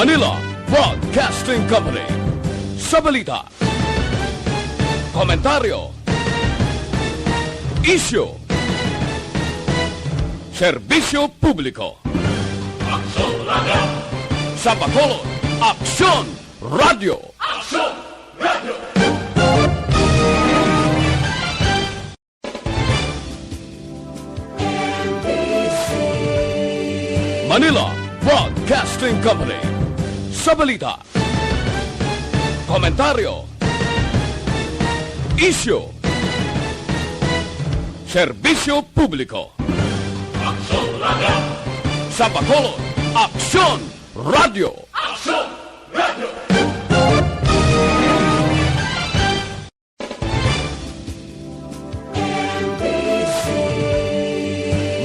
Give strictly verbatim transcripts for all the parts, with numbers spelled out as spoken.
Manila Broadcasting Company. Sa balita, komentaryo, isyu, serbisyo publiko. Aksyon Radio! Sa Bacolod, Aksyon Radio! Aksyon Radio! Manila Broadcasting Company. Sa balita, komentaryo, isyu, serbisyo publiko. Aksyon Radio! Sa Bacolod, Aksyon Radio! Aksyon Radio!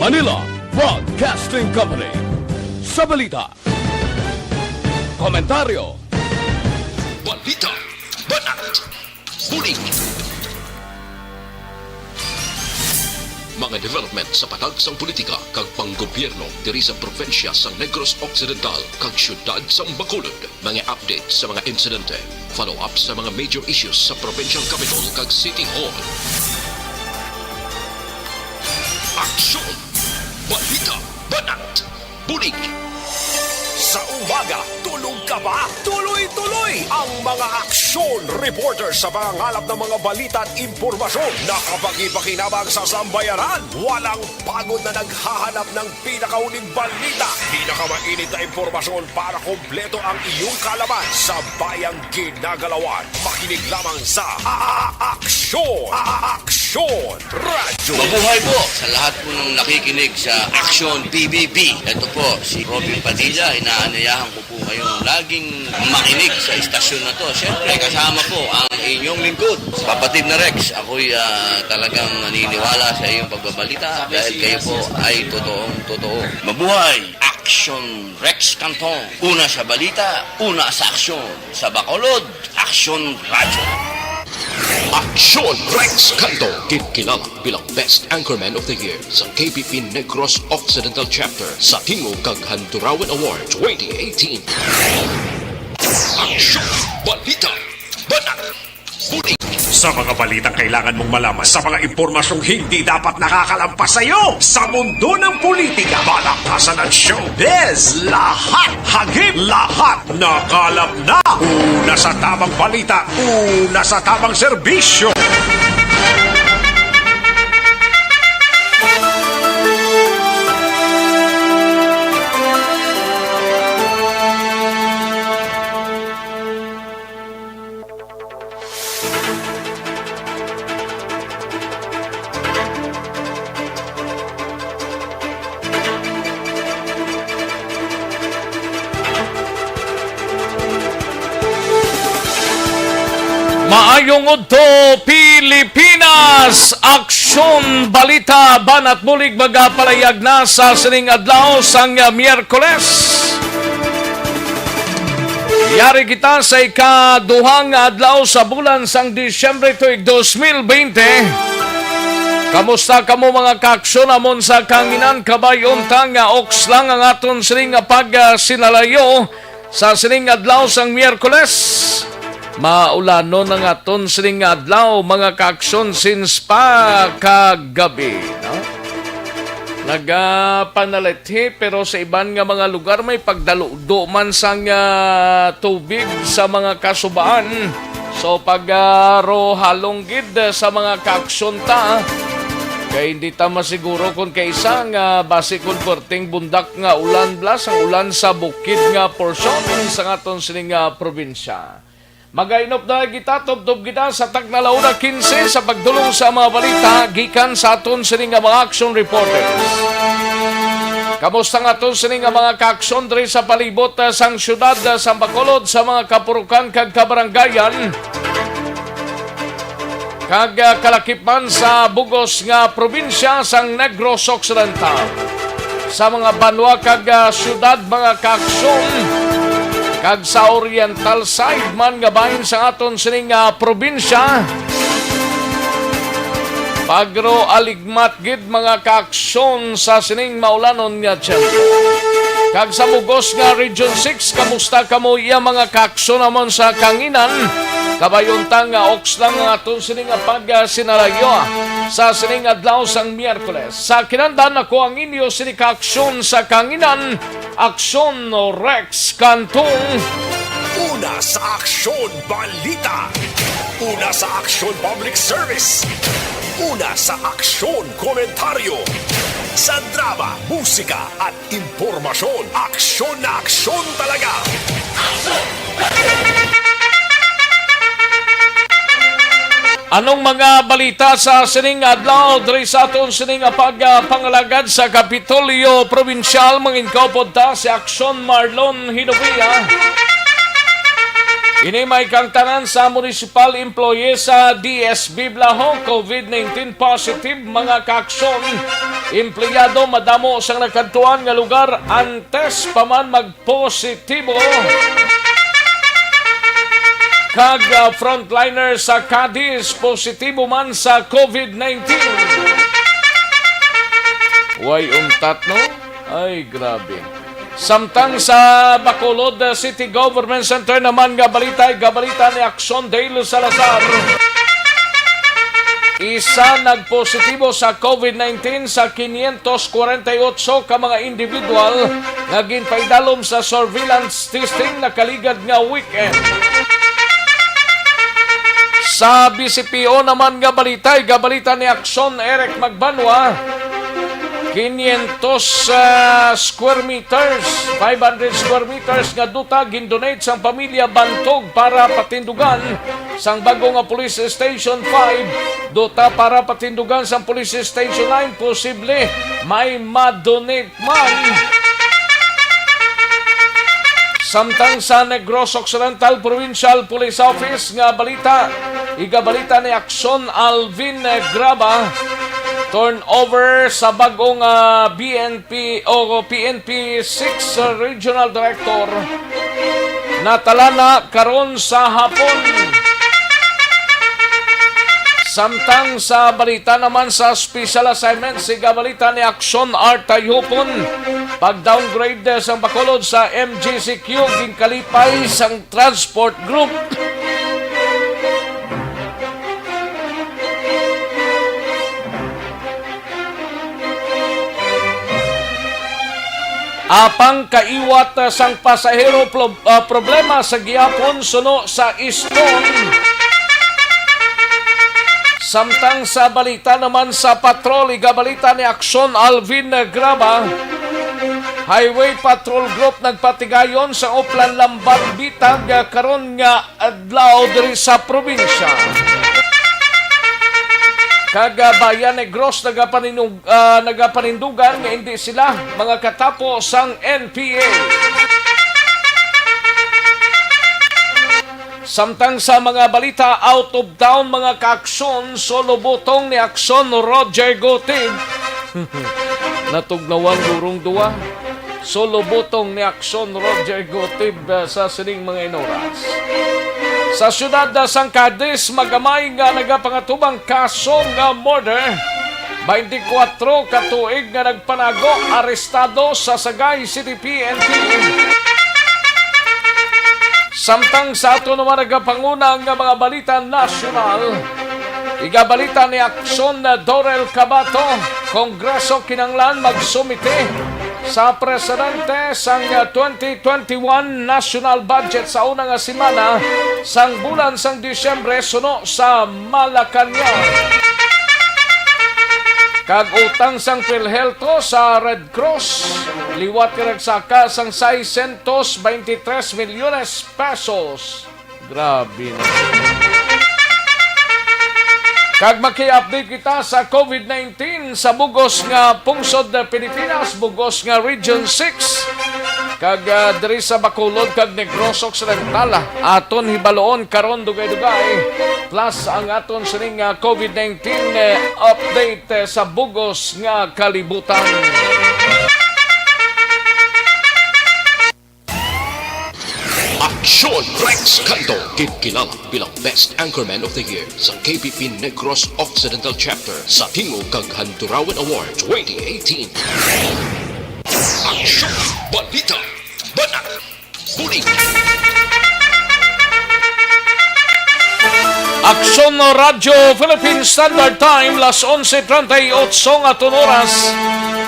Manila Broadcasting Company. Sa balita, komentaryo, balita, banat, bulig. Mga development sa patag sang politika kag panggobyerno diri sa probinsya sang Negros Occidental kag siyudad sang Bacolod. Mga update sa mga insidente, follow-up sa mga major issues sa provincial capital kag city hall. Aksyon! Balita! Banat! Bulig! Sa umaga, tulog ka ba? Tuloy-tuloy ang mga aksyon reporter sa pangangalap ng mga balita at impormasyon na kapakipakinabang sa sambayanan. Walang pagod na naghahanap ng pinakahuling balita, pinakamainit na impormasyon para kompleto ang iyong kaalaman sa bayang ginagalawan. Makinig lamang sa A-, A-, Aksyon! A-, A-, Aksyon Radyo! Mabuhay po sa lahat po ng nakikinig sa Aksyon P B B. Ito po si Robin Padilla. Inaanyayahan ko po kayong laging makinig sa istasyon na to. Siyempre, kasama po ang inyong lingkod, Kapatid na Rex. Ako'y, ah, talagang naniniwala sa iyong pagbabalita dahil kayo po ay totoong totoo. Mabuhay! Aksyon Rex Canton. Una sa balita, una sa aksyon. Sa Bacolod, Aksyon Radyo. Aksyon Rex Canton, ginkilala bilang Best Anchorman of the Year sa K P P Negros Occidental Chapter sa Tingog kag Handurawan Award twenty eighteen. Aksyon! Balita! Banat! Bulig! Sa mga balitang kailangan mong malaman, sa mga impormasyong hindi dapat nakakalampas sa iyo, sa mundo ng politika, balaktasan at showbiz, lahat hagip, lahat nakalap na. Una sa tamang balita, una sa tamang serbisyo. Maayong udto, Pilipinas! Aksyon, balita, banat bulig magapalayag na sa sining adlaw sang Miyerkules. Yari kita sa ikaduhang adlaw sa bulan sang Disyembre tuig dos mil bente. Kamusta kamo, mga kaaksyon, amon sa kahanginan? Kabay unta nga oks lang ang aton sining nga pagsinalayo sa sining adlaw sang Miyerkules. Maulanon ang aton sining adlaw, mga kaaksyon, since pa kagabi, no? Nagapanalit Ti, pero sa iban nga mga lugar may pagdaludo man sang, ah, tubig sa mga kasubaan. So, pag, ah, ro halong gid sa mga kaaksyon ta, kay hindi ta masiguro kon kaisa nga basi kon perting bundak nga ulan, blas ang ulan sa bukid nga porsyon sa aton sining nga probinsya. Magainop na kita, tubtob kita sa tagna la una kinse sa pagdulong sa mga balita gikan sa aton sini nga mga action reporters. Kamusta nga aton sini nga mga kaaksyon diri sa palibot, ah, sang siyudad, ah, sa Bacolod, sa mga kapurukan kag kabarangayan, kag, ah, kalakip man sa bugos nga probinsya sang Negros Occidental, sa mga banwa kag, ah, siyudad, mga kaaksyon, kag sa oriental side man nga bahin sa aton sining, ah, probinsya. Pagro aligmat gid, mga kaaksyon, sa sining maulanon nga tiyempo. Kag sa bugos nga Region six, kamusta kamo iya mga kaaksyon naman sa kanginan? Kabay unta nga oks lang ang aton sini nga pagsinalayo sa sining adlaw sang Miyerkules. Sa kinandan ako ang inyo sini kaaksyon sa kanginan, Aksyon Rex Cantong. Una sa Aksyon Balita. Una sa Aksyon Public Service. Una sa Aksyon Komentaryo. Sa drama, musika at impormasyon, aksyon na aksyon talaga. Anong mga balita sa sining adlaw diri sa aton sining pagpangalagad sa Kapitolyo Probinsyal? Manginkaupod ta si Aksyon Marlon Hinovia. Ini may kangtanan sa munisipal employee sa D S B Blaho, COVID nineteen positive, mga kaaksyon. Empleyado madamo sang nakadtuan nga lugar antes pa man magpositibo. Kag, ah, frontliner sa Cadiz, positibo man sa COVID nineteen. Way untat, no? Ay, grabe. Samtang sa Bacolod, uh, City Government Center naman nga balita, igabalita ni Aksyon Dale Salazar. Isa nagpositibo sa COVID nineteen sa quinientos kwarenta y ocho ka mga individual nga ginpaidalom sa surveillance testing nakaligad nga weekend. Sa B C P O naman nga balita, igabalita ni Aksyon Eric Magbanwa, quinientos, ah, square meters, five hundred square meters nga duta gindonate sang pamilya Bantog para patindugan sang bago nga Police Station five, duta para patindugan sang Police Station nine, posible may madonate man. Samtang sa Negros Occidental Provincial Police Office nga balita, igabalita ni Aksyon Alvin Graba, turnover sa bag-ong, ah, B N P o P N P six Regional Director, natala na karon sa hapon. Samtang sa balita naman sa special assignment, siga balita ni Aksyon Art Tayupon, pag-downgrade sang Bacolod sa M G C Q, ginkalipay sang Transport Group. Apang kaiwat, ah, sang pasahero, plo-, ah, problema sa gihapon suno sa Easton. Samtang sa balita naman sa patrol, igabalita ni Aksyon Alvin Graba, Highway Patrol Group nagpatigayon sa Oplan Lamban Bitag, ah, karon nga adlaw diri sa probinsya. Kag, ah, Bayan Negros nagapaninug-, ah, nagapanindugan nga hindi sila mga katapo sang N P A. Samtang sa mga balita out of town, mga kaaksyon, solo butong ni Aksyon Roger Gutib. Natugnawan gurong duwa. Solo butong ni Aksyon Roger Gutib, ah, sa sining mga inoras. Sa siyudad, ah, sang Cadiz, magamay nga nagapangatubang kaso nga murder. Twenty-four ka tuig nga nagpanago, arestado sa Sagay City P N P. Samtang sa ato naman nagapanguna nga mga balita nasyonal, igabalita ni Aksyon na Dorel Cabato, Kongreso kinanglan magsumite sa presidente sang twenty twenty-one national budget sa una nga semana sang bulan sang Disyembre suno sa Malacañang. Kag utang sang PhilHealth sa Red Cross, liwat kinagsaka sang seiscientos veintitrés milyones pesos. Grabe na. Kag maki-update kita sa COVID nineteen sa bugos nga pungsod na Pilipinas, bugos nga Region six, kag, ah, diri sa Bacolod kag Negros Occidental. Aton hibaloon karon dugay-dugay. Plus ang aton sining, ah, COVID nineteen, eh, update, eh, sa bugos nga kalibutan. Aksyon Rex Kanto, ginkilala bilang Best Anchorman of the Year sa K P P Negros Occidental Chapter sa Tingog kag Handurawan Award twenty eighteen. Aksyon! Balita! Banat! Bulig! Aksyon Radyo Philippine Standard Time, las onse treinta y ocho nga aton oras.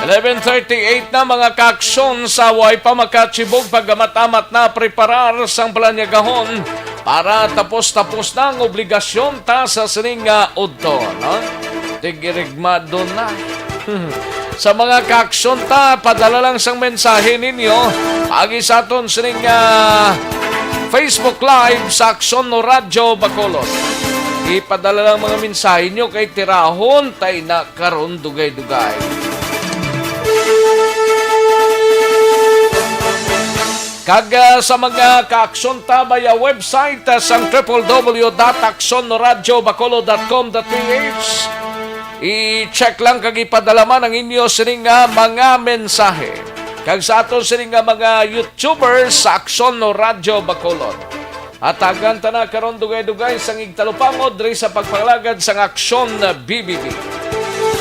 Eleven thirty-eight na, mga kaaksyon, sa way pa makachibog pag-amat-amat na preparar sang balanyagahon para tapos-tapos na ang obligasyon ta sa sining nga udto, no? Tigirigmado na. Sa mga kaaksyon ta, padala lang sang mensahe ninyo agi sa aton sining, ah, Facebook Live sa Aksyon Radyo Bacolod. Ipadala lang mga mensahe nyo kay tirahon tay na karon dugay-dugay. Kag, ah, sa mga kaaksyon ta, via website, ah, sang triple W dot aksyon radyo bacolod dot com dot P H, i-check lang kag ipadala man ang inyo sining nga mga mensahe. Kag sa aton sining nga mga YouTubers sa Aksyon Radyo Bacolod, hatagan ta na karon dugay-dugay sang igtalupangod diri sa pagpangalagad sang Aksyon B B B.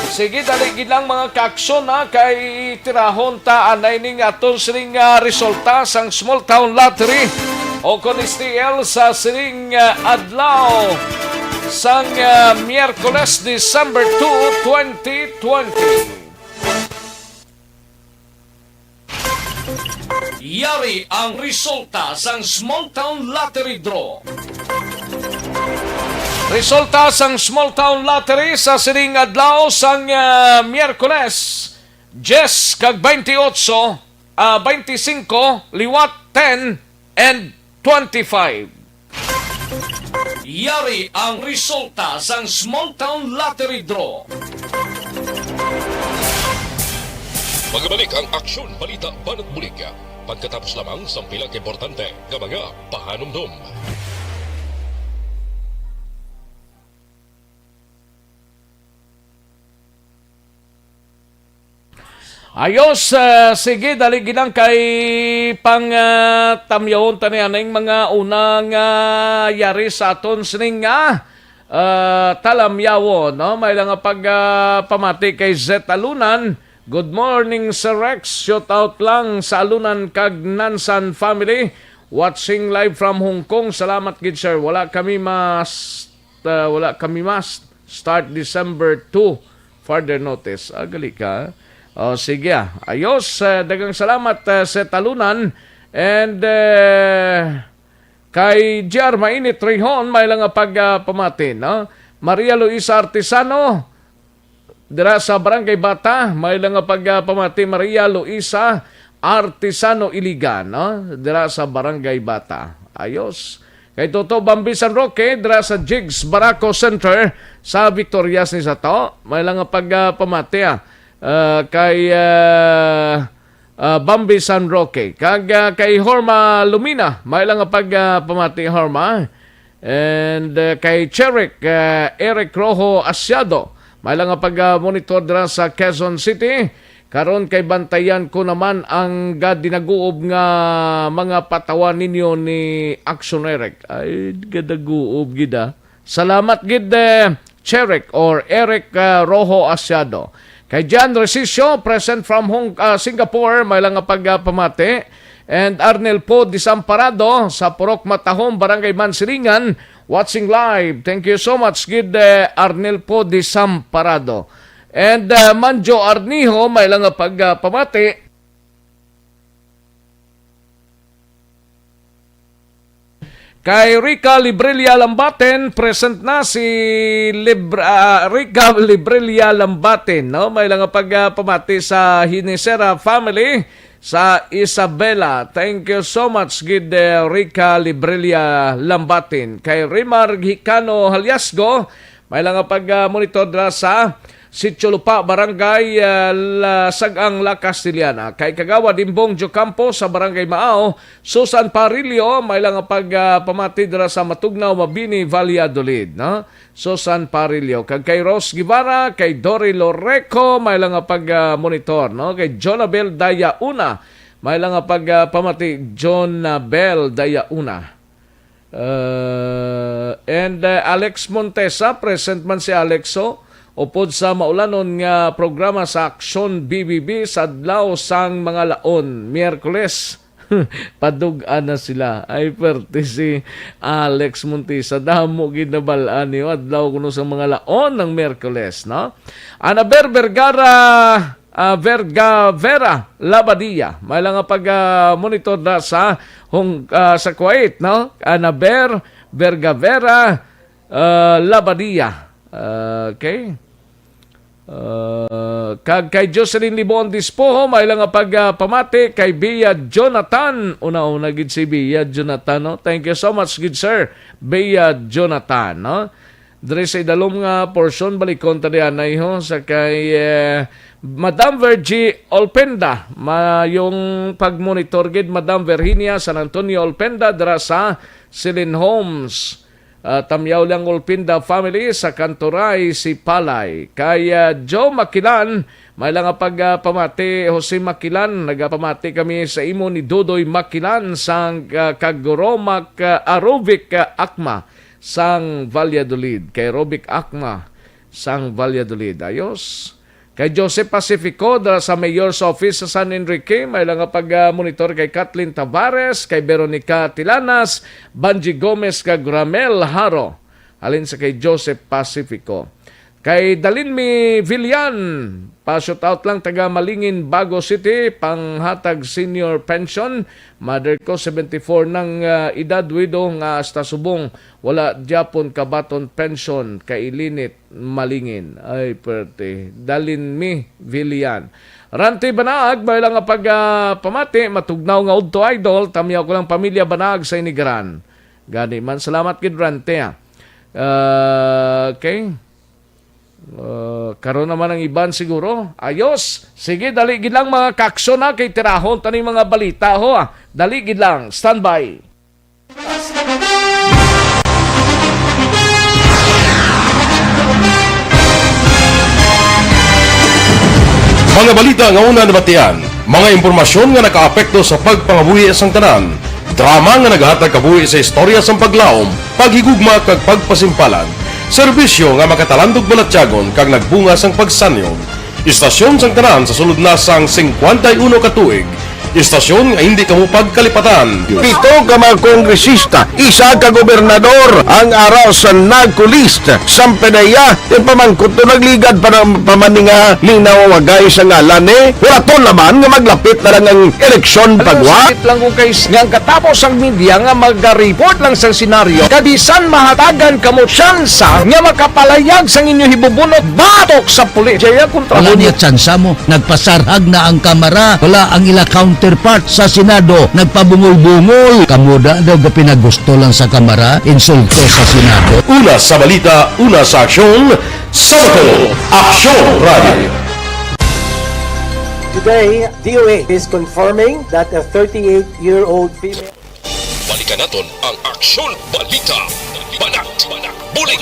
Sige, dali gid lang, mga kaaksyon, ha, kay tirahon ta anay ning aton sining, ah, resulta sang Small Town Lottery, o kon S T L, sa sining, ah, adlaw sang, ah, Miyerkules, December two, twenty twenty. Yari ang resulta sang Small Town Lottery Draw. Resulta sang Small Town Lottery sa sining adlaw sang, ah, Miyerkules, diyes kag twenty-eight, ah, twenty-five, liwat ten and twenty-five. Yari ang resulta sang Small Town Lottery Draw. Magbalik ang Aksyon Balita Banat Bulig pagkatapos lamang sang pila ka importante nga mga pahanumdom. Ayos, ah, sige, dali gid lang kay pang, ah, tamyawon ta ni aning mga unang, ah, yari sa aton sining nga, ah, talamyawon, no? May lang nga pag, ah, pamati kay Zet Alunan. Good morning, Sir Rex. Shout out lang sa Alunan kag Nansan family. Watching live from Hong Kong. Salamat gid, sir. Wala kami mas, ah, wala kami mas. Start December two. Further notice. Ah, gali ka. Oh, sige, ah. Ayos. Eh, daghang salamat, eh, sa talunan. And, eh, kay J R Mainit Rihon, may lang nga pag, ah, pamati, no? Maria Luisa Artisano, dira sa Barangay Bata, may lang nga pag, ah, pamati, Maria Luisa Artisano Iligan, no? Dira sa Barangay Bata. Ayos. Kay Toto Bambi San Roque, dira sa Jigs Baraco Center sa Victorias ni Sato. May lang nga pag, ah, pamati, ah. Ah, kay, ah, ah, Bambi San Roque. Kag, ah, kay Horma Lumina, may lang nga pag, ah, pamati, Horma. And, ah, kay Cherrick, ah, Eric Rojo Asiado, may lang nga pag, ah, monitor dira sa Quezon City. Karon kay bantayan ko naman ang gadinaguob nga mga patawan ninyo ni Action Eric. Ay, gadaguob gid, ah. Salamat gid, eh, Cherrick or Eric, ah, Rojo Asiado. Kay John Resicio, present from Hong, ah, Singapore, may lang nga pag, ah, pamati. And Arnel Po Desamparado sa Purok Matahom, Barangay Mansilingan, watching live. Thank you so much, gid, eh, Arnel Po Desamparado. And, ah, Manjo Arniho, may lang nga pag, ah, pamati. Kay Rica Librilla Lambaten, present na si Lib-, ah, Rica Librilla Lambaten, no? May lang nga pag, ah, pamati sa Hinisera family sa Isabela. Thank you so much, gid, eh, Rica Librilla Lambaten. Kay Rimar Hicano Haliasgo, may lang nga pag, ah, monitor dira sa Sitio Lupa, Barangay, ah, La, Sag-ang, La Castellana. Kay Kagawad Imbong Jocampo sa Barangay Maao, Susan Parillo, may lang nga pag, ah, pamati dira sa Matugnaw, Mabini, Valladolid, no? Susan Parillo. Kag kay Rose Guevara, kay Dory Loreco, may lang nga pag, ah, monitor, no? Kay Jonabel Dayauna, may lang nga pag, ah, pamati, Jonabel Dayauna. Uh, and, uh, Alex Montesa, present man si Alex, oh. upod sa maulanon nga programa sa Aksyon B B B sa adlaw sang mga laon, Miyerkules. Padug-an na sila. Ay, perte si Alex Montisa. Damo gid nabal-an niyo. Adlaw kuno sa mga laon ng Miyerkules, no? Anaber Vergara, ah, Vergavera Labadia. May lang nga pag, ah, monitor na sa Hong, ah, sa Kuwait, no? Anaber Vergavera, ah, Labadia. Ah, okay. Ah, kag kay Jocelyn Libon Dispoho, may lang nga pag, ah, pamati kay Bia Jonathan. Una-una gid si Bia Jonathan, no? Thank you so much, good sir. Bia Jonathan, no? Dre sa idalom nga portion, balikon ta di anay, ho, sa kay, eh, Madam Virgie Olpenda. Mayong pagmonitor gid, Madam Virginia San Antonio Olpenda, dira sa Silin Homes. Ah, Tamyaw lang Olpinda family sa Kanturay, Sipalay. Kay, ah, Joe Makilan, may lang nga pag, ah, pamati, Jose Makilan, nagapamati kami sa imo ni Dodoy Makilan sang, ah, Kaguromak, ah, Arubic, ah, Akma sang Valladolid. Kay Robic Akma sang Valladolid. Ayos. Kay Joseph Pacifico, dala sa Mayor's Office sa San Enrique, may lang nga pag-monitor kay Kathleen Tavares, kay Veronica Tilanas, Banji Gomez, kag Ramel Haro. Halin sa kay Joseph Pacifico. Kay Dalinmi Villan, pa-shout out lang, taga Malingin, Bago City, panghatag senior pension. Mother ko, seventy-four nang, ah, edad, widow nga hasta subong wala gyapon kabaton pension, kay ilinit. Malingin. Ay, perte. Dalinmi Villan. Ranti Banaag, may lang nga pag, ah, pamati, matugnaw nga udto, idol, tamyaw ko lang pamilya Banaag sa Inigran. Gani man, salamat gid, Ranti, ah. Ah, okay. Ah, karon naman ang iban siguro. Ayos. Sige, dali gid lang, mga kaaksyon, ha, kay tirahon ta ni mga balita, ho, ah. Dali gid lang. Standby. Mga balita nga una nabatian, mga impormasyon nga nakaapekto sa pagpangabuhi sang tanan, drama nga nagahatag kabuhi sa istorya sang paglaom, paghigugma kag pagpasimpalan, serbisyo nga makatalandog balatyagon kag nagbunga sang pagsanyog. Istasyon sang tanan sa sulod na sang singkwenta y uno ka tuig. Istasyon nga hindi kamo pagkalipatan. Pito ka mga kongresista, isa ka gobernador ang ara sa NAGCO list. Sampanaya, ipamangkot to, nagligad pa na, pa man ni nga linaw wagay sa ngalan ni. Wala to laman nga maglapit na lang ang eleksyon. Alam mo, pagwa. Sakit lang kung kay s-, nga ang katapos ang media nga mag-report lang sa senaryo, kag bisan mahatagan kamo tsansa nga makapalayag sang inyo hibubunot batok sa pulis. Jaya kontra. Wala mo niya tsansa mo. Nagpasarhag na ang Kamara. Wala ang ila counterpart sa Senado. Nagpabungol-bungol. Kamo da daw gapinagusto lang sa Kamara. Insulto sa Senado. Una sa balita, una sa aksyon, Sabado, Aksyon Radio. Today, D O A is confirming that a thirty-eight-year-old female Balikan naton ang Aksyon Balita. Banat, bulig.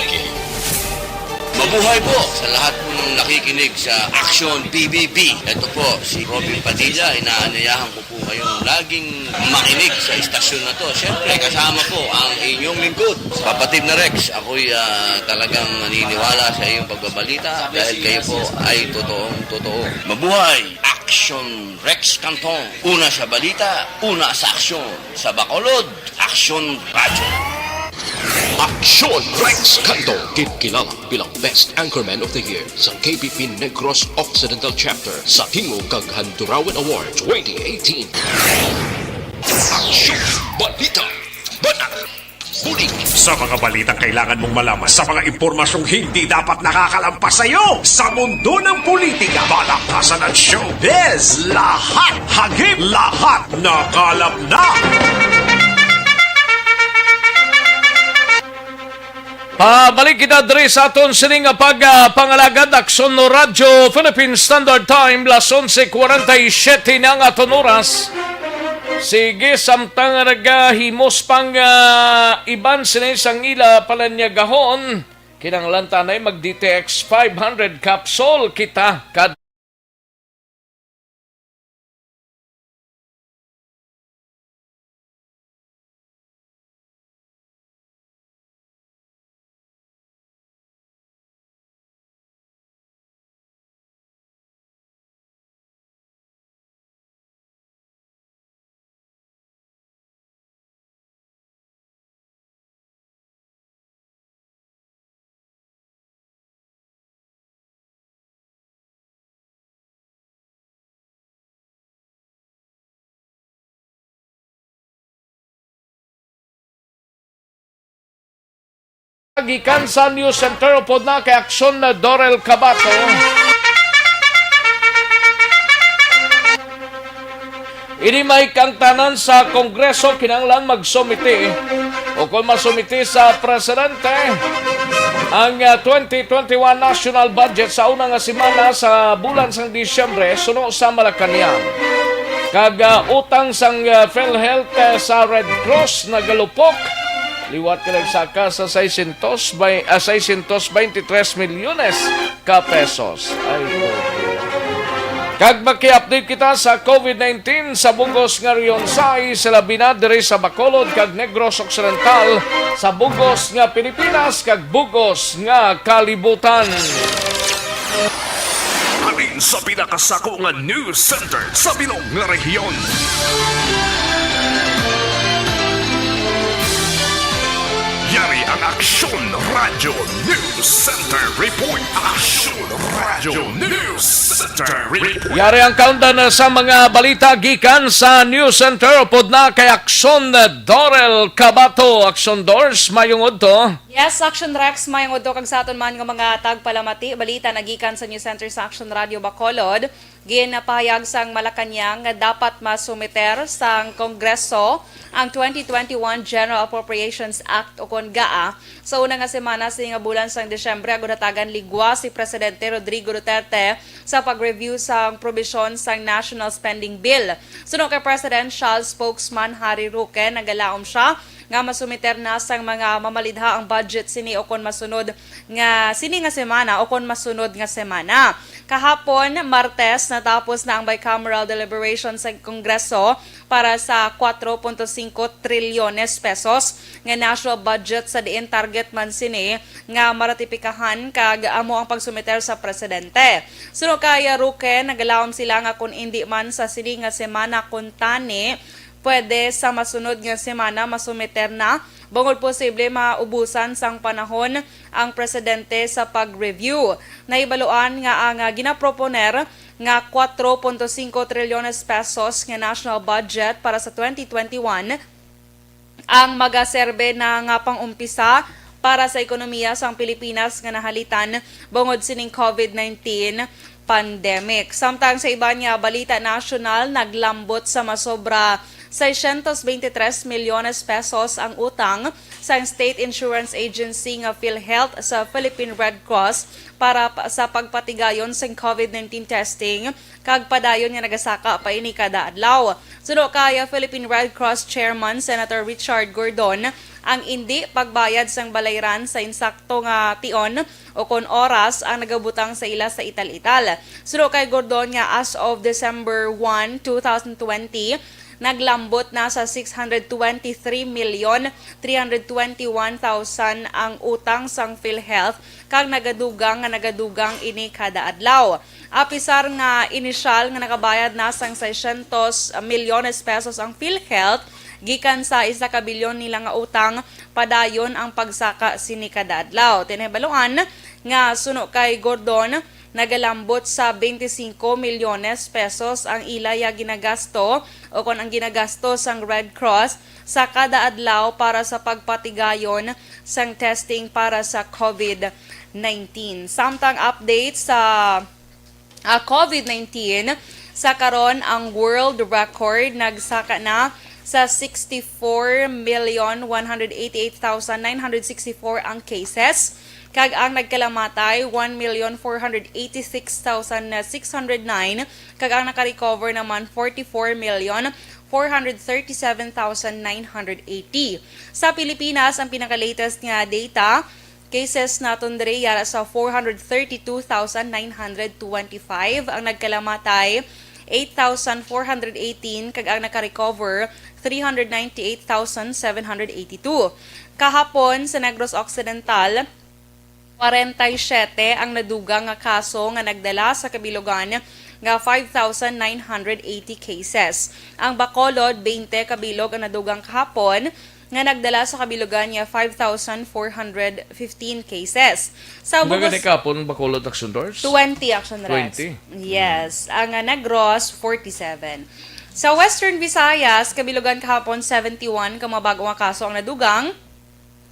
Mabuhay po sa lahat po ng nakikinig sa Aksyon P B B. Ito po si Robin Padilla. Inaanyayahan ko po kayong laging makinig sa istasyon na to. Siyempre, kasama po ang inyong lingkod, Kapatid na Rex. Ako'y, ah, talagang naniniwala sa iyong pagbabalita dahil kayo po ay totoong totoo. Mabuhay! Aksyon Rex Cantong. Una sa balita, una sa aksyon. Sa Bacolod, Aksyon Radyo. Aksyon Rex Cantong, kinkilala bilang Best Anchorman of the Year sa K P P Negros Occidental Chapter sa Tingog kag Handurawan Award twenty eighteen. Aksyon Balita. Banat. Bulig. Sa mga balitang kailangan mong malaman, sa mga impormasyong hindi dapat nakakalampas sa iyo, sa mundo ng politika, balakasan at showbiz, lahat hagip, lahat nakalap na. Pabalik kita diri sa aton sining nga pag, ah, pangalagad, Aksyon Radyo Philippine Standard Time, las onse cuarenta y siete na ang aton oras. Sige, samtang nagahimos pang, ah, iban sini sang ila palanyagahon, kinahanglan tanay mag D T X five hundred capsule kita kad Gikan sa News Center, upod na kay Aksyon na Dorel Cabato. Ini may kangtanan sa Kongreso kinahanglan magsumiti o kung masumiti sa Presidente ang, ah, twenty twenty-one national budget sa una nga semana sa bulan sang Disyembre suno sa Malacañang. Kag, ah, utang sang, ah, PhilHealth, ah, sa Red Cross nagalupok liwat ka nagsaka sa seiscientos bay-, ah, seiscientos veintitrés milyones ka pesos. Ay, grabe. Kag maki-update kita sa COVID nineteen sa bugos nga rehiyon sa isla, bina diri sa Bacolod kag Negros Occidental, sa bugos nga Pilipinas kag bugos nga kalibutan. Halin sa pinakasako nga news center sa bilog nga rehiyon. Yari ang Aksyon Radyo News Center Report. Aksyon Radyo News Center Report. Yari ang kaundan sa mga balita gikan sa News Center. Upod na kay Aksyon Dorel Cabato. Aksyon Dors, mayong udto. Yes, Action Rex, mayong udto kag sa aton man nga mga tagpalamati. Balita nagikan sa News Center sa Action Radio Bacolod. Ginapahayag sang Malacañang nga dapat masumiter sang Kongreso ang twenty twenty-one General Appropriations Act o kon GAA sa una nga semana sini nga bulan sang Disyembre, agud hatagan ligwa si Presidente Rodrigo Duterte sa pag-review sang probisyon sang National Spending Bill. Suno kay Presidential Spokesman Harry Roque, nagalaom sia nga masumiter na sang mga mamalidha ang budget sini o kon masunod nga, sini nga semana o kon masunod nga semana. Kahapon, Martes, natapos na ang bicameral deliberation sa Kongreso para sa kwatro punto singko trilyones pesos nga national budget, sa diin target man sini nga maratipikahan kag amo ang pagsumiter sa presidente. Suno kay Roque, nagalaom sila nga kon indi man sa sini nga semana kuntani, pwede sa masunod nga semana masumiter na, bangod posible maubusan sang panahon ang presidente sa pag-review. Nahibaluan nga ang, ah, ginaproponer nga kwatro punto singko trilyones pesos nga national budget para sa twenty twenty-one ang magaserbe na nga pang-umpisa para sa ekonomiya sang Pilipinas nga nahalitan bangod sining COVID nineteen pandemic. Samtang sa iban nga balita nasyonal, naglambot sa masobra seiscientos veintitrés milyones pesos ang utang sang State Insurance Agency nga PhilHealth sa Philippine Red Cross para pa, sa pagpatigayon sang COVID nineteen testing kag padayon nga nagasaka pa ini kada adlaw. Suno kay Philippine Red Cross Chairman Senator Richard Gordon, ang indi pagbayad sang balayran sa insakto nga tion o kon oras ang nagabutang sa ila sa ital-ital. Suno kay Gordon nga as of December one, two thousand twenty, naglambot na sa six hundred twenty-three million three hundred twenty-one thousand ang utang sang PhilHealth kag nagadugang nga nagadugang ini kada adlaw. Apisar nga inisyal nga nakabayad na sang seiscientos milyones pesos ang PhilHealth gikan sa isa ka bilyon nila nga utang, padayon ang pagsaka sini kada adlaw. Tinahibaluan nga suno kay Gordon, nagalambot sa twenty-five milyones pesos ang ila ya ginagasto o kon ang ginagastos sang Red Cross sa kada adlaw para sa pagpatigayon sang testing para sa COVID nineteen. Samtang update sa, ah, COVID nineteen, sa karon ang world record nagsaka na sa sixty-four million one hundred eighty-eight thousand nine hundred sixty-four ang cases, kag ang nagkalamatay one million four hundred eighty-six thousand six hundred nine, kag ang nakarecover naman forty-four million four hundred thirty-seven thousand nine hundred eighty. Sa Pilipinas, ang pinaka-latest nga data, cases naton diri yara sa four hundred thirty-two thousand nine hundred twenty-five, ang nagkalamatay eight thousand four hundred eighteen, kag ang nakarecover three hundred ninety-eight thousand seven hundred eighty-two. Kahapon sa Negros Occidental, kwarenta y siyete ang nadugang nga kaso nga nagdala sa kabilugan nga five thousand nine hundred eighty cases. Ang Bacolod, twenty kabilog ang nadugang kahapon nga nagdala sa kabilugan nga five thousand four hundred fifteen cases. Sa Ang bugos gani kahapon, Bacolod, Action Dors? Twenty, Action Rex. Twenty? Yes. Ang, ah, Negros, forty-seven. Sa Western Visayas, kabilugan kahapon, seventy-one ka mga bag-o nga kaso ang nadugang.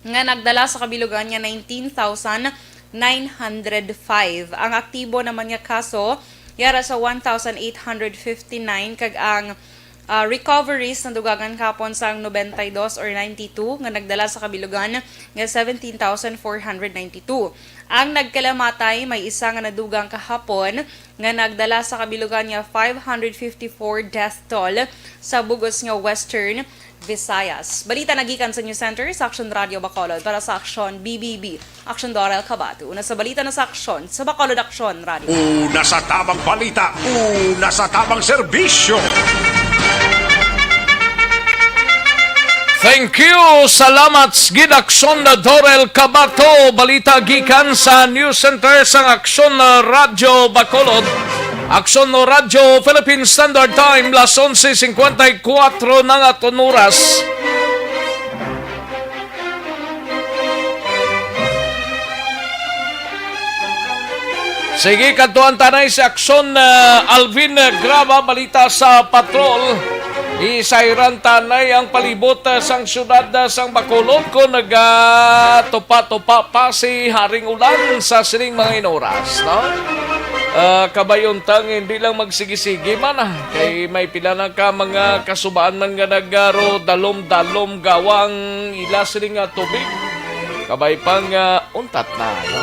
nga nagdala sa kabilugan nga nineteen thousand nine hundred five. Ang aktibo naman nga kaso yara sa one thousand eight hundred fifty-nine, kag ang, ah, recoveries nadugangan kahapon sang nobenta y dos or ninety-two, nga nagdala sa kabilugan nga seventeen thousand four hundred ninety-two. Ang nagkalamatay may isa nga nadugang kahapon, nga nagdala sa kabilugan nga five hundred fifty-four death toll sa bug-os nga Western Visayas. Balita nagikan sa News Center sa Aksyon Radio Bacolod. Para sa Aksyon B B B, Aksyon Dorel Cabato. Una sa balita na sa Aksyon, sa Bacolod Aksyon Radio. Una sa tamang balita, una sa tamang serbisyo. Thank you. Salamat gid, Aksyon Dorel Cabato. Balita gikan sa News Center sang Aksyon Radyo Bacolod. Aksyon Radyo Philippine Standard Time, las onse cincuenta y cuatro na nga aton oras. Sige, kadtuan ta na si Aksyon, ah, Alvin, ah, Graba, balita sa patrol. Isayran ta na ang palibot, ah, sang syudad, ah, sang Bacolod, kung nagatupa-tupa pa si Haring Ulan sa sining mga inoras, no? Ah, kabay unta nga hindi lang magsigi-sigi man, ah. Kay may pila na ka mga kasubaan man nga nagaro dalom-dalom gawang ila sini nga tubig. Kabay pa nga untat na, no?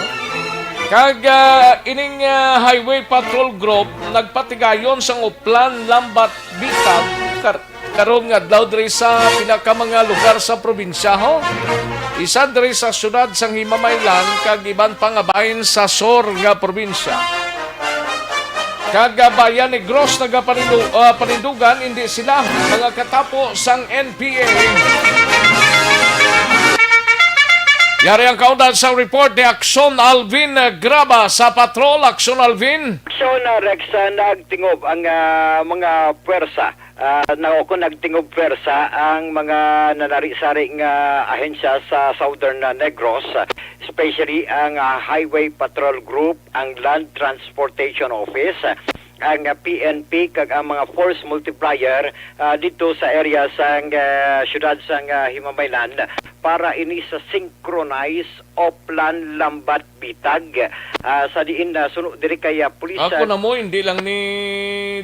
Kag, ah, ining, ah, Highway Patrol Group nagpatigayon sang Oplan Lambat Bitag kar-, karon nga adlaw diri sa pinakamanga lugar sa probinsya, ho. Isa diri sa syudad sang Himamaylan kag iban pa nga bahin sa sur nga probinsya. Kag, ah, Bayan Negros nagapanindu-, ah, panindugan, indi sila mga katapo sang N P A. Yari ang kaundan sa report ni Aksyon Alvin Graba sa Patrol. Aksyon Alvin. Aksyon, ah, Rex, ah, nagtingob ang, ah, mga puwersa. Ah, na, kung nagtingob puwersa ang mga nanari-sari nga ahensya sa Southern, ah, Negros, ah, especially ang, ah, Highway Patrol Group, ang Land Transportation Office, ang, ah, P N P, kag ang mga force multiplier, ah, dito sa area sang, ah, siyudad sang, ah, Himamaylan para ini sa synchronized Oplan Lambat Bitag, ah, sa diin, ah, suno diri kay, ah, pulis, ah, ako na mo, hindi lang ni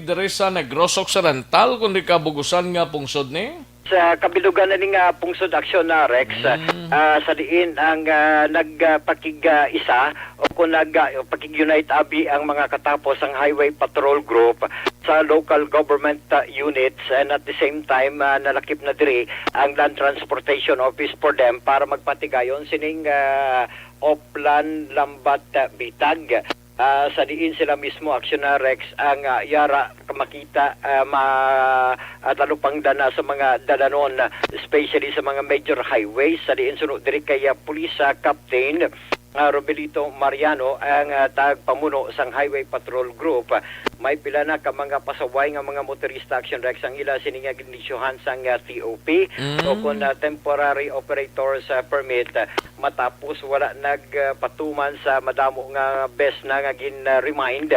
diri sa Negros Occidental, kundi kabugusan nga pungsod ni? Sa kabilugan na ni nga pungsod, Aksyon na Rex, Mm. ah, sa diin ang, ah, nagpakig-, ah, isa o kung nag, ah, pakig-unite abi ang mga katapo sang Highway Patrol Group sa local government, ah, units, and at the same time, ah, nalakip na diri ang Land Transportation Office for them para magpatigayon sining, ah, Oplan Lambat, ah, Bitag. Ah, sa diin sila mismo, Aksyon na Rex, ang, ah, yara makita, ah, ma-, ah, talupangdan na sa mga dalanon, ah, especially sa mga major highways, sa diin suno diri kay, ah, Police, ah, Captain, ah, Robelito Mariano, ang, ah, tagpamuno sang Highway Patrol Group. Ah, may pila na ka mga pasaway nga mga motorista, Aksyon Rex, ang ila sini nga ginisyuhan sang, ah, T O P Mm. o kon, ah, temporary operators, ah, permit, ah, matapos wala nagpatuman sa madamo nga beses na nga gin-remind,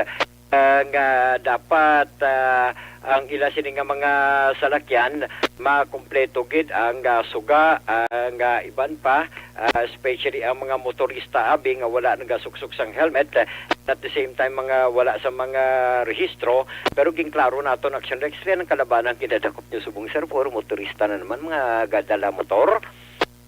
ah, nga dapat, ah, ang ila sini nga mga salakyan makumpleto gid ang, ah, suga, ah, nga iban pa, ah, especially ang mga motorista abi nga wala nagasuksok sang helmet, at the same time mga wala sa mga rehistro. Pero ginklaro naton, Aksyon Rex, kay ang kalabanan ginadakop niyo subong, sir, puro motorista na naman mga gadala motor.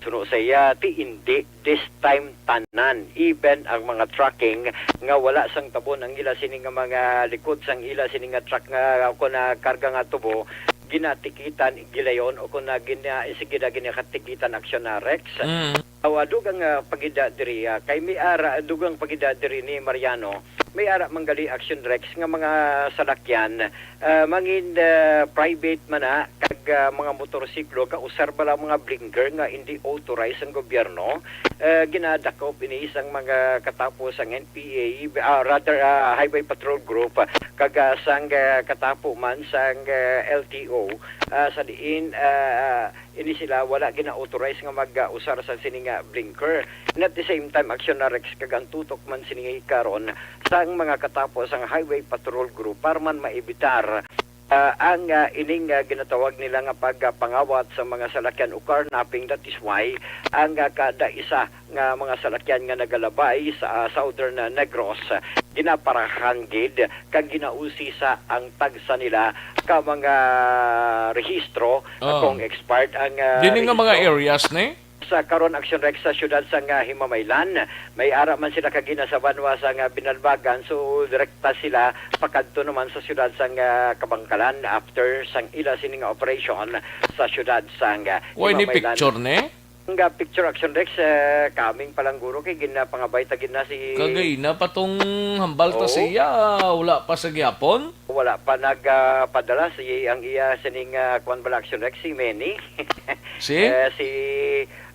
Suno sa iya, ti indi, this time tanan, even ang mga trucking nga wala sang tabon ang ila sini nga mga likod sang ila sini nga truck nga, o kon, ah, karga nga tubo, ginatikitan, gilayon, o kon na gina-, sige na ginakatikitan, Aksyon na Rex. Mm. Awa, dugang, ah, pagida diri, ah, kay may ara, dugang pagida diri ni Mariano, may ara manggali, Aksyon Rex, nga mga salakyan, ah, mangin, ah, private man na, kag, ah, mga motorsiklo, kausar bala mga blinker nga hindi authorized ang gobyerno, ah, ginadakop ini sang mga katapo sang N P A, ah, rather, ah, Highway Patrol Group, ah, kag, ah, sang, ah, katapo man sang, ah, L T O, ah, sa diin, ah, ini sila wala gina-authorize nga mag-usar sa sini nga blinker. And at the same time, Aksyon na Rex, kag ang tutok man sini karon sang mga katapo sang Highway Patrol Group para man maibitar Ah, ang, ah, ining, ah, ginatawag nila nga pagpangawat sa mga salakyan o carnapping, that is why ang, ah, kada isa nga mga salakyan nga nagalabay sa, ah, Southern, ah, Negros, ah, ginaparahan gid kag ginausisa ang tagsa nila ka mga rehistro, ah, Oh. kung expired ang, ah, Dini nga mga rehistro. Areas ni? Sa karon, Action Rex, sa siyudad sang, ah, Himamaylan, may ara man sila kagina sa banwa sang, ah, Binalbagan, so direkta sila pakadto naman sa siyudad sang, ah, Kabangkalan after sang ila sini nga operation sa siyudad sang, ah, Way ni Himamaylan. Picture ni? Ang, ah, picture, Action Rex, eh, coming pa lang guro kay ginapangabay ta gid na si Kagay na pa tong hambal ta Oo. siya, wala pa sa gyapon? Wala pa nagpadala si, ang iya sining, ah, kwan bala, Action Rex, si Manny. Si? Eh, si,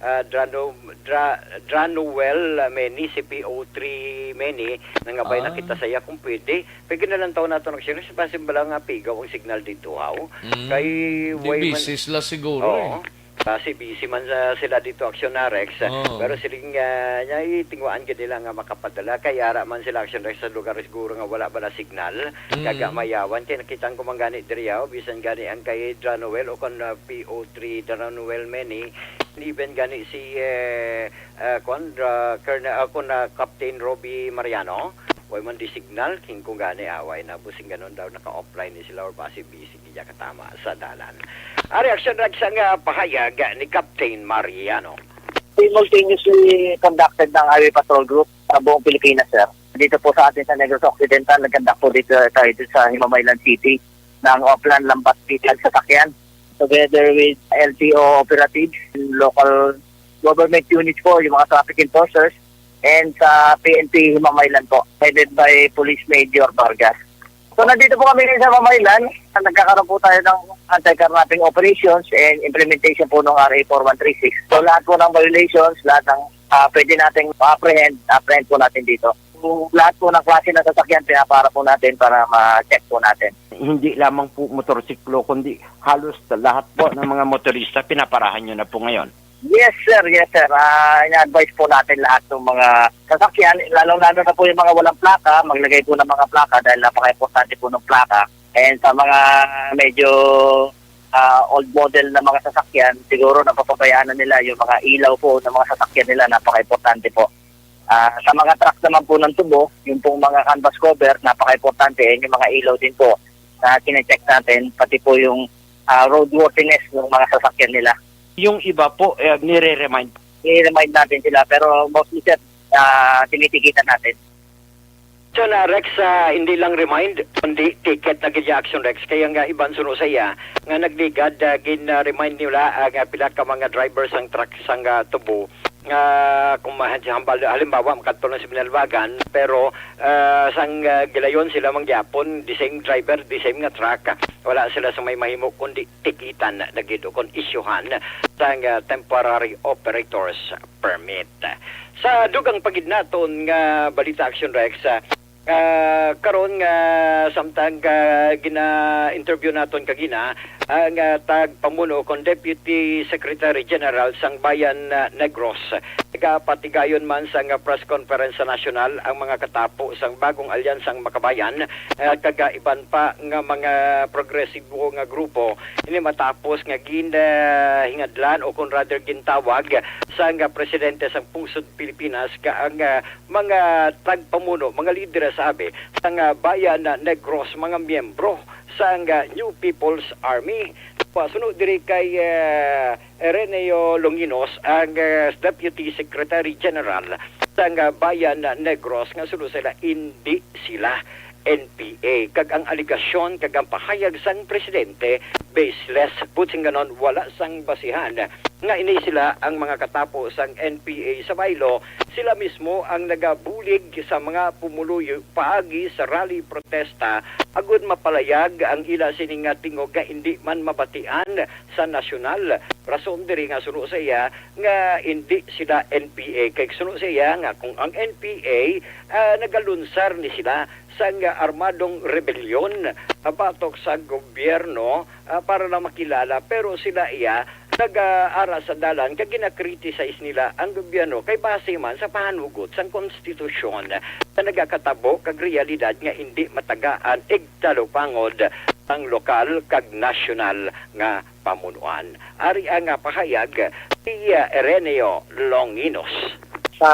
ah, Drano, Dra-, Dranuel, ah, Manny, si P O three Manny, nangabay na Ah. kita sa iya kung pwede. Pwede na lang taon nato, Action Rex, basi bala nga pigaw ang signal dito, haw. Mm. Kay Di way man busy sila siguro Oo. eh. Kasi busy man sa, sila dito, Action Rex. Oo. Pero siling, ah, niya, itingwaan gid nila nga makapadala. Kay ara man sila, Action Rex, sa lugar siguro nga wala bala signal. Mm. Kag mayawan. Kay nakita ko man gani diri, ah, bisan gani ang kay Dranuel o kon, ah, P O three Dranuel Manny, even gani si, eh, ah, kon, ah, Colonel, ah, kon, ah, Captain Robbie Mariano, way man di signal, king kung gani, ah, way na busing ganon daw, naka-offline ni sila or basi busy gid ya katama sa dalan. Ang reaksyon rag sang, ah, pahayag ni Captain Mariano. Simultaneously conducted ng Highway Patrol Group sa buong Pilipinas, sir. Dito po sa atin sa Negros Occidental, nagkandak po dito tayo dito sa Himamaylan City ng Oplan Lambat Bitag Sasakyan. Together with L T O operatives, local government units po, yung mga traffic enforcers, and sa P N P Himamaylan po, headed by Police Major Vargas. So, nandito po kami ngayon sa Himamaylan. Nagkakaroon po tayo ng anti-carnapping operations and implementation po ng R A four one three six. So, lahat po ng violations, lahat ng, ah, pwede nating ma-apprehend, apprehend po natin dito. So, lahat po ng klase ng sasakyan, pinapara po natin para ma-check po natin. Hindi lamang po motorsiklo, kundi halos lahat po ng mga motorista, pinaparahan nyo na po ngayon. Yes, sir. Yes, sir. Ah, ina-advise po natin lahat ng mga sasakyan, lalong-lalo na po yung mga walang plaka, maglagay po ng mga plaka dahil napaka-importante po ng plaka. And sa mga medyo, ah, old model na mga sasakyan, siguro napapabayaan na nila yung mga ilaw po ng mga sasakyan nila, napaka-importante po. Ah, sa mga truck naman po ng tubo, yung pong mga canvas cover, napaka-importante, and yung mga ilaw din po na kine-check natin, pati po yung, ah, roadworthiness ng mga sasakyan nila. Yung iba po, eh, nire-remind? Nire-remind natin sila, pero mostly, sir, ah, tinitikitan natin. So na, Rex, ah, hindi lang remind, kundi ticket na gid ya, Action Rex. Kaya nga iban suno sa iya, nga nagligad, ah, gin-remind nila, ah, nga pila ka mga driver sang truck sang, ah, tubo nga kung mahambal, halimbawa, makadto lang sa Binalbagan, pero, ah, sang, ah, gilayon sila man gyapon, the same driver, the same nga truck, wala sila sa may mahimo, kundi tikitan na gid o kon isyuhan sang, ah, temporary operators permit. Sa dugang pa gid naton nga balita, Action Rex, ah, Ah, karon nga samtang, ah, gina-interview naton kagina ang, ah, tagpamuno kon Deputy Secretary General sang Bayan, ah, Negros, nagapatigayon man sang, ah, press conference sa nasyonal ang mga katapo sang Bagong Alyansang Makabayan, ah, kag, ah, iban pa nga mga progresibo nga grupo. Ini matapos nga gin-, ah, hingadlan o kon rather gintawag sang, ah, presidente sang Pungsod Pilipinas ka ang, ah, mga tagpamuno, mga lideres, abi, sang, ah, Bayan na Negros, mga miyembro sang, ah, New People's Army. Pasuno diri kay, ah, Ireneo Longinos, ang, ah, Deputy Secretary General sang, ah, Bayan na Negros, nga suno sila, indi sila N P A. Kag ang aligasyon kag ang pahayag sang presidente, baseless, buot silingon, wala sang basihan. Nga ini sila ang mga katapo sang N P A sa baylo, sila mismo ang nagabulig sa mga pumuluyo paagi sa rally protesta agud mapalayag ang ila sini nga tingog nga indi man mabatian sa nasyonal. Rason diri nga suno sa iya nga indi sila N P A, kay suno sa iya nga kung ang N P A, ah, nagalunsar ni sila sang armadong rebelyon, ah, batok sa gobyerno, ah, para lang makilala, pero sila iya nag-aara sa dalan kag gina-criticize nila ang gobyerno kay base man sa pahanugot sang konstitusyon nga nagakatabo kag realidad nga indi matagaan igtalupangod ang lokal kag nasyonal nga pamunuan. Ari ang, ah, pahayag ni, ah, Erenio Longinos. Sa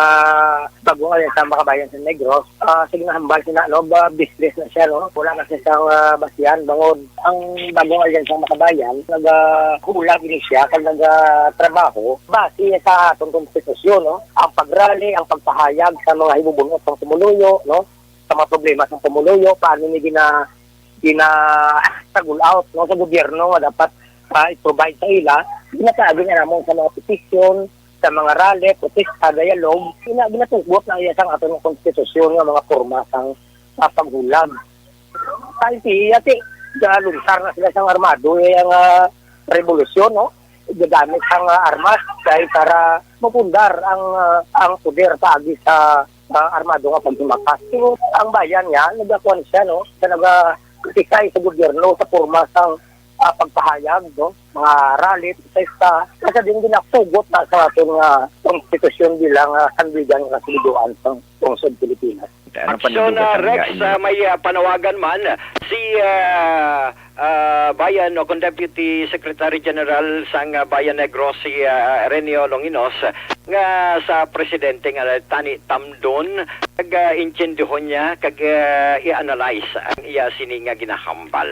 Bagong Alyansa Makabayan sa Negros, ah, sige nga hambal sina, no, ba, business na siya, no? Wala na siya sang, ah, basihan, bangod ang Bagong Alyansa Makabayan, nagahulag ni siya kag nagatrabaho base sa atong konstitusyon, no? Ang pagrally, ang pagpahayag sa mga hibubunot sang pumuluyo, no? Sa mga problema sang pumuluyo, paano ni gina-, gina-, sa goal out, no, sa gobyerno nga dapat, ah, i-provide sa ila, ginatagi nga namon sa mga petisyon, sa mga rally, protesta, dialogue, gina-, ginatugot na iya sang aton konstitusyon nga mga porma sang, ah, paghulag. Kay si, ati, galunsar na sila sang armado, eh, ang, ah, revolusyon, no? Gagamit sang, ah, armas kay para mapundar ang, ah, ang poder paagi sa, ah, armado nga paghimakas. So, ang bayan niya, nagakuan siya, no? Sa nagakritikay sa gobyerno sa porma sang, ah, pagpahayag, no? Mga rally, protesta, kaya din ginatugot na sa aton nga konstitusyon bilang, ah, sandigan nga kasuliduan sa pungsod Pilipinas. Ano pa Aksyon, nadugasan ah, Rex, nga inyo? Ah, may, ah, panawagan man si, ah, ah, Bayan o kung Deputy Secretary General sang, ah, Bayan Negros, si, ah, Renio Longinos, nga sa presidente nga tani tamdon, kag, ah, intindiho niya, kag, ah, i-analyze ang iya sini nga ginahambal.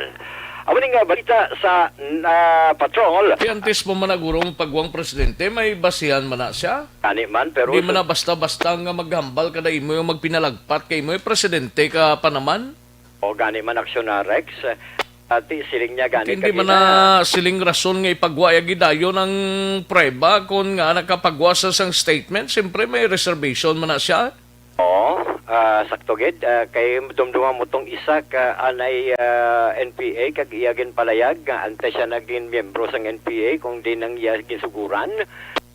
Amo ni nga balita sa, ah, patrol. Kay antes pa man na guro ang pagwang presidente, may basihan man na siya. Gani man, pero Di man sa na basta-basta nga maghambal kada imo yung magpinalagpat kay imo yung presidente ka pa naman. O gani man, Aksyon na Rex. Ati, siling niya gani Hindi man kagina. Na siling rason nga ipagwa ya gidayon ang prueba kung nga nakapagwa sa sang statement. Siyempre, may reservation man na siya. Oo, ah, sakto gid. Ah, kay dumduma mo tong isa ka anay, ah, N P A kag iya ginpalayag nga antes siya naging miyembro sang N P A kung di nang iya ginsuguran.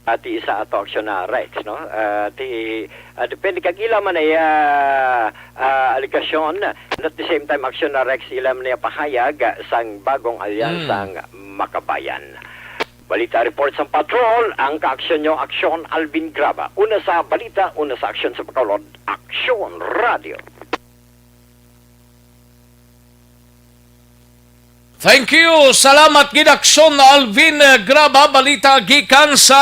Ati isa ato aksyon na Rex, no? Ah, ti, ah, depende kag ila man ay, ah, ah, alegasyon. And at the same time, aksyon na Rex, ila man ay pahayag, ah, sang bagong alyansang Mm. Makabayan. Balita report sang patrol, ang kaaksyon nyo, Aksyon Alvin Graba. Una sa balita, una sa aksyon sa Bacolod, Aksyon Radio. Thank you. Salamat gid, Aksyon Alvin Graba. Balita gikan sa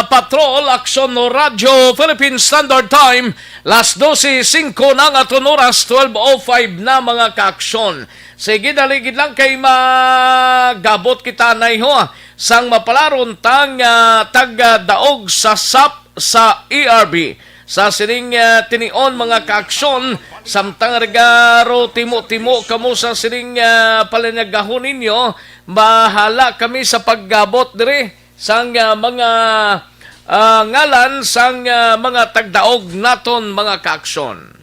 Patrol, Aksyon Radyo, Philippine Standard Time, las dose singko na ang aton oras, twelve oh five na, mga kaaksyon. Sige, dali gid lang kay magabot kita na, ho, sang mapalaron tang, ah, tagdaog sa sap sa E R B. Sa sining, ah, tinion, mga kaaksyon, samtang regaro timo-timo kamo sa sining, ah, palinyagahon ninyo, bahala kami sa paggabot diri sang, ah, mga, ah, ngalan sang, ah, mga tagdaog naton, mga kaaksyon.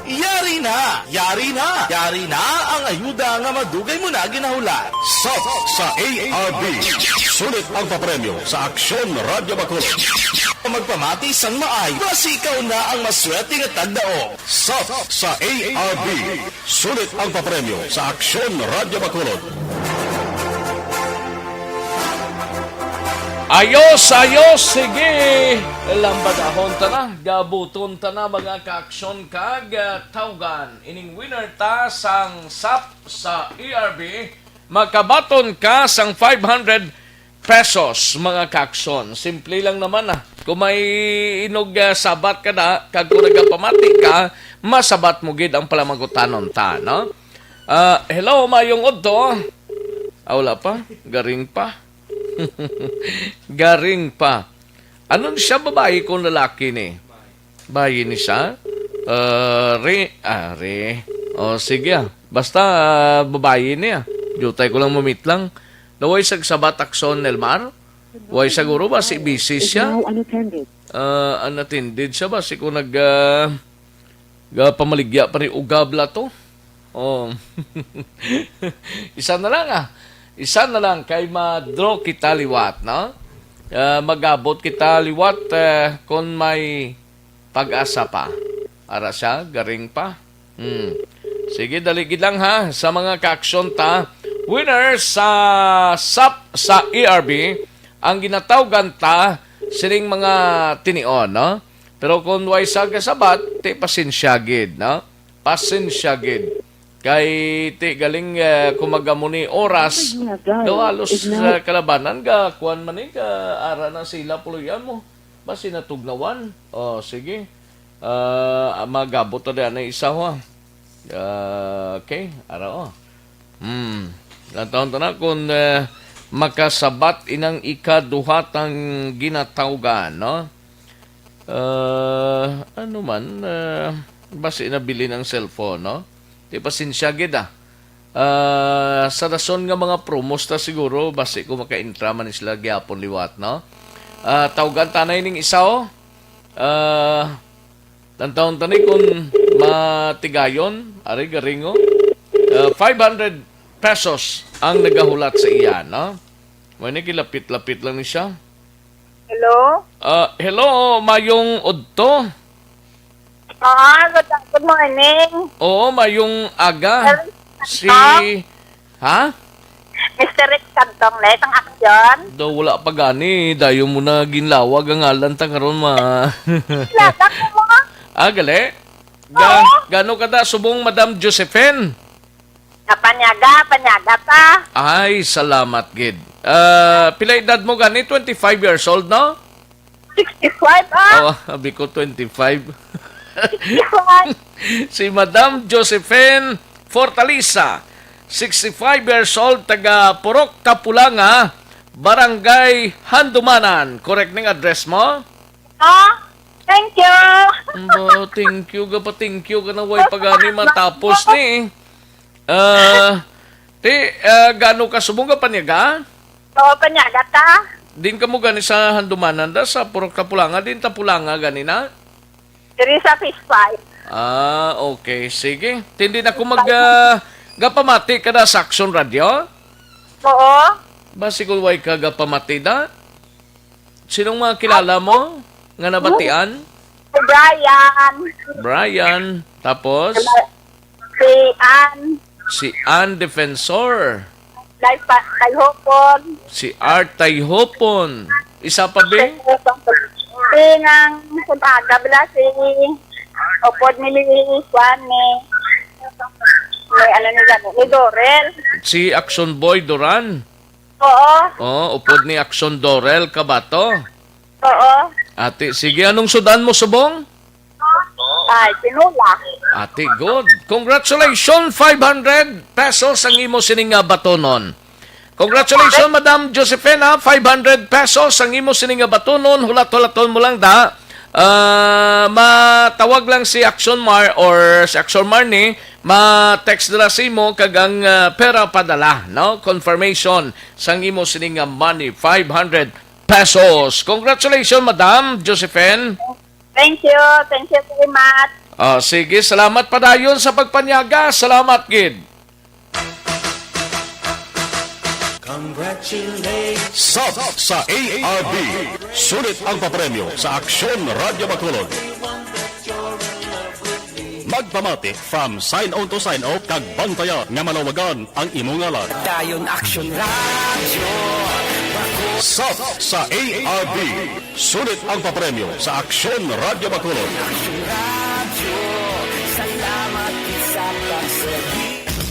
Yari na! Yari na! Yari na ang ayuda nga madugay mo na ginahulat. Sap sa A R B. Sulit ang papremyo sa Aksyon Radyo Bacolod. Magpamati sang maay, basi ikaw na ang maswerte nga tagdaog. Sap sa A R B. Sulit ang papremyo sa Aksyon Radyo Bacolod. Ayos, ayos, sige. Lambadahon ta na, gabuton ta na, mga kaaksyon kag, ah, tawgan. Ining winner ta sang sap sa E R B, makabaton ka sang five hundred pesos, mga kaaksyon. Simple lang naman, ah. Kung may inog, ah, sabat ka na, kag kung nagapamati ka, masabat mo gid ang palamagutanon ta, no? Ah, hello, mayong udto. Ah, wala pa. Garing pa. Garing pa. Ano siya, babae kung lalaki ni? Bayi ni siya? Ah, re, ah, re. O, sige, ah. Basta, ah, babayi niya. Jutay ko lang mamit lang. Naway sa sabat akson, Nelmar? Way siguro ba si busy siya? Is now unattended. Ah, unattended siya ba? Si ko nag, ah, ga-, pamaligya pa ni ugab la to. Oh. Isa na lang, ah. Isa na lang kay ma-draw kita liwat, no? Ah, mag-abot kita liwat, eh, kung may pag-asa pa. Ara siya, garing pa. Hmm. Sige, dali gid lang ha, sa mga kaaksyon ta. Winner sa sap sa E R B, ang ginatawgan ta sining mga tinion, no? Pero kung way sa kasabat, ti pasensya gid, no? Pasensya gid. Kay ti galing, eh, kung magamuni oras, daw halos, eh, kalabanan ga kuwan man ni, ga ara na sila puloy-an mo. Basi natugnawan. O, sige. Ah, magabot na diyan ang isa, ha? Ah, okay. Ara, o. Hmm. Lantawon ta na kung, eh, makasabat inang ikaduha tang ginatawgan, no? Ah, ano man, ah, basi nabilin ang cellphone, no? Di pasensya gid, ah. Ah, sa rason nga mga promos ta siguro, basi ko makaintra man sila gyapon liwat, no? Ah, tawgan ta na ining isa, o. Ah, lantawon ta ni kung matigayon, ari garingo. Ah, five hundred pesos ang nagahulat sa iya, no? May nagilapit-lapit lang ni siya. Hello? Ah, hello, mayong udto. Ah, good, good morning. Oo, mayong aga. Hello, Si, Cantong. Ha? Mister Rick Cantong, le, sang aksyon. Daw wala pa gani, dayon mo na ginlawag ang ngalan ta karon, ma. Ladak mo. Ah, gali? Ga-, Oo. Gano kada subong, Madam Josephine? Napanyaga, panyaga ta. Ay, salamat gid. Ah, pila edad mo gani? Twenty-five years old, no? Sixty-five, ah. Oh, abi ko twenty-five. Sixty-five. Si Madam Josephine Fortaleza, sixty-five years old, taga Purok Tapulanga, Barangay Handumanan. Correct ning address mo? Ah, thank you. Ba, thank you ka pa, thank you ka na, way pa gani matapos ni. Ah, ti, ah, gano ka subong ka panyaga? Oo, panyaga ta. Din ka mo gani sa Handumanan da, sa Purok Tapulanga, din Tapulanga gani na? Diri sa Fish Fry. Ah, okay. Sige. Tindi na ko mag, ah, gapamati ka na sa Action Radio? Oo. Basi kung way ka gapamati da? Sinong mga kilala mo nga nabatian? Si Brian. Brian. Tapos? Si Ann. Si Ann Defensor. Life pa, Tayhopon. Si Art Tayhopon. Isa pa, Bing? Si ngang Subaga, bala si Opod ni Li-, Kwan ni, ni ano ni Gano, ni Dorel. Si Action Boy Duran. Oo. Oh, upod ni Action Dorel Kabato. Oo. Ati, sige, anong sudan mo subong? Ay, tinola. Ati, good. Congratulations, five hundred pesos ang imo sining nga batonon. Congratulations, Madam Josefina, five hundred pesos ang imo sining nga batonon. Hulat-hulaton mo lang da. Ah, matawag lang si Action Mar or si Action Marnie, ma-text nila sa imo kag ang, ah, pera padala, no? Confirmation sang imo sining nga money, five hundred pesos. Congratulations, Madam Josephine. Thank you. Thank you very much. Ah, sige, salamat padayon sa pagpanyaga. Salamat gid. Congratulations. Sap sa A R B. Sulit ang papremyo sa Aksyon Radyo Bacolod. Magpamati from sign on to sign off kag bantaya nga malawagan ang imo ngalan. Dayon Action Radio. Sap sa A R B. Sulit ang papremyo sa Aksyon Radyo Bacolod. Action Radio. Salamat sa pagserbi.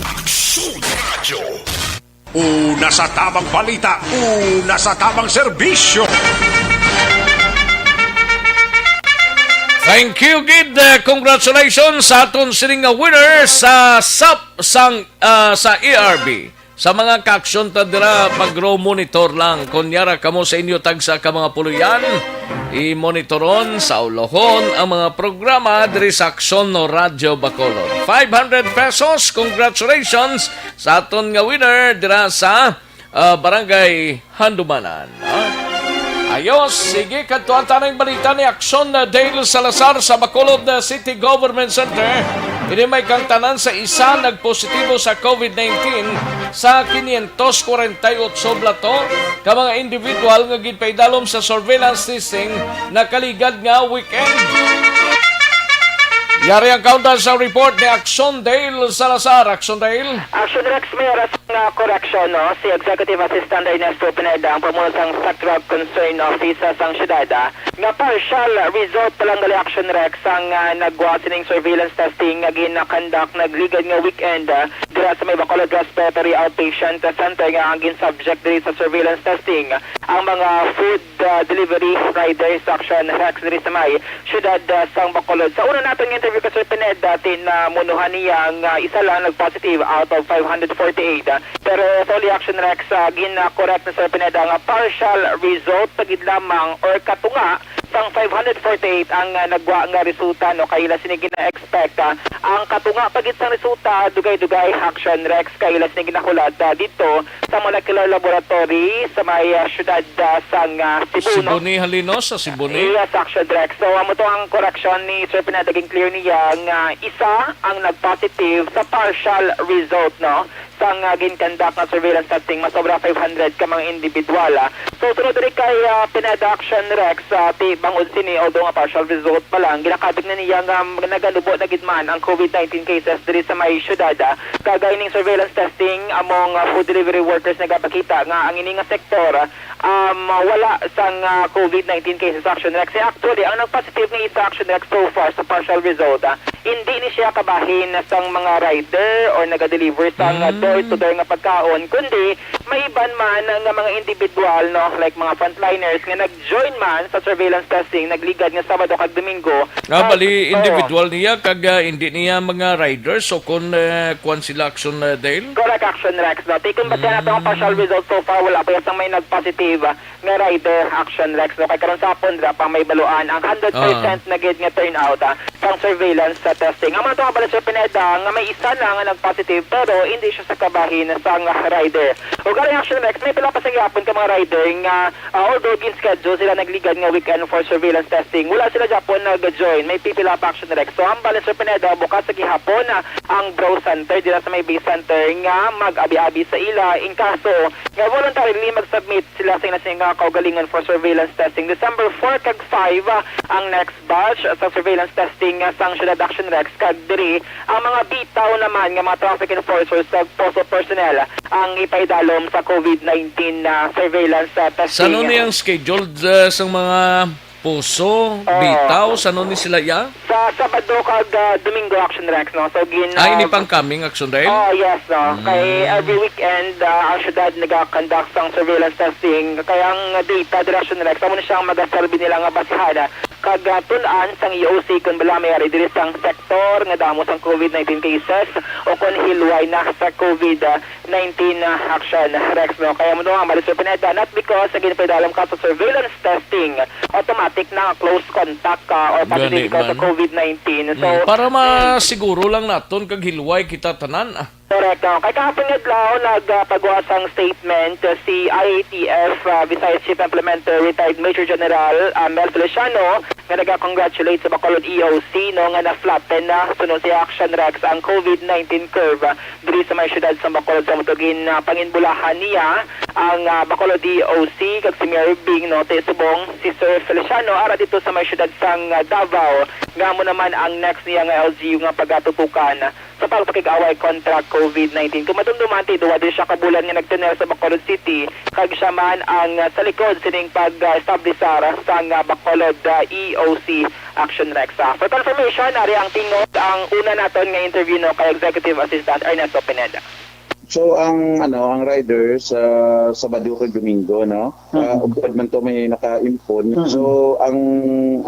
Aksyon Radio. Una sa tamang balita, una sa tamang serbisyo. Thank you, gid. Uh, congratulations sa aton sining nga winner sa sap sang, uh, sa A R B. Sa mga kaaksyon ta dira, pag-monitor lang. Kon yara kamo sa inyo tagsa ka mga puloy-an, i-monitoron sa ulohon ang mga programa diri sa Aksyon no Radyo Bacolod. Five hundred pesos, congratulations sa aton nga winner dira sa, ah, Barangay Handumanan. Ah, ayos, sige, kadtuan ta na ang balita ni Aksyon, ah, Dale Salazar sa Bacolod, ah, City Government Center. Ini may kangtanan sa isa nagpositibo sa COVID nineteen sa quinientos kwarenta y ocho blato ka mga individual nga ginpaidalom sa surveillance testing nakaligad nga weekend. Yari ang kaundan sa report ni Aksyon Dale Salazar. Aksyon Dale. Action Rex Meras. Nga correction, no, si Executive Assistant Ernesto Pineda, ang pamuno sang Sectoral Concern Office, ah, sang syudad, ah, nga partial result pa lang gali, Action Rex, ang, ah, nagwa sining surveillance testing nga gin-conduct nagligad nga weekend, ah, dira sa may Bacolod Respiratory Outpatient Center nga ang gin-subject diri sa surveillance testing ang mga food, ah, delivery riders, Action Rex, diri sa may siyudad, ah, sang Bacolod. Sa una naton nga interview kay Sir Pineda, ti namunuhan niya nga isa lang nag-positive out of five hundred forty-eight. Pero sa uli, Action Rex, ah, gin-correct ni Sir Pineda nga partial result pa gid lamang or katunga sang five hundred forty-eight ang, ah, nagwa nga resulta, no, kay ila sini gina-expect, ah, ang katunga pa gid sang resulta, dugay-dugay, Action Rex, kay ila sini ginahulat, ah, didto sa molecular laboratory sa may, ah, siyudad, ah, sang, ah, Cebu, no? Cebu ni halin, no, sa Cebu ni. Yes, Action Rex. So, amo to ang correction ni Sir Pineda, naging clear niya nga isa ang nag-positive sa partial result, no, sang, ah, gin-conduct nga surveillance testing, masobra five hundred ka mga individual, ah. So, sunod diri kay, ah, Pineda, Action Rex, ah, ti bangod sini, although nga partial result pa lang, ginakabig na niya nga naganubo na gid man ang COVID nineteen cases diri sa may siyudad, ah. Kag ining surveillance testing among, ah, food delivery workers nagapakita nga ang ini nga sektor, ah, um, wala sang, ah, COVID nineteen cases, Action Rex. Eh, actually, ang nag-positive nga isa, Action Rex, so far sa partial result, ah, hindi ni siya kabahin sang mga rider or naga-deliver sang, ah, Mm. door-to-door nga pagkaon, kundi may iban man nga mga individual, no, like mga frontliners nga nag-join man sa surveillance testing, nagligad nga Sabado kag Domingo. Ah, Kag, bali, oo. Individual niya kag, ah, hindi niya mga riders o kung, eh, kuwan sila, Action, eh, Dale? Correct, Action Rex, no? Ti kung basihan nato ang Mm. partial result so far, wala pa sang may nag-positive, ah, nga rider, Action Rex, no? Kay karon sa hapon, dira pa may baluan ang hundred percent Ah. na gid nga turnout, ah, sang surveillance sa testing. Amo to nga bala, Sir Pineda, nga may isa na nga nag-positive, pero hindi siya sa kabahin sang rider. O galing, Action Rex, may pila pa sa gihapon ka mga rider nga, ah, although gin-schedule sila nagligad nga weekend for surveillance testing, wala sila gyapon nag-join. May pipila pa, Action Rex. So, hambal ni Sir Pineda, bukas sa gihapon, ah, ang Bro Center dira sa may Base Center nga mag-abi-abi sa ila in kaso nga voluntarily mag-submit sila sa ila sini nga kaugalingon for surveillance testing. December four kag five, ah, ang next batch sa surveillance testing, ah, sang Siyudad, Action Rex, kag diri ang mga bitaw naman nga mga traffic enforcers kag POSO personnel ang ipaidalom sa COVID nineteen na surveillance, ah, testing. Sano ni ang scheduled, ah, sang mga POSO, Oo. bitaw? Sano ni sila, ya? Sa Sabado kag, ah, Domingo, Action Rex, no? So, gin-, Ah, ini ah, pang coming, Action Rex? Oh, yes, no? Mm. Kay every weekend, ah, ang siyudad nag-conduct sang surveillance testing. Kaya ang data, Action Rex, amo na siyang magaserbi nila nga basihan, ah, kag, ah, tun-an sang E O C kung bala may ari diri sang sektor nga damo sang COVID nineteen cases o kung hilway na sa COVID, ah, nineteen, ah, Action Rex, no? Kaya mo nga, Marisol Pineda, not because sa ginpaidalom ka sa surveillance testing, automatic na close contact ka or Gani positive ka sa man. COVID nineteen. So, Mm, para mm. masiguro lang naton kag hilway kita tanan, ah. Correct, no? Kay kahapon nga adlaw, nagpagawa sang statement, uh, si I A T F, uh, Visayas Chief Implementer, retired Major General, uh, Mel Feliciano, nga naga-congratulate sa Bacolod E O C, no, nga na-flatten na, suno sa Action Rex, ang COVID nineteen curve, uh, diri sa may siyudad sa Bacolod. Sa mutugin, uh, panginbulahan niya ang, uh, Bacolod E O C kag si Mayor Bing, no, ti subong si Sir Feliciano, ara dito sa may siyudad sang, uh, Davao, nga amo naman ang next niya nga L G U nga pagatutukan sa pagpakig-away kontra COVID nineteen. Kung madumduman, ti duha din siya ka bulan nga nagtuner sa Bacolod City, kag siya man ang, ah, sa likod sining pag-establisar sang, ah, Bacolod, ah, E O C Action Rex. Ah, for confirmation, ari ang tingog, ang una naton nga interview, no, kay Executive Assistant Ernesto Pineda. So, ang, ano, ang riders, ah, Sabado kag Domingo, no? Ah, Mhm. Upod man to may naka-impon. Mhm. So, ang,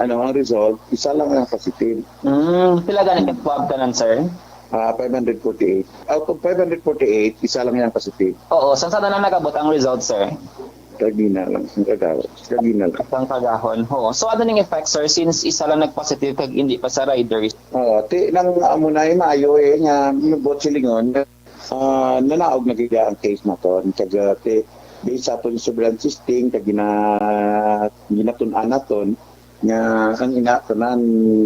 ano, ang result, isa lang ang positive. Mm, pila gani ka swab tanan, sir? Ah, five hundred forty-eight. Out of five hundred forty-eight, isa lang yang positive. Oo, sang sana na nag-abot ang result, sir? Kagina lang, ang kagawad. Kagina lang. Sang kagahon, oo. So, ano ning effect, sir, since isa lang nag-positive kag hindi pa sa riders? Oo, ti, nang amo na, eh, maayo, eh, nga, buot silingon, ah, nanaog na gid ang case naton. Kag, ah, ti, based sa aton surveillance testing, kag gina-, ginatun-an naton, nga ang ina tanan,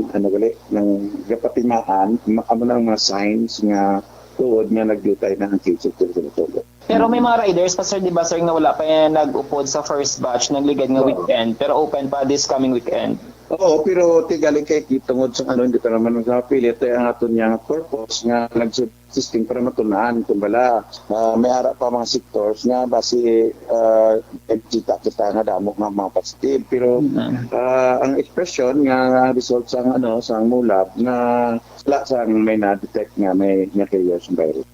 ano gali, nang gapatimaan, ma-, amo na ang mga signs nga tuod nga nagdiutay na ang cases diri sa Bacolod. Pero may mga riders pa, sir, di ba, sir, nga wala pa yan nag-upod sa first batch, nagligad nga Oo. weekend, pero open pa this coming weekend? Oo, pero tigali kay tungod sa ano, hindi pa naman sa pilit, eh, ang aton niya nga purpose nga nag-testing para matunaan kung bala, ah, may ara pa mga sectors nga basi, ah, kita, kita nga damo nga mga positive. Pero, Mm. ah, ang expression nga, nga result sa ano, sa mulab nga wala sang may na-detect nga may, nga carrier sa virus.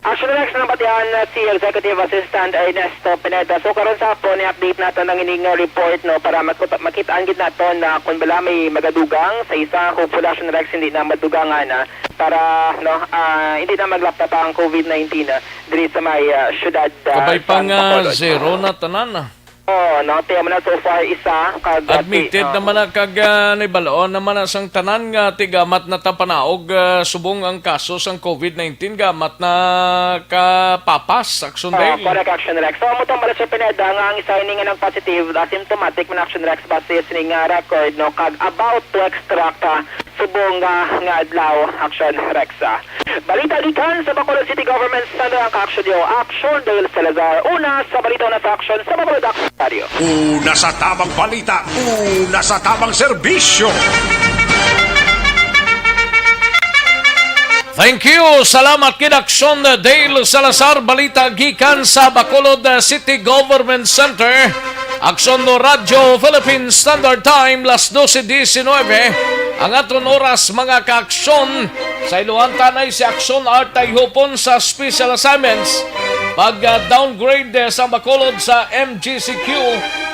Actually, Rex, nabatian na si Executive Assistant Ernesto Pineda. So, karon sa hapon, i-update naton ang ining report, no, para mat-, makitaan gid naton na kung bala may magadugang sa isa. Hopefully, Action Rex, hindi na madugangan na para, no, ah, hindi na maglapta pa ang covid nineteen, ah, diri sa may, ah, syudad, ah, Kabay pa sa nga Bacolod. Zero na tanan, ah. Oo, no, tiyan mo na so far isa, kag, ah, Admitted ti-, ah, naman na kag, ah, nibal-on naman na sang tanan nga tigamat na tapanaog, ah, subong ang kaso sang covid nineteen gamat na kapapas, Action Ah, Dale. Correct, Action Rex. So, amo tong bala, Sir Pineda, nga ang isa ini nga nag-positive, asymptomatic man, Action Rex, base sini nga record, no, kag about to extract, ah, subong nga, nga adlaw, Action Rex, ah. Balita gikan sa Bacolod City Government Center ang ka-action niyo, Action Dale Salazar. Una sa balita, una sa action sa Bacolod Action Radio. Una sa tabang balita, una sa tabang serbisyo. Thank you. Salamat kid Action Dale Salazar. Balita gikan sa Bacolod, uh, City Government Center. Action Radyo Philippine Standard Time, las dose diecinueve. Ang aton oras, mga ka-aksyon. Sa iluhan tanay si Action Art Tayhupon sa special assignments. Pag, uh, downgrade, uh, sa Bacolod sa M G C Q,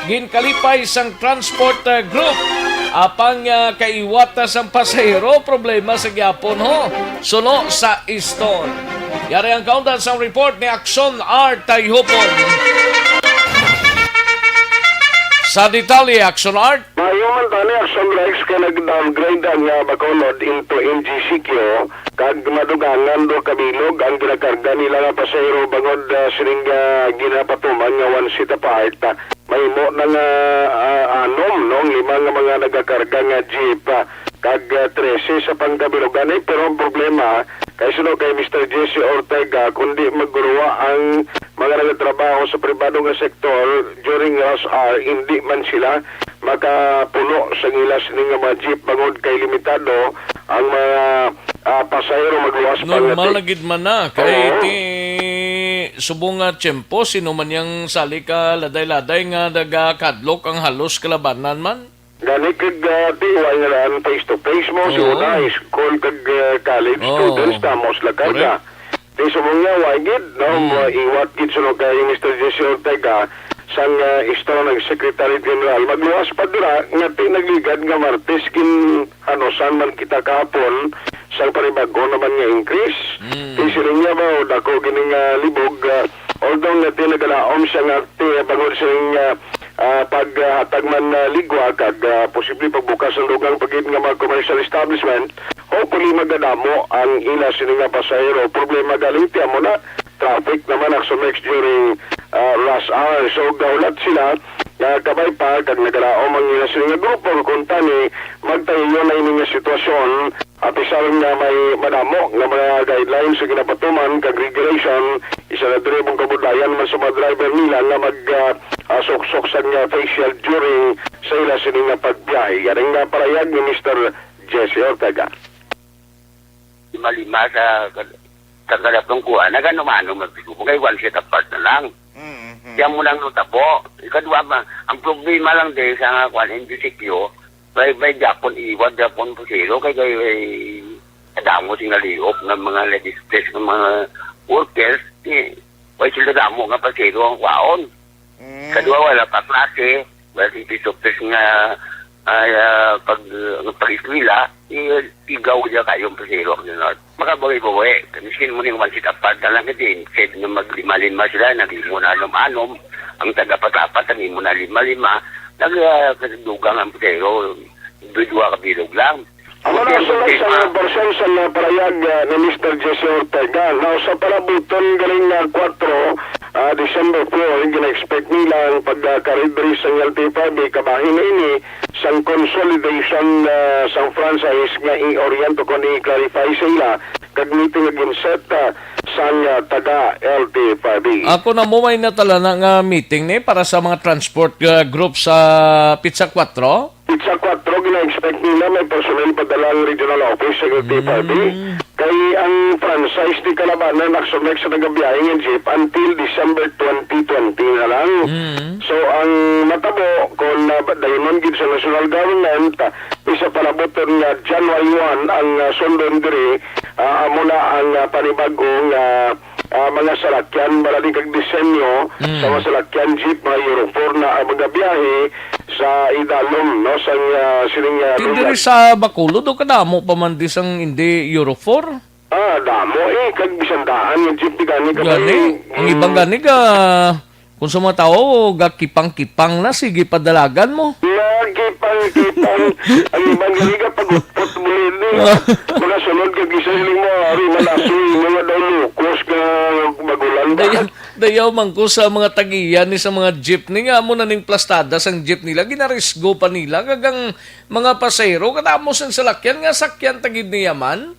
ginkalipay sang transport, uh, group. Apang, uh, kaiwat, uh, sang pasahero, problema sa gyapon, ho. Suno sa Easton. Yari ang kaundan sang report ni Action Art Tayhupon. Sa detalye, Action Art. Maayo man tani, Action Rex, kay nag-downgrade ang, ah, Bacolod into M G C Q, kag madugangan do kabilog ang ginakarga nila nga pasahero bangod, ah, sining, ah, ginapatuman nga one seat apart. Ah, mahimo na nga, ah, anom, no, ang lima nga mga nagakarga nga jeep, ah, kag, ah, trese sa pangkabilugan. Eh, pero ang problema, kay suno kay Mister Jesse Ortega, kundi magguruwa ang mga nagatrabaho sa pribado nga sektor during rush hour, hindi man sila makapuno sa ila sini nga mga jeep bangod kay limitado ang mga, ah, pasahero magluwas pa nga Normal ti- na gid man na, kay Oo. ti subong nga tiyempo, sino man yang sali ka laday-laday nga nagakadlok ang halos kalabanan man? Gani kag, ah, tiway nga daan face to face mo, si Oo. Una, high school kag, ah, college Oo. students, tamos la karga. Correct. Di subong niya, wa gid, no? Hmm. Iwat gid suno kay Mister Jesse Ortega, sang, ah, Eastern nga Secretary General. Magluwas pa dira nga ti nagligad nga Martes, ginhanusan man kita kahapon sang panibag-o naman nga increase. Hmm. Ti siling niya ba, o dako gini nga libog, ah, although nga ti nagalaom siya nga ti bangod sining, ah, ah, paghatag man, ah, ligwa kag, ah, posible pagbukas ang dugang pa gid nga mga commercial establishment, hopefully magadamo ang ila sini nga pasahero. Problema gali ti amo na, traffic naman ang sumex during, ah, rush hour. So, gahulat sila nga kabay pa kag nagalaom ang ila sini nga grupo nga kuntani magtayo na ini nga sitwasyon. Apisar nga may madamo nga mga guidelines nga ginapatuman kag regulation, isa na diri ang kabudlayan man sa mga driver nila nga mag, ah, ah, suksok sa nga facial during sa ila sini nga pagbiyahe. Yan ang, ah, parayag ni Mister Jesse Ortega. Lima-lima sa, sa kada tungkuan, nagano-mano magtigubo. Kay one seat apart na lang. Mm-hmm. Kaya mo lang notabo. Ikadwa ba, ang problema lang din sa nga kwan, M G C Q, may, may Japon, iwan Japon po silo, kay, kay, kay, kadamo sing naliop ng mga legislators, ng mga workers, eh, may sila damo nga pasero ang kwaon. Mm. Kadwa, wala pa klase, wala si Christopher nga, ay, ah, pag, ah, pag-eskwela, i-, igaw niya kayong pasero ang North. Makabawi-bawi, miskin mo ning one seat apart na lang kasi, instead na maglima-lima sila, naging mo na anom-anom, ang taga-Patapat, naging mo na lima-lima, nag, ah, kadugang ang pasero, dua ka bilog lang. Amo na ang sulod sa mga portion sa mga parayag, ah, ni Mister Jesse Ortega. Now, sa palabuton galing nga kwatro, ah, December four, gina-expect nila ang pagkakaridri sa L T five, kabahin na ini sang consolidation, ah, sang franchise nga i-orient o kon i-clarify sa ila kag meeting nga ginset, ah, sang, ah, taga L T five. Ako na mo may natalana nga meeting ni para sa mga transport, ah, group sa Pizza Cuatro? Sa kuwatro, gina-expect nila may personnel padala ang regional office sa L T F R B. Mm. Kay ang franchise ni kalabanan, Action Rex, sa nagabiyahe nga jeep until December twenty twenty na lang. Mm. So, ang matabo, kung, ah, dayonon gid sa national government, ah, isa palabuton nga January one ang, ah, sundon diri, ah, amo na ang, ah, panibagong, ah, ah, mga salakyan, bala ni kag disenyo Mm. sa mga salakyan, jeep, mga Euro four na ang magabiyahe sa idalom, no, sang, ah, sining, ah, Ti lugar. Diri sa Bacolod, o kadamo pa man di sang hindi Euro four? Ah, damo eh, kag bisan daan nga jeep di gani ka Gani, may, ang mm. Ibang gani ka, kung sa mga tao, gakipang-kipang na, sige, padalagan mo. Gakipang-kipang. Ang ibang gani ka pag-utpot mo rin eh. Mga sunod ka gisa, siling mo, ari, malasoy, mga daw lukos nga magulang ba? Dayaw, dayaw man ko sa mga tagiyan ni sa mga jeepney nga amo na ning plastada sang jeep nila, ginarisgo pa nila, kag ang mga pasahero, kadamo sang salakyan nga sakyan tagid niya man.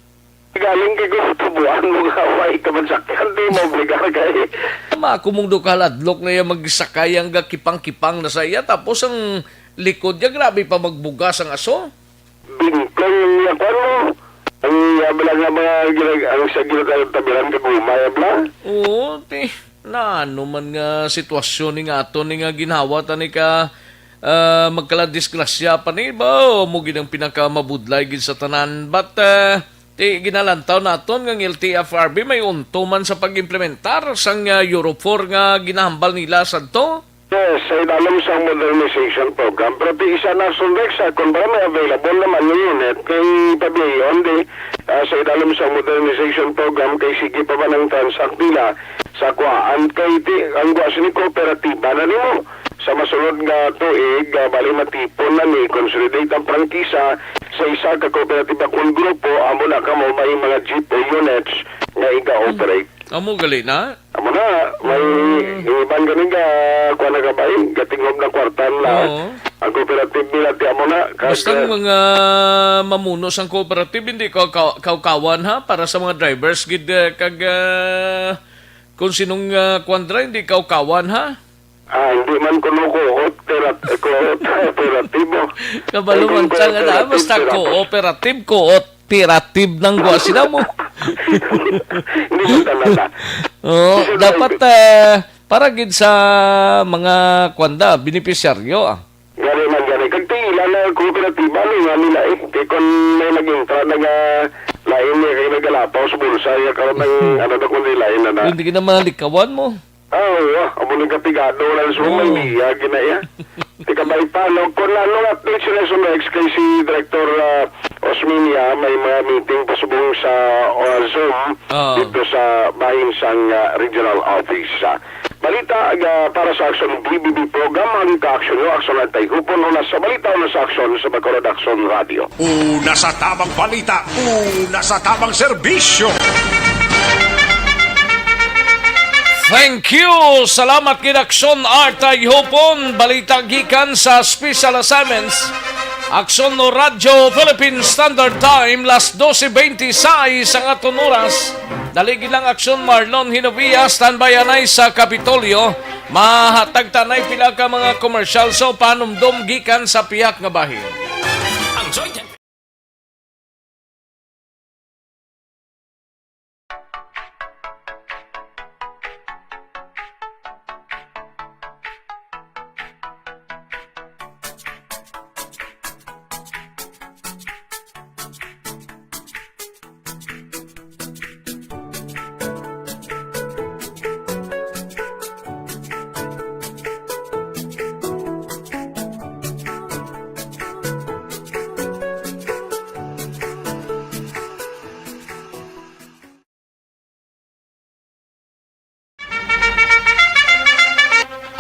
Galing kay ko sa tubuan mo nga way ka man sakyan, di mo obligar kay. Tama, kumong do kaladlok na iya magsakay ang gakipang-kipang na sa iya, tapos ang likod niya, grabe pa magbugas ang aso. Bingkong niya, kwan mo. Ang iya bala nga mga ginag-, ang sa ginag-, tabiran ka gumay, bla? Oo, ti, na ano man nga sitwasyon ni nga ato ni nga ginhawa ta ni ka, ah, magkaladisgrasya pa ni ba? O, mo gid ang pinakamabudlay gid sa tanan. But, ah, ti, ginalantaw naton nga ang L T F R B may unto man sa pag-implementar sang, ah, Euro four nga ginahambal nila sadto. Yes, sa idalom sang modernization program. Pero ti isa na sundek sa kung para may available naman yung unit kay pabiyon di, ah, sa idalom sang modernization program kay sige pa man ang transact nila sa kuhaan kay ti ang kuha sini kooperatiba na nimo. Sa masunod nga tuig, ah, bali matipon na ni consolidate ang prangkisa sa isa ka kooperatiba kung grupo, amo na ka mo may mga jeep o units nga iga-operate. Amo gali na? Amo na, may Mm. iban gani nga kuha na kabay, gatingob na kwarta nila. Oo. Ang cooperative nila, ti amo na. Kag, Basta ang uh, mga mamuno sang cooperative, hindi ka ka- kaukawan ha, para sa mga drivers, gid uh, kag uh, kung sinong uh, kwan dra, hindi kaukawan ha. Ah, hindi man kuno kuot, pero kuot, pero tibo. Kabalo man sa nga na, basta cooperative, cooperative, cooperative nang gwa sila mo. Hindi ko talaga. Oo, dapat ah, para gid sa mga kwanda, benepisyaryo ah. Gani man gani. Kag tiila na ang kooperatiba, ano nga nila eh. Kay kung may naging tra, naga, lain niya, kay nagalapaw sa bulsa, ya karon ang, ano na kung nila, yun na na. Hindi ka na malikawan mo. Ah, oo, ah. Amo nang kapigado na sa may Oo. niya, ginaya. Tika ba ipano? Kung ano nga update sila sa next kay si Director ah, Osminia, may mga meeting pa subong sa ah, Zoom Oo. dito sa bahin sang ah, regional office. Ah, balita ah, para sa Aksyon B B B program, ang ka-aksyon nyo, Aksyon at Tayhupon, una sa balita, una sa aksyon sa Bacolod Aksyon Radio. Una sa tamang balita, una sa tamang serbisyo. Thank you! Salamat gid, Aksyon Artay Hopon. Balita gikan sa Special Assignments. Aksyon no Radyo Philippine Standard Time, las doce veintiséis ang aton oras. Dali gid lang, Aksyon Marlon Hinovia, standby anay sa Kapitolyo. Mahatag tanay pila ka mga komersyal sa panumdom gikan sa pihak nga bahin. Ang Joy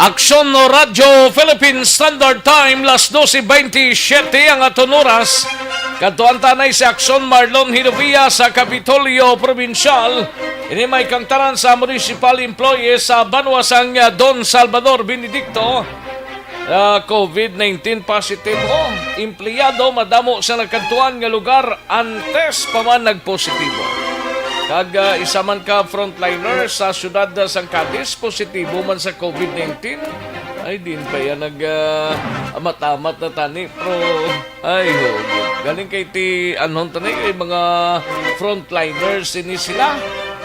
Aksyon no Radyo Philippine Standard Time, las doce veintisiete ang aton oras. Kadtuan tanay si Aksyon Marlon Hinovia sa Kapitolyo Probinsyal. Ini may kangtaran sa municipal employees sa banwa sang Don Salvador Benedicto. Ah, covid nineteen positive o empleyado madamo sa nagkadtuan nga lugar antes pa man nagpositibo. Kag ah, isa man ka frontliner sa siyudad sang Cadiz positibo man sa covid nineteen. Ay, din pa yan nag, ah, amat-amat na tani, pero, ay, ho, galing kay ti, anhon tani, kay mga frontliners ini sila.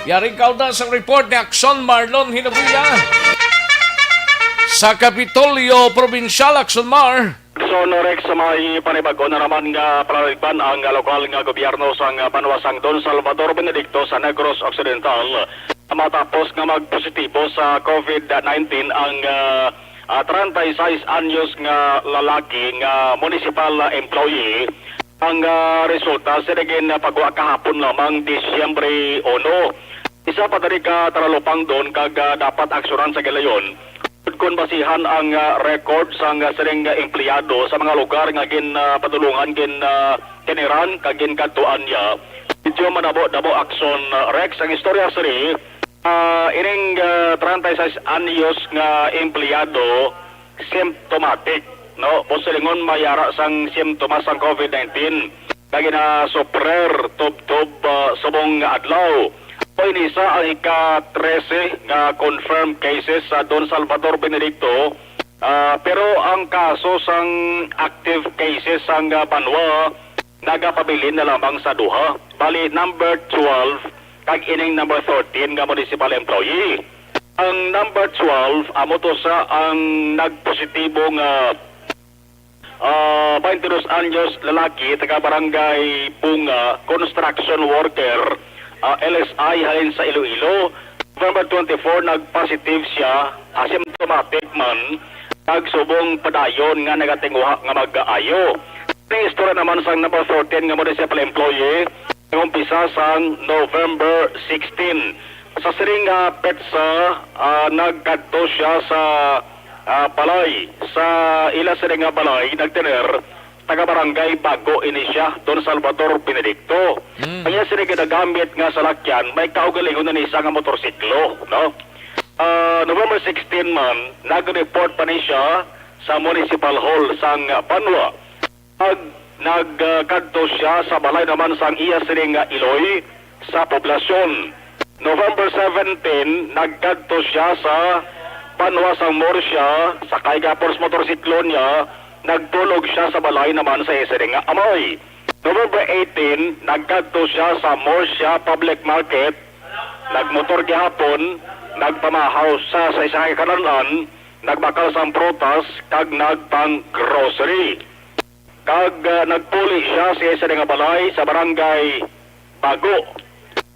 Yaring kauda sa report ni Action Marlon Hinabuya sa Kapitolyo Probinsyal, Action Mar. Sonorex, sa may panibago na naman nga panalagban ang lokal nga gobyerno sang banwa sang Don Salvador Benedicto sa Negros Occidental, matapos nga magpositibo sa COVID nineteen ang, ah, ah, treinta y seis anyos nga lalaki nga municipal employee. Ang, ah, resulta sini gin pagwa kahapon lamang, Disyembre uno. Isa pa diri ka taralupangdon kag, ah, dapat aksyonan sa gilayon. Kon basihan ang, ah, record sang, ah, sining, ah, empleyado sa mga lugar nga gin, ah, padulungan gin, ah, tiniran kag gin kadtuan niya, medyo manabo-dabo aksyon, ah, Rex. Ang istorya sini, ah, ining, ah, treinta y seis anyos nga empleyado symptomatic, no? Posibleng may ara sang simptomas sang COVID nineteen nga ginasuprer tubtob, ah, subong nga adlaw. Amo ini sa ang ika-trese nga confirmed cases sa Don Salvador Benedicto, ah, pero ang kaso sang active cases sang, ah, banwa nagapabilin na lamang sa duha. Bali, number twelve kag ining number thirteen nga municipal employee. Ang number twelve, amo to sa ang nagpositibo nga, ah, twenty-dos anyos lalaki, taga Barangay Bunga, construction worker, ah, L S I halin sa Iloilo. November twenty-four, nag-positive siya, asymptomatic man, kag subong padayon nga nagatinguha nga mag-aayo. Ang istorya naman sang number fourteen nga municipal employee, nag-umpisa sang November sixteen. Sa sining, ah, petsa, ah, nagkadto siya sa, ah, balay. Sa ila sini nga balay, nagtener, taga Barangay Bago ini siya, Don Salvador Benedicto. Mm. Ang iya sini ginagamit nga salakyan, may kaugalingon na ni siya nga motorsiklo, no? Ah, November sixteen man, nag-report pa ni siya sa Municipal Hall sang banwa. Nag, nag, ah, kadto siya sa balay naman sang iya sini nga iloy sa poblasyon. November seventeen, nagkadto siya sa banwa sang Murcia, sakay gapon sa motorsiklo niya, nagtulog siya sa balay naman sa iya sini nga amay. November eighteen, nagkadto siya sa Murcia Public Market, nagmotor gihapon, nagpamahaw sa, sa isa ka kanan-an, nagbakal sang prutas, kag nagpang-grocery. Kag, ah, nagpuli siya sa isa nga balay sa Barangay Bago.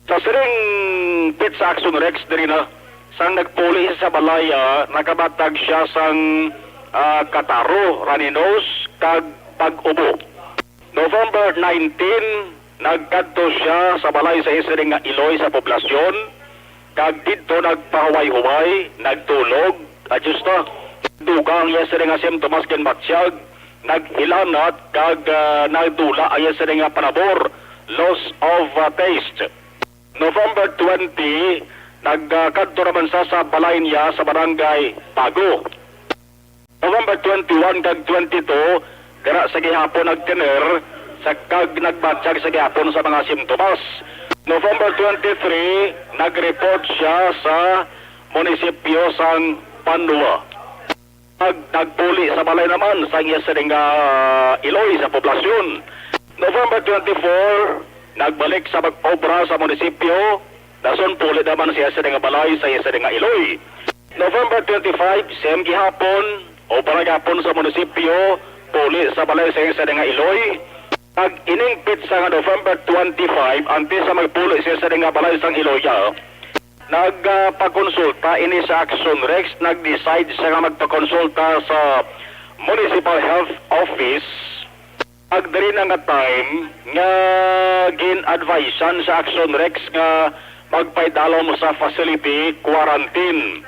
Sa sining petsa, Action Rex, diri na, sang nagpuli siya sa balay, ah, nakabatag siya sang, ah, kataro, runny nose, kag pag-ubo. November nineteen, nagkadto siya sa balay sa isa nga iloy sa poblasyon, kag didto nagpahuway-huway, nagtulog, adjust na. Dugang iya sini nga simptomas ginbatyag, naghilanat, kag, ah, nagdula ang iya sini nga panabor, loss of, ah, taste. November twenty, nagkadto naman sa, sa balay niya sa Barangay Bago. November twenty-one kag twenty-two, dira sa gihapon nagtener sa kag nagbatyag sa gihapon sa mga simptomas. November twenty-three, nag-report siya sa munisipyo sang Panwa. Nag-, nagpuli sa balay naman sa iya sining, ah, iloy sa poblasyon. November twenty-four, nagbalik sa pag-obra sa munisipyo, dason puli naman siya sa nga balay sa iya sining nga iloy. November twenty-five, same gihapon, obra gihapon sa munisipyo, puli sa balay sa isa nga iloy. Kag ining petsa nga November twenty-five, antes sa magpuli siya sa nga balay sang iloya, nagpakonsulta ini sa Action Rex, nag-decide siya nga magpakonsulta sa Municipal Health Office. Ag diri na nga time nga gin-advisean sa Action Rex nga magpaidalom sa facility quarantine.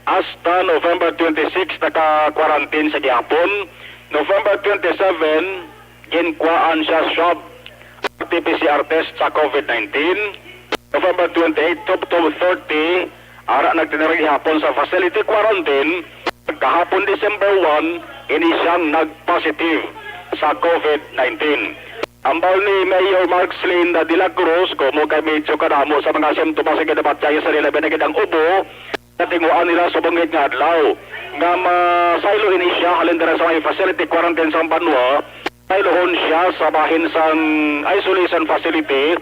Hasta November twenty-six, naka-quarantine sa gihapon. November twenty-seven, ginkuhaan siya swab, R T P C R test sa COVID nineteen. November twenty-eight to, to thirty, ara nagtinira gihapon sa facility quarantine. Kahapon, December one, ini siyang nag-positive sa COVID nineteen. Ambal ni Mayor Mark Slinda de la Cruz, komo kay medyo kadamo sa mga simptomas nga ginabatyag sa nila, binagid ang ubo, Natinguhaan nila subong gid nga adlaw nga masaylo ini siya halin dira sa may facility quarantine sang banwa. Saylohon siya sa bahin sang isolation facility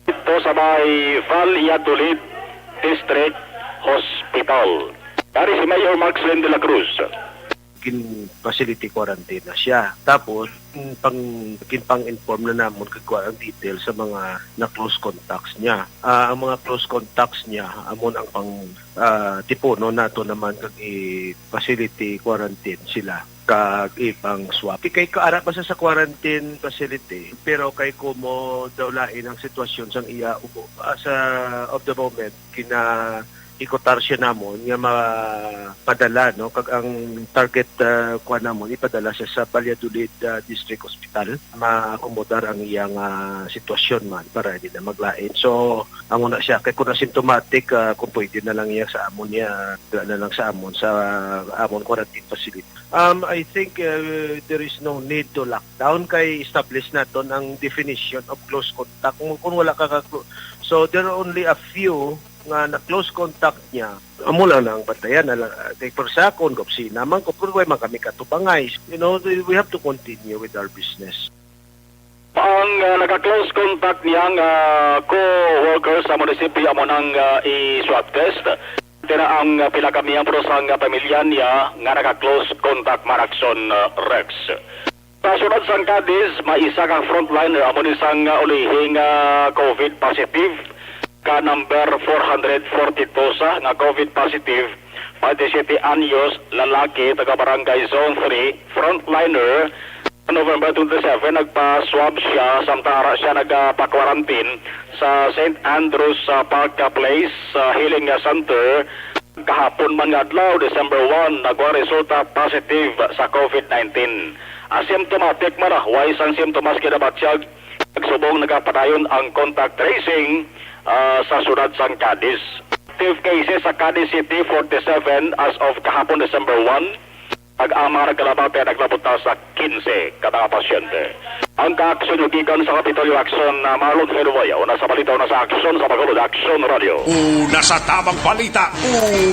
dito sa may Valladolid District Hospital. Dari si Mayor Mark Slim de la Cruz. Gin-facility quarantine na siya. Tapos, pang, ginpang-inform na namon kag kuha ang details sa mga na-close contacts niya. Ah, ang mga close contacts niya, amo na ang pang, ah, tipunon nato naman kag i-facility quarantine sila kag ipang-swab. Kay kaara pa sa, sa quarantine facility, pero kay kumo daw lain ang sitwasyon sang iya ubo. As a, of the moment, gina-, ikutar siya namon nga mapadala, no? Kag ang target, ah, kuan namon, ipadala siya sa Valladolid, ah, District Hospital. Maakomodar ang iyang, ah, sitwasyon man para di na maglain. So, amo na siya. Kay kung asymptomatic, ah, kung pwede na lang iya sa amon niya, dala na lang sa amon, sa amon quarantine facility. Um, I think, uh, there is no need to lockdown kay establish naton ang definition of close contact. Kung, kung wala ka ka-, so there are only a few nga na close contact niya. Amo lang na ang bantayan na lang, uh, kay for sa akon, kaopisina man ko, pero way man kami katubangay. You know, we have to continue with our business. Ang, ah, naka-close contact niya nga co-worker sa munisipyo amo nang, ah, i-swab test. Tira ang, ah, pila ka miyembro sang, ah, pamilya niya nga naka-close contact man, Action, ah, Rex. Sa siyudad sang Cadiz, may isa ka frontliner amo ni sang, ah, ulihing, ah, COVID positive ka number four hundred forty-two sa nga COVID positive, twenty-seven anyos, lalaki, taga Barangay Zone three, frontliner. November twenty-seven, nagpa-swab siya samtang ara siya nagapa-quarantine sa Saint Andrew's, ah, Park, ah, Place, ah, Healing, ah, Center. Kahapon man nga adlaw, December one, nagwa resulta positive sa COVID nineteen. Asymptomatic man, ah, way sang simptomas ginabatyag. Nagsubong nagapadayon ang contact tracing, ah, sa siyudad sang Cadiz. Active cases sa Cadiz City, forty-seven as of kahapon, December one. Ang amang nagkalabati naglabot na sa quince ka mga pasyente. Ang kaaksyon gikan sa Kapitolyo Action na Marlon Heruwaya, una sa balita, una sa aksyon sa Bacolod Action Radio. Una sa tamang balita,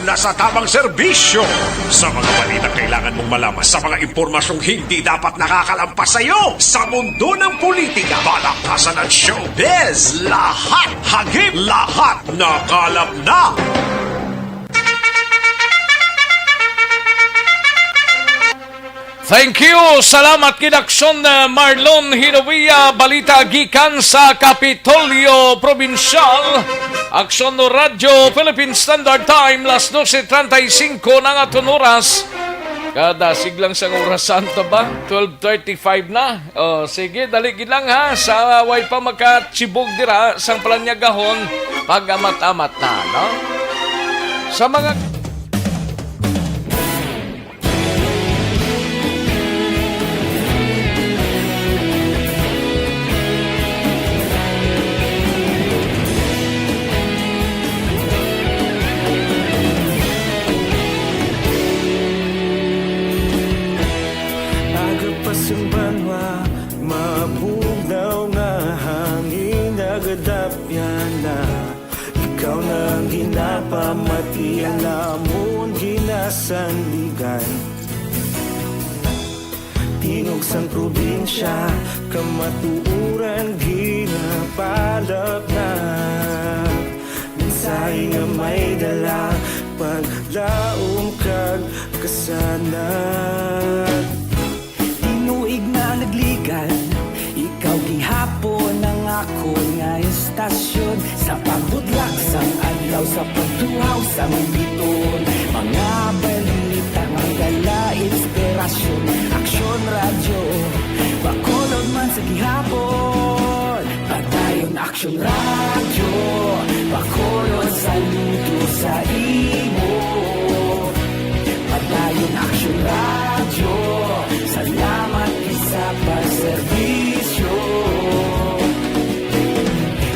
una sa tamang serbisyo. Sa mga balita kailangan mong malaman, sa mga impormasyong hindi dapat nakakalampas sa iyo, sa mundo ng politika, balakasan at showbiz, lahat hagip, lahat nakalap na. Thank you. Salamat gid, Aksyon, uh, Marlon Hinovia. Balita gikan sa Kapitolyo Probinsyal. Aksyon Radyo Philippine Standard Time, las doce treinta y cinco na nga aton oras. Kadasig lang sang oras, santo ba? Twelve thirty-five na. Oh, sige, dali gid lang ha. Sa way pa makachibog dira sang palanyagahon, pag-amat-amat na, no? Sa mga Aga pa sang banwa, mabugnaw nga hangin nagadapyan na. Ikaw na ang ginapamati, ang amon ginasandigan. Tingog sang probinsya, kamatuoran ginapalapnag. Mensahe nga may dala, paglaom kag kasanag. Tinuig na nagligad, ikaw gihapon ang akon nga estasyon. Sa pagbudlak sang adlaw, sa pagtuhaw sang biton, mga balita nga dala inspirasyon. Aksyon Radyo, Bacolod man sa gihapon. Padayon Aksyon Radyo, Bacolod, saludo sa imo. Padayon Aksyon Radyo, salamat gid sa pagserbisyo.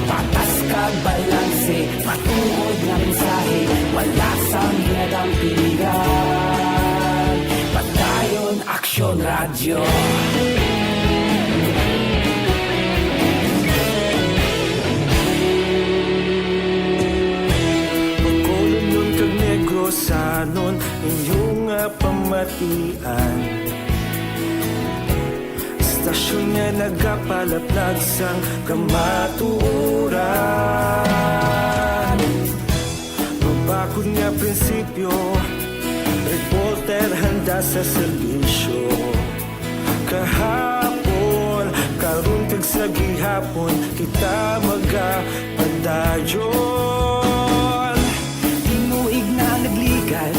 Patas kag balanse, matuod nga mensahe, wala sang ginadampingan. Padayon Aksyon Radyo. Tian. Istasyon nga nagapalaplag sang kamatuoran. Mabakod nga prinsipyo, reporter handa sa serbisyo. Kahapon, karon kag sa gihapon, kita magapadayon. Tinuig na nagligan,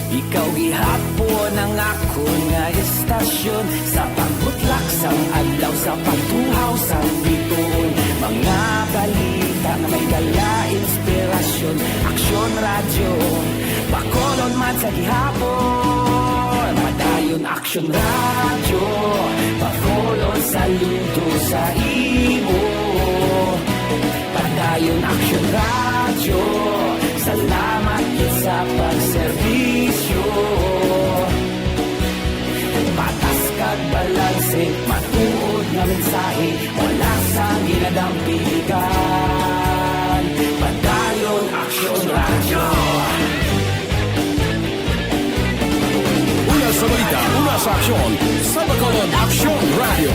ikaw gihapon ang akon nga istasyon. Sa pagbutlak sang adlaw, sa pagtuhaw sang bituon, mga balita nga may dala inspirasyon. Aksyon Radyo, Bacolod man sa gihapon. Padayon Aksyon Radyo, Bacolod saludo sa imo. Padayon Aksyon Radyo, salamat gid sa pagserbisyo. Patas kag balanse, matuod nga mensahe, wala sang ginadampigan. Padayon Aksyon Radyo. Una sa balita, una sa aksyon, sa Bacolod Aksyon Radyo.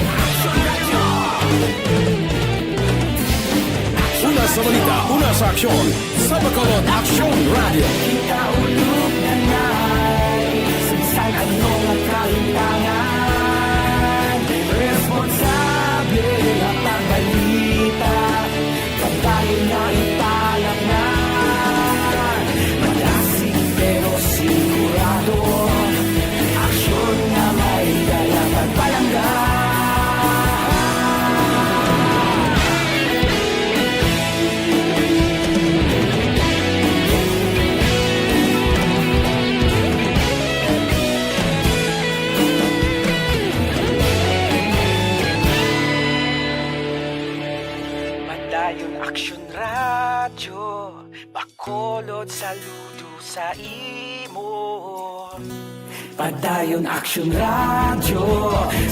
Una sa balita, una sa aksyon, sa Bacolod Aksyon Radyo. Kita ulog na nai, saysay ano nga kalimtangan. Responsable nga pagbalita, kabayo nga ipalatnan. Madasig pero sigurado, aksyon nga may dala kag palangga. Padayon Aksyon Radyo, Bacolod saludo sa imo. Padayon Aksyon Radyo,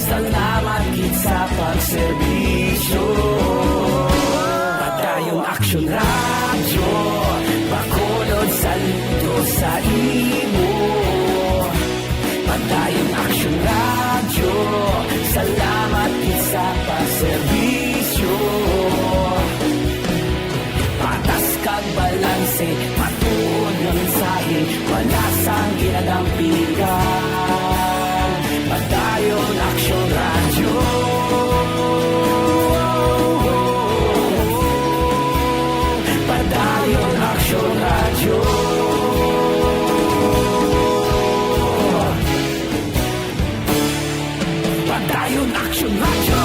salamat gid sa pagserbisyo. Padayon Aksyon Radyo, Bacolod saludo sa imo. Padayon Aksyon Radyo, salamat gid sa pagserbisyo. Patas kag balanse, matuod nga mensahe, wala sang ginadampigan. Padayon Aksyon Radyo. Padayon Aksyon Radyo. Padayon Aksyon Radyo.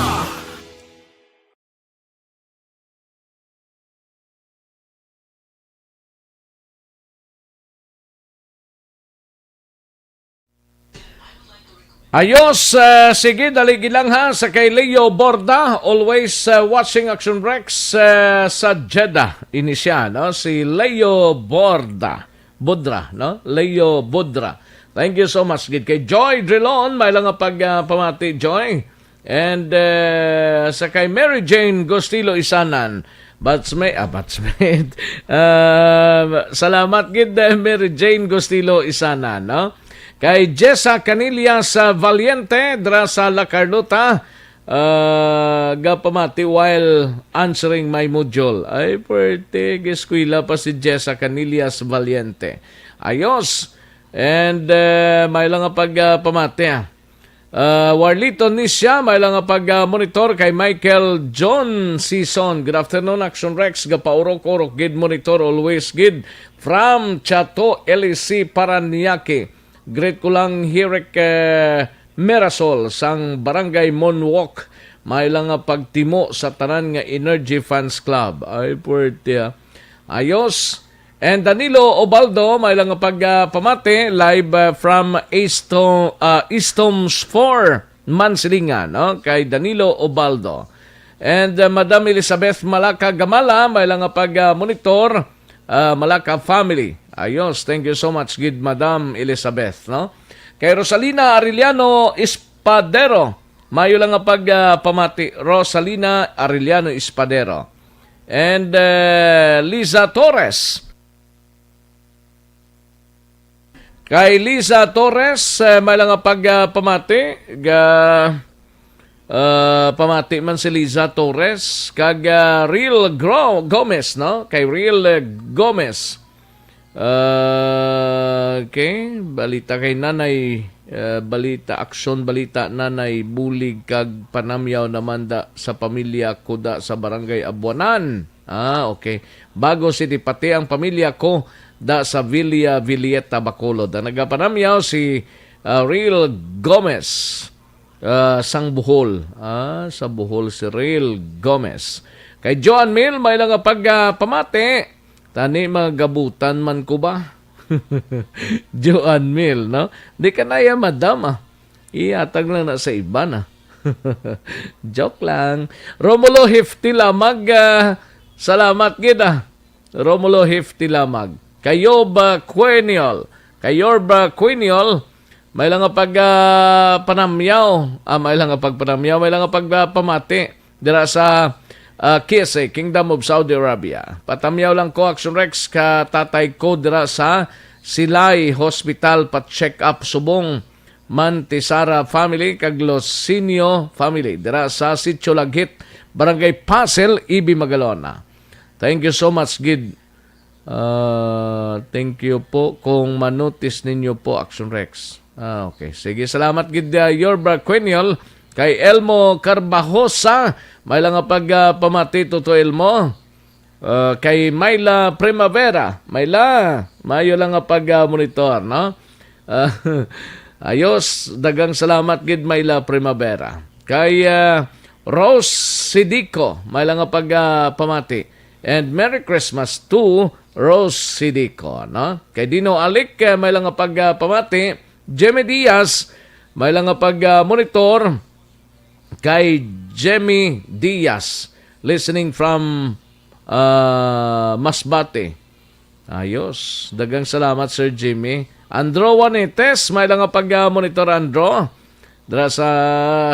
Ayos, ah, sige, dali gilang ha, sa kay Leo Borda, always, ah, watching Action Rex, ah, sa Jeddah, ini siya, no? Si Leo Borda, Budra, no? Leo Budra. Thank you so much, gid. Kay Joy Drilon, may lang nga pag, ah, pamati, Joy. And, eh, sa kay Mary Jane Gostilo Isanan, batchmate, ah, batchmate. Ah, salamat gid, eh, Mary Jane Gostilo Isanan, no? Kay Jessa Canillas, ah, Valiente, dra sa La Carlota, ah, gapamati while answering my module. Ay, pwerte, eskwela pa si Jessa Canillas Valiente. Ayos. And, eh, may lang nga pag, ah, pamati, ah. Ah, Warlito Nisha, may lang nga pag, ah, monitor kay Michael John Sison. Good afternoon, Action Rex. Gapaurok-urok gid monitor, always gid. From Chato, L E C, Paranaque. Greet ko lang Hirek, eh, Mirasol sang Barangay Monwok. May lang nga pagtimo sa tanan nga Energy Fans Club. Ay, pwerte, ah. Ayos. And Danilo Obaldo, may lang nga pag, ah, pamati, live, ah, from Easton, ah, Easton's four, Mansilingan, no? Kay Danilo Obaldo. And, ah, Madam Elizabeth Malaka Gamala, may lang nga pag, ah, monitor, ah, Malaka family. Ayos, thank you so much, gid Madam Elizabeth, no? Kay Rosalina Arellano Espadero, mayo lang nga pag, ah, pamati, Rosalina Arellano Espadero. And, eh, Liza Torres. Kay Liza Torres, eh, may lang nga pag, ah, pamati, ga, ah, pamati man si Liza Torres, kag, ah, Real Gro-, Gomez, no? Kay Real, eh, Gomez. Ah, okay, balita kay Nanay, ah, balita, aksyon, balita, Nanay, bulig kag panamyaw naman da sa pamilya ko da sa Barangay Abuanan. Ah, okay. Bago City, pati ang pamilya ko da sa Villa Villeta, Bacolod. Ang nagapanamyaw si, ah, Real Gomez, ah, sang Bohol. Ah, sa Bohol si Real Gomez. Kay Joan Mill, may lang nga pag, ah, pamati. Tani, magabutan man ko ba? Joan Mill, no? Di ka na ya, madam, ah. Ihatag lang na sa iba na. Joke lang. Romulo Hefti Lamag, ah, salamat gid, ah. Romulo Hefti Lamag. Kayo ba, Queniol? Kayo ba, Queniol? May lang nga pag, ah, panamyaw. Ah, may lang nga pagpanamyaw, may lang nga pag, ah, pamati dira sa, ah, K S A, Kingdom of Saudi Arabia. Patamyaw lang ko, Action Rex, ka tatay ko dira sa Silay Hospital, pa-check up subong Mantisara family kag Losinio family dira sa Sitio Laghit, Barangay Pasil, Ibi, Magalona. Thank you so much gid. Ah, thank you po kung manotis ninyo po, Action Rex. Ah, okay. Sige, salamat gid, ah, Yorba Queniol. Kay Elmo Carbajosa, may lang nga pag, ah, pamati to, to Elmo. Ah, kay Myla Primavera, Myla, mayo lang nga pag, ah, monitor, no? Ah, ayos, dagang salamat gid, Myla Primavera. Kay, ah, Rose Sidico, may lang nga pag, ah, pamati. And Merry Christmas to Rose Sidico, no? Kay Dino Alic, eh, may lang nga pag, ah, pamati. Jimmy Diaz, may lang nga pag, ah, monitor. Kay Jimmy Diaz, listening from, ah, Masbate. Ayos. Dagang salamat, Sir Jimmy. Andro Juanites, may lang nga pag, ah, monitor, Andro. Dira sa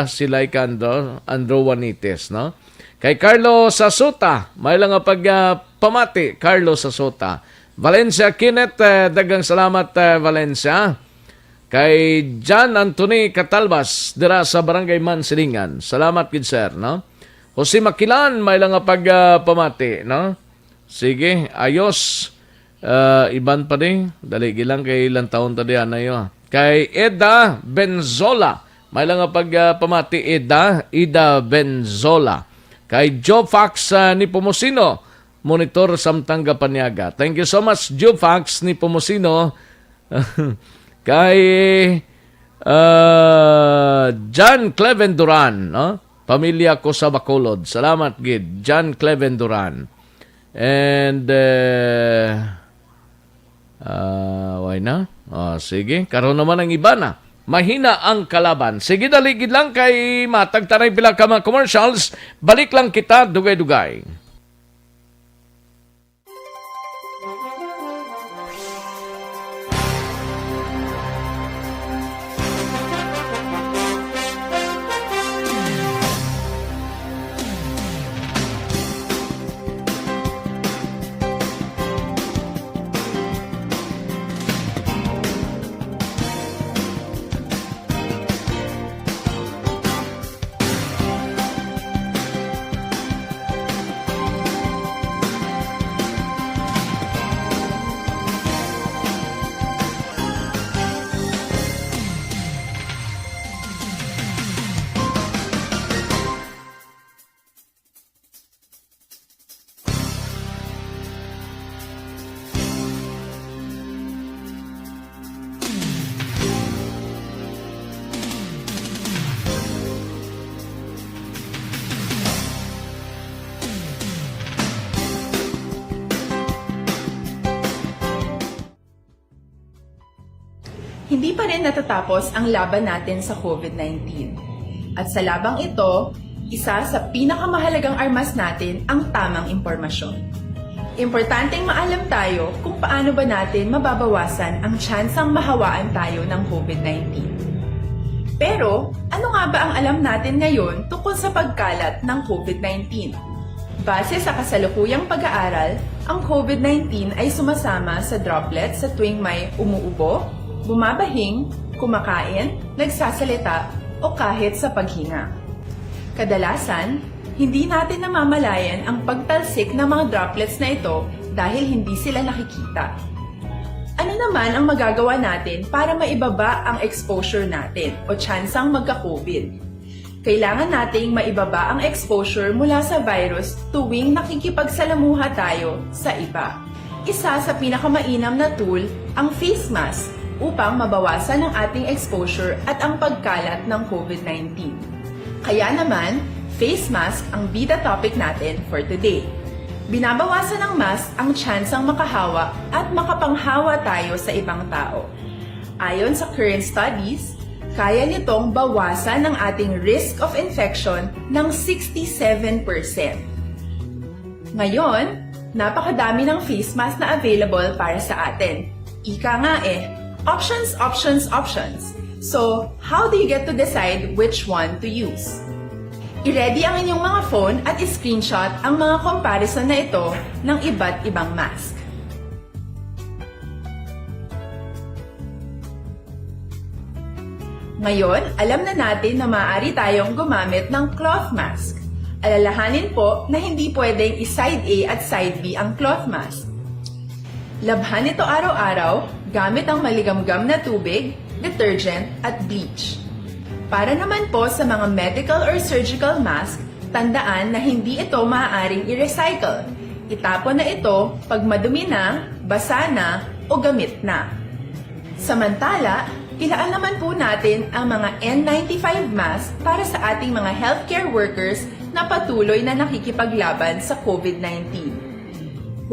Silay ka, Andro, Andro Juanites, no? Kay Carlo Sasuta, may lang nga pag, ah, pamati, Carlo Sasuta. Valencia Kenneth, eh, dagang salamat, eh, Valencia. Kay John Anthony Catalbas, dira sa Barangay Mansilingan. Salamat gid, sir, no? Jose Makilan, may lang nga pag, ah, pamati, no? Sige, ayos. Ah, iban pa di. Dali gilang kay ilang taon ta di, anayo. Kay Eda Benzola. May lang nga pag, ah, pamati, Eda, Eda Benzola. Kay Jofax, ah, Nepomuceno, monitor samtang gapanyaga. Thank you so much, Jofax Nepomuceno. Kay, ah, John Cleven Duran, no? Pamilya ko sa Bacolod. Salamat gid, John Cleven Duran. And, eh, ah, why na? Oh, sige, karon naman ang iba na. Mahina ang kalaban. Sige, dali gid lang kay matag ta na pila ka mga commercials. Balik lang kita, dugay-dugay. Hindi pa rin natatapos ang laban natin sa COVID nineteen. At sa labang ito, isa sa pinakamahalagang armas natin ang tamang impormasyon. Importanteng maalam tayo kung paano ba natin mababawasan ang tsansang mahawaan tayo ng COVID nineteen. Pero, ano nga ba ang alam natin ngayon tungkol sa pagkalat ng COVID nineteen? Base sa kasalukuyang pag-aaral, ang COVID nineteen ay sumasama sa droplets sa tuwing may umuubo, bumabahing, kumakain, nagsasalita, o kahit sa paghinga. Kadalasan, hindi natin namamalayan ang pagtalsik ng mga droplets na ito dahil hindi sila nakikita. Ano naman ang magagawa natin para maibaba ang exposure natin o tsansang magka-COVID? Kailangan nating maibaba ang exposure mula sa virus tuwing nakikipagsalamuha tayo sa iba. Isa sa pinakamainam na tool ang face mask upang mabawasan ang ating exposure at ang pagkalat ng COVID nineteen. Kaya naman, face mask ang bida topic natin for today. Binabawasan ng mask ang tsansang makahawa at makapanghawa tayo sa ibang tao. Ayon sa current studies, kaya nitong bawasan ang ating risk of infection ng sixty-seven percent. Ngayon, napakadami ng face mask na available para sa atin. Ika nga eh, options, options, options. So, how do you get to decide which one to use? I-ready ang inyong mga phone at i-screenshot ang mga comparison na ito ng iba't ibang mask. Ngayon, alam na natin na maaari tayong gumamit ng cloth mask. Alalahanin po na hindi pwedeng i-side A at side B ang cloth mask. Labhan ito araw-araw gamit ang maligamgam na tubig, detergent, at bleach. Para naman po sa mga medical or surgical mask, tandaan na hindi ito maaaring i-recycle. Itapon na ito pag madumi na, basa na, o gamit na. Samantala, ilaan naman po natin ang mga N ninety-five mask para sa ating mga healthcare workers na patuloy na nakikipaglaban sa COVID nineteen.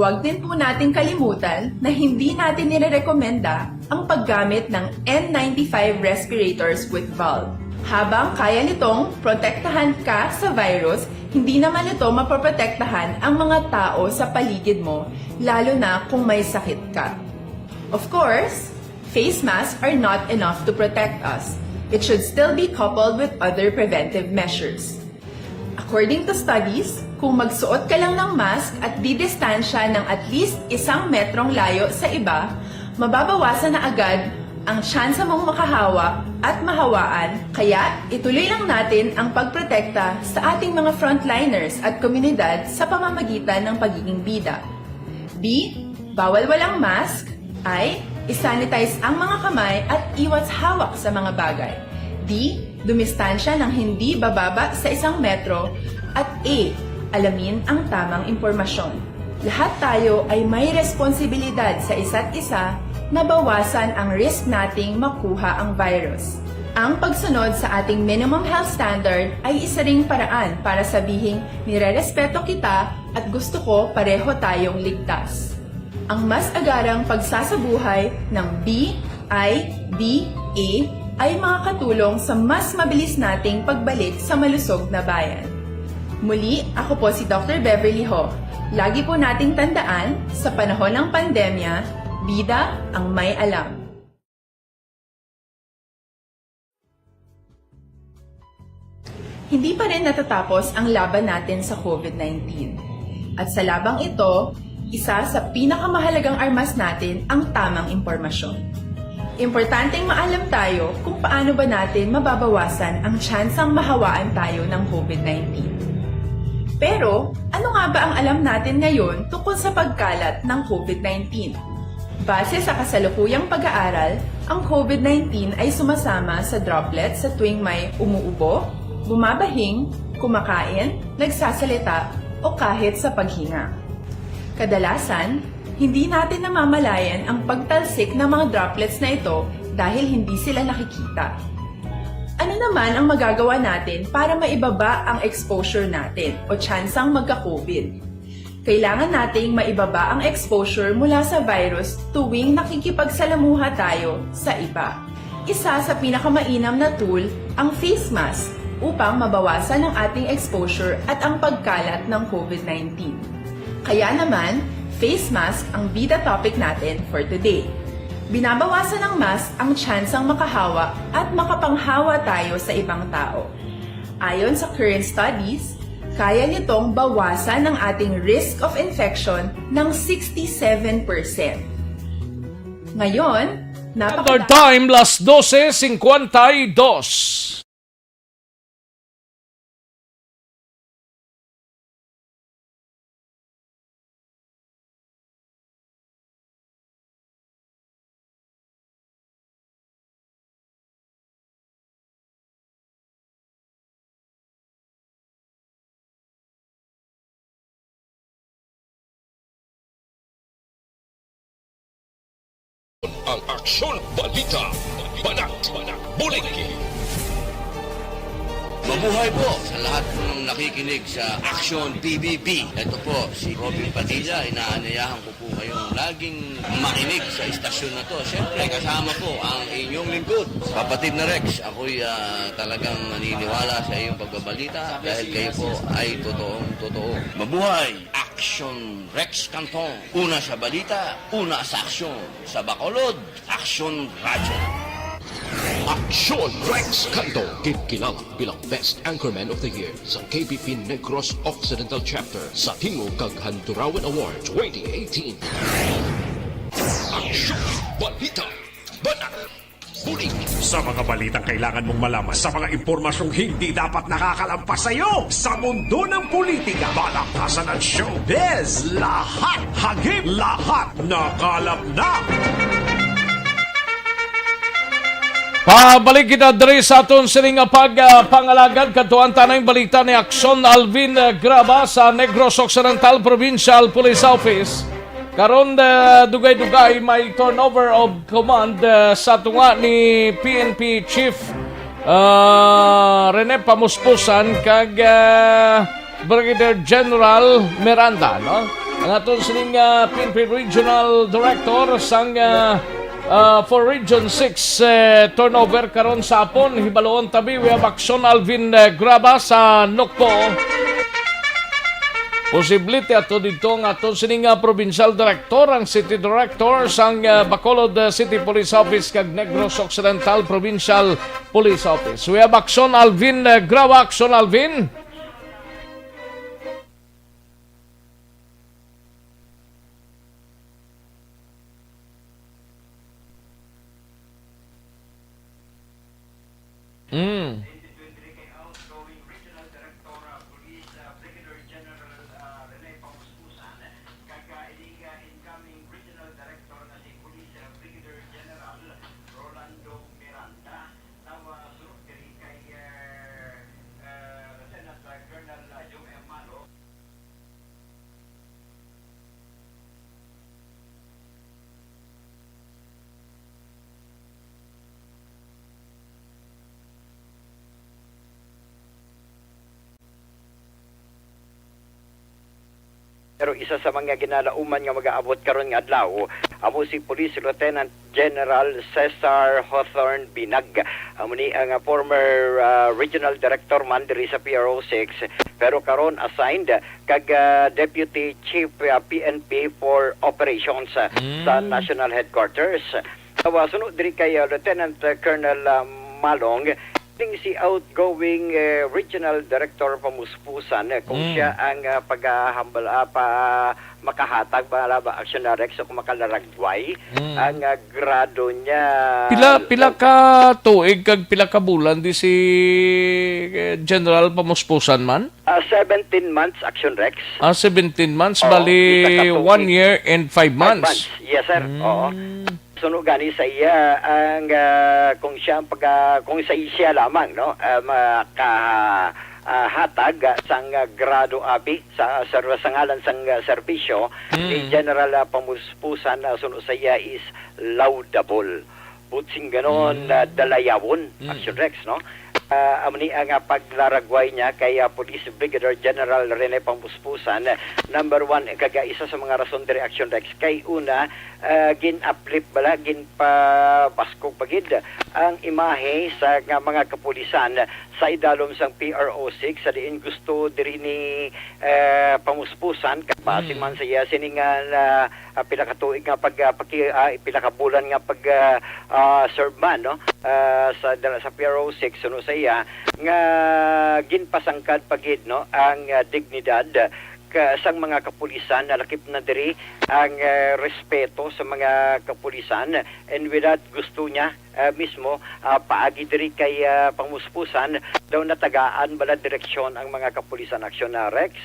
Huwag din po natin kalimutan na hindi natin nirerekomenda ang paggamit ng N ninety-five respirators with valve. Habang kaya nitong protektahan ka sa virus, hindi naman ito mapoprotektahan ang mga tao sa paligid mo, lalo na kung may sakit ka. Of course, face masks are not enough to protect us. It should still be coupled with other preventive measures. According to studies, kung magsuot ka lang ng mask at didistansya ng at least isang metrong layo sa iba, mababawasan na agad ang tsansa mong makahawa at mahawaan, kaya ituloy lang natin ang pagprotekta sa ating mga frontliners at komunidad sa pamamagitan ng pagiging bida. B, bawal walang mask. I, isanitize ang mga kamay at iwas hawak sa mga bagay. D, dumistansya ng hindi bababa sa isang metro. At A, alamin ang tamang impormasyon. Lahat tayo ay may responsibilidad sa isa't isa na bawasan ang risk nating makuha ang virus. Ang pagsunod sa ating minimum health standard ay isa ring paraan para sabihing nirerespeto kita at gusto ko pareho tayong ligtas. Ang mas agarang pagsasabuhay ng B I D A ay makakatulong sa mas mabilis nating pagbalik sa malusog na bayan. Muli, ako po si Doctor Beverly Ho. Lagi po nating tandaan, sa panahon ng pandemya, bida ang may alam. Hindi pa rin natatapos ang laban natin sa COVID nineteen. At sa labang ito, isa sa pinakamahalagang armas natin ang tamang impormasyon. Importanteng maalam tayo kung paano ba natin mababawasan ang tsansang mahawaan tayo ng COVID nineteen. Pero, ano nga ba ang alam natin ngayon tungkol sa pagkalat ng COVID nineteen? Base sa kasalukuyang pag-aaral, ang COVID nineteen ay sumasama sa droplet sa tuwing may umuubo, bumabahing, kumakain, nagsasalita, o kahit sa paghinga. Kadalasan, hindi natin namamalayan ang pagtalsik ng mga droplets na ito dahil hindi sila nakikita. Ano naman ang magagawa natin para maibaba ang exposure natin o tsansang magka-COVID? Kailangan nating maibaba ang exposure mula sa virus tuwing nakikipagsalamuha tayo sa iba. Isa sa pinakamainam na tool ang face mask upang mabawasan ang ating exposure at ang pagkalat ng COVID nineteen. Kaya naman, face mask ang bida topic natin for today. Binabawasan ng mask ang tsansang makahawa at makapanghawa tayo sa ibang tao. Ayon sa current studies, kaya nitong bawasan ang ating risk of infection ng sixty-seven percent. Ngayon, Standard Time, las doce cincuenta y dos. Ang Aksyon Balita, Banat, Buliki. Mabuhay po sa lahat po ng nakikinig sa Aksyon B B B. Ito po si Robin Padilla. Inaanyayahan ko po kayong laging makinig sa istasyon na to. Siyempre, kasama po ang inyong lingkod, kapatid na Rex. Ako'y, ah, talagang naniniwala sa iyong pagbabalita dahil kayo po ay totoong totoo. Mabuhay! Aksyon Rex Canton. Una sa balita, una sa aksyon. Sa Bacolod, Aksyon Radyo. Aksyon Rex Canton, ginkilala bilang Best Anchorman of the Year sa K B P Negros Occidental Chapter sa Tingog kag Handurawan Award twenty eighteen. Aksyon Balita, Banat, Buliki. Sa mga balitang kailangan mong malaman, sa mga impormasyong hindi dapat nakakalampas sa iyo, sa mundo ng politika, balaktasan at showbiz, lahat hagip, lahat nakalap na. Pabalik kita diri sa aton sini nga pag, ah, pangalagad. Kadtuan ta na ang balita ni Aksyon Alvin, ah, Graba sa Negros Occidental Provincial Police Office. Karon, ah, dugay-dugay may turnover of command, ah, sa tunga ni P N P Chief, ah, Rene Pamuspusan kag, ah, Brigadier General Miranda, no? Ang aton sining, ah, P N P Regional Director sang, ah, ah, for Region six, eh, turnover karon sa hapon. Hibaluon tabi, we have Aksyon Alvin, eh, Graba sa Nokpo. Posible ti ato didto ang aton sining, ah, provincial director, ang city director sang, ah, Bacolod, ah, City Police Office kag Negros Occidental Provincial Police Office. We have Aksyon Alvin, eh, Graba, Aksyon Alvin. Mm. Pero isa sa mga ginalauman nga mag-aabot karon nga adlaw, amo si Police Lieutenant General Cesar Hawthorne Binag. Amo ni ang, ah, former, ah, regional director man diri sa P R O six, pero karon assigned kag, ah, Deputy Chief, ah, P N P for Operations, ah, sa Mm. National Headquarters. Awa, suno diri kay, ah, Lieutenant, ah, Colonel, ah, Malong, ning si outgoing, eh, Regional Director Pamuspusan, eh, kung Mm. siya ang, ah, paghahambal, ah, pa, makahatag, ba, ba, Aksyon Rex, o kung makalaragway Mm. ang, ah, grado niya. Pila, pila ka tuig kag pila ka bulan di si, eh, General Pamuspusan man? Ah, seventeen months, Aksyon Rex. Ah, seventeen months, Oo, bali isa ka tuig. One year and five Five months. months. Yes, sir. Mm. Oo. Suno gani sa iya ang, ah, kung siya ang pag-, ah, kung sa siya lamang, no, ah, maka-, ah, hatag, ah, sang, ah, grado abi sa, sa, sa ngalan sang, ah, serbisyo ni Mm. General, ah, Pamuspusan, ah, suno sa iya is laudable. Butsing ganon, Mm. ah, dalayawon, Mm. Action Rex, no? Ah, amo ni ang, ah, paglaragway niya kay, ah, Police Brigadier General Rene Pamuspusan. Number one, kag, ah, isa sa mga rason diri, Action Rex, kay una, ah, gin-uplift bala, ginpabaskog pa gid ang imahe sa nga mga kapulisan sa idalom sang P R O six, sa diin gusto diri ni, eh, Pamuspusan, kag base Mm. man sa iya sini nga na, ah, pila ka tuig nga pag, ah, paki-, ah, pila ka bulan nga pag, ah, ah, serve man, no? Ah, sa dala sa P R O six, suno sa iya nga ginpasangkad pa gid, no, ang, ah, dignidad ah, sang mga kapulisan, nalakip na diri ang, ah, respeto sa mga kapulisan, and with that, gusto niya, ah, mismo, ah, paagi diri kay, ah, Pamuspusan, daw natagaan bala direksyon ang mga kapulisan, Aksyon na Rex.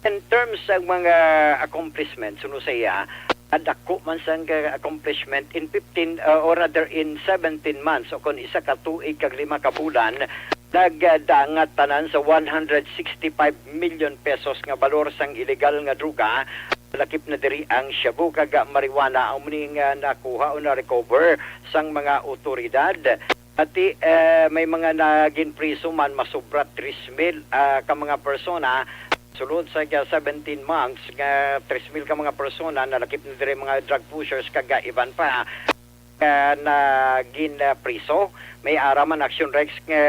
In terms sa mga accomplishments, suno sa iya, ah, dako man sang, ah, accomplishment in fifteen, ah, or rather in seventeen months, o kon isa ka tuig kag lima ka bulan, nagdangat tanan sa one hundred sixty-five million pesos nga balor sang iligal nga droga. Lakip na diri ang shabu kag marijuana, amo ni nga nakuha o na-recover sang mga otoridad. Ati, eh, may mga nagin priso man, masobra tres mil, ah, ka mga persona. Sulod sa seventeen months nga tres mil ka mga persona, nalakip na diri mga drug pushers kag iban pa, ah, na gin, ah, priso. May ara man, Action Rex, nga,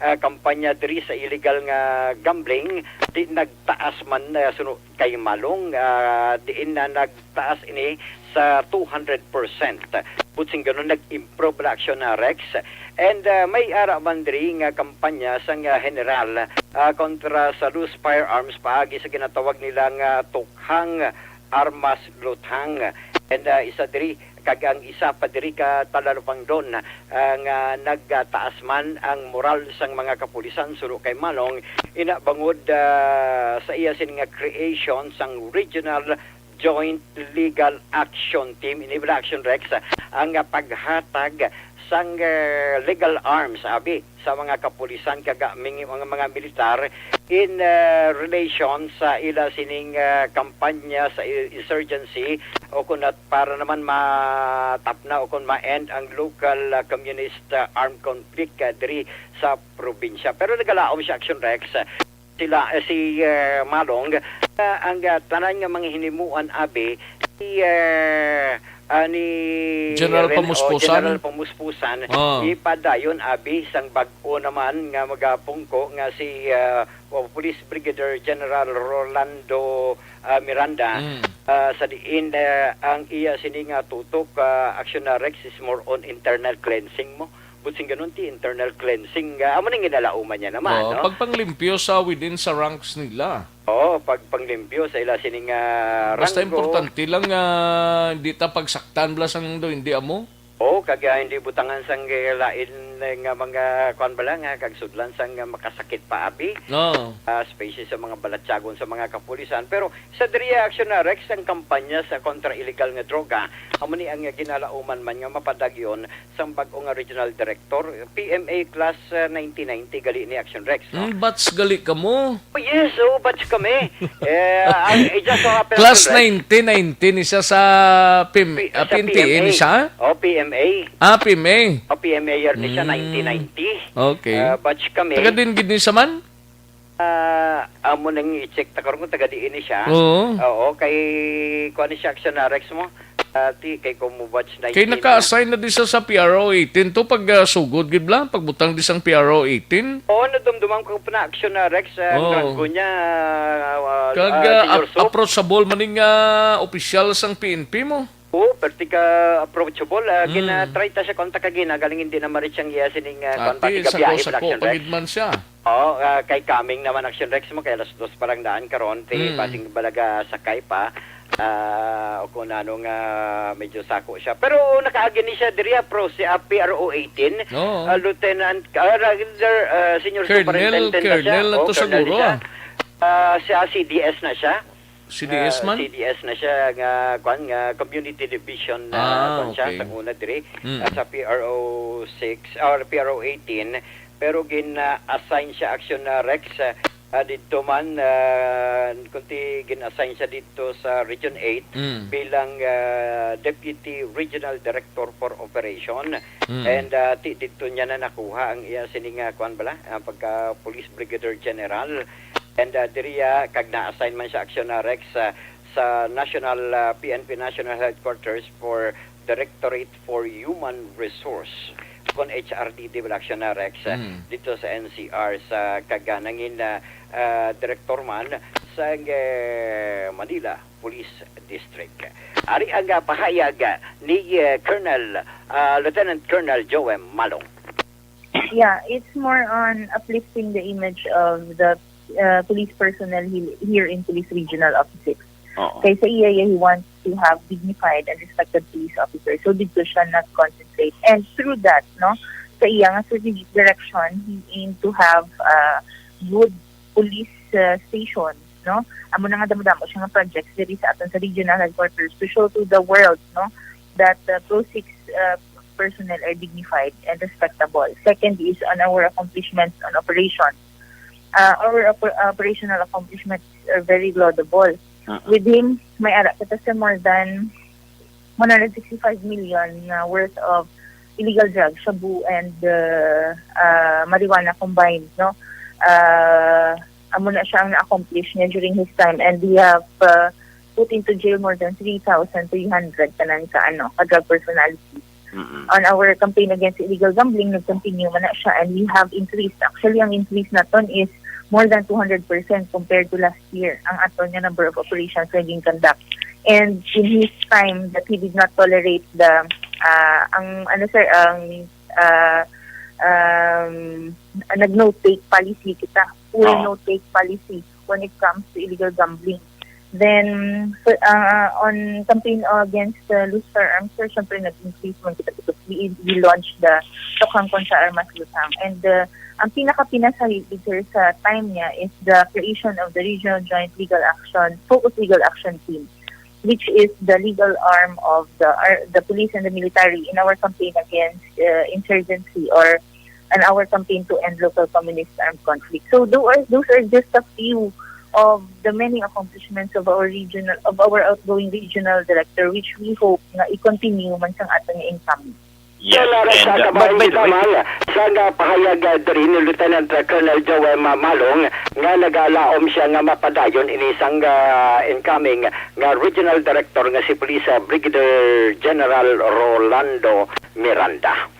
ah, kampanya diri sa illegal nga gambling, di nagtaas man, ah, suno kay Malong, ah, diin na nagtaas ini sa two hundred percent. Buot siling ganun, nag-improve la, Action na Rex. And, ah, may ara man diri nga kampanya sang, ah, general, ah, kontra sa loose firearms paagi sa ginatawag nila nga tukhang armas luthang. And, ah, isa diri, kag ang isa pa diri ka talalupangdon, ah, nga nagtaas man ang moral sang mga kapulisan suno kay Malong, ina bangod, ah, sa iya sini nga creation sang Regional Joint Legal Action Team, ini bala, Action Rex, ang paghatag sang, eh, legal arms, abi, sa mga kapulisan kag, ah, ming-, mga, mga militar in, eh, relation sa ila sining, eh, kampanya sa i-, insurgency, o kun at para naman matapna o kun ma-end ang local, ah, communist, ah, armed conflict, ah, diri sa probinsya. Pero nagalaom siya, Action Rex, sila, eh, si, eh, Malong, ah, ang, ah, tanan nga mga hinimuan, abi, si, eh, ah, ni General Ren-, o Pamuspusan? General Pamuspusan, Ah. ipadayon, abi, sang bag-o naman nga magapungko nga si, ah, o, Police Brigadier General Rolando, ah, Miranda, Mm. ah, sa diin, eh, ang iya sini nga tutok, ah, Action na Rex, is more on internal cleansing mo. Buot siling ganun, ti internal cleansing, ah, amo ning ginalauman niya naman, Oo, no? Pagpanglimpyo sa within sa ranks nila. Oo, pagpanglimpyo sa ila sining, ah, Basta ranggo. Importante lang nga hindi ta pagsaktan bala sang do, hindi amo? Oo, kag, ah, hindi butangan sang, eh, lain, eh, nga mga, kuwan bala nga, kag sudlan sang, ah, makasakit pa, abi. Oo. Ah, especially sa mga balatyagon sa mga kapulisan. Pero sa diri, Action na Rex, ang kampanya sa kontra illegal nga droga, amo ni ang, ah, ginalauman man nga mapadagyon sang bag-o nga regional director, P M A class, ah, nineteen ninety gali ni, Action Rex, no? Hmm, batch gali kamo? Oh, yes, oh, batch kami. Eh, ang, it just so happens Class to, like, nineteen ninety ni siya sa P M, P-, ah, sa P N P A ni P M A. Siya? Oh, P M A. Ah, P M A. Oh, P M A year ni siya, Mm. nineteen ninety. Okay. Ah, batch kami. Taga din gid ni siya man? Ah, amo nang i-check ta karon kung taga diin ni siya. Oo. Oo, kay kuan ni siya, Action na Rex mo. Ah, ti, kay kung mo batch Kay nineteen na. Naka-assign na di sa, sa P R O eighteen to pag, ah, sugod gid bala, pagbutang di sang P R O eighteen. Oo, nadumduman ko pa na, Action na Rex, ah, Oo. Ang ranggo niya, ah, Kag, ah, ah, Senior ap-, Soap. Approachable man ning, ah, opisyal sang P N P mo. Oo, perti ka approachable. Ah, Mm. gina-try ta siya kontak kagina, galing hindi na ma-reach ang iya sining, ah, Ah, kontak ti, sa tigabi, ah, ko, sa Action ko, Rex. Pagid man siya. Oo, ah, kay coming naman, Action Rex mo, kay alas dos pa lang daan karon, ti, Mm. basing balaga sakay pa. Ah, o kung ano nga medyo sako siya. Pero nakaagi ni siya diri, ah, pro, si, ah, P R O eighteen, Oo. ah, Lieutenant, ah, rather, ah, Senior Colonel, Superintendent na siya. Colonel na Oh, to Colonel siguro, siya. Ah. Ah, siya, C D S na siya. C D S Ah, man? C D S na siya nga, kwan, nga community division na, Ah, kwan siya, okay. Sa una diri, Mm. ah, sa P R O six or P R O eighteen, pero gin-assign siya, Action na Rex, ah, ah, didto man, ah, kunti gin-assign siya didto sa Region eight Mm. bilang, ah, Deputy Regional Director for Operation. Mm. And, ah, ti-, didto niya na nakuha ang iya sining, ah, kwan bala, ang pagka Police Brigadier General. And, ah, diri, ah, kag na-assign man siya, Action na Rex, ah, sa National, ah, P N P National Headquarters for Directorate for Human Resource, kon H R D D bala, Action na Rex, ah, Mm. dito sa N C R, sa kag, ah, nangin, ah, ah, direktor man sa, eh, Manila Police District. Ari ang, ah, pahayag, ah, ni, eh, Colonel, ah, Lieutenant Colonel Joem Malong. Yeah, it's more on uplifting the image of the uh, police personnel he-, here in Police Regional Office six. Oo. Kay sa iya, he wants to have dignified and respected police officers. So, dito siya nag-concentrate. And through that, no, sa iya nga strategic direction, he aimed to have, uh, good police, uh, station, no? Amo na nga damo-damo siya nga projects diri sa aton sa regional headquarters to show to the world, no, that, uh, Pro six, uh, personnel are dignified and respectable. Second is on our accomplishments on operation. Uh, our oper-, operational accomplishments are very laudable. Uh-uh. With him, may ara kita sa more than one hundred sixty-five million nga worth of illegal drugs, shabu and, uh, uh, marijuana combined, no? Uh, amo na siya ang na-accomplish niya during his time, and we have, uh, put into jail more than three thousand three hundred tanan ka, ano, ka drug personality. Mm-mm. On our campaign against illegal gambling, nag-continue man na siya, and we have increased. Actually, ang increase naton is more than two hundred percent compared to last year, ang aton nga number of operations nga gin-conduct. And in his time that he did not tolerate the, ah, ang, ano, sir, ang, ah, um, nag-no-take policy kita. Full Oh. no-take policy when it comes to illegal gambling. Then, so, uh, on campaign against, uh, loose firearms, sir, syempre nag-increase man kita because we, we launched the Tokhang kontra Armas Luthang. And, uh, ang pinaka-pinasahi dito sa time niya is the creation of the Regional Joint Legal Action, Focus Legal Action Team, which is the legal arm of the, uh, the police and the military in our campaign against, uh, insurgency or and our campaign to end local communist armed conflict. So those are, those are just a few of the many accomplishments of our regional, of our outgoing regional director, which we hope nga i-continue man sang aton nga incoming. Yes, General and, uh, Saka but, by the way, Bahay Tamal, sa nga pahayag, uh, diri ni Lieutenant, uh, Colonel Joel Ma-, Malong nga nagalaom siya nga mapadayon ini sang, uh, incoming nga Regional Director nga si Police, uh, Brigadier General Rolando Miranda.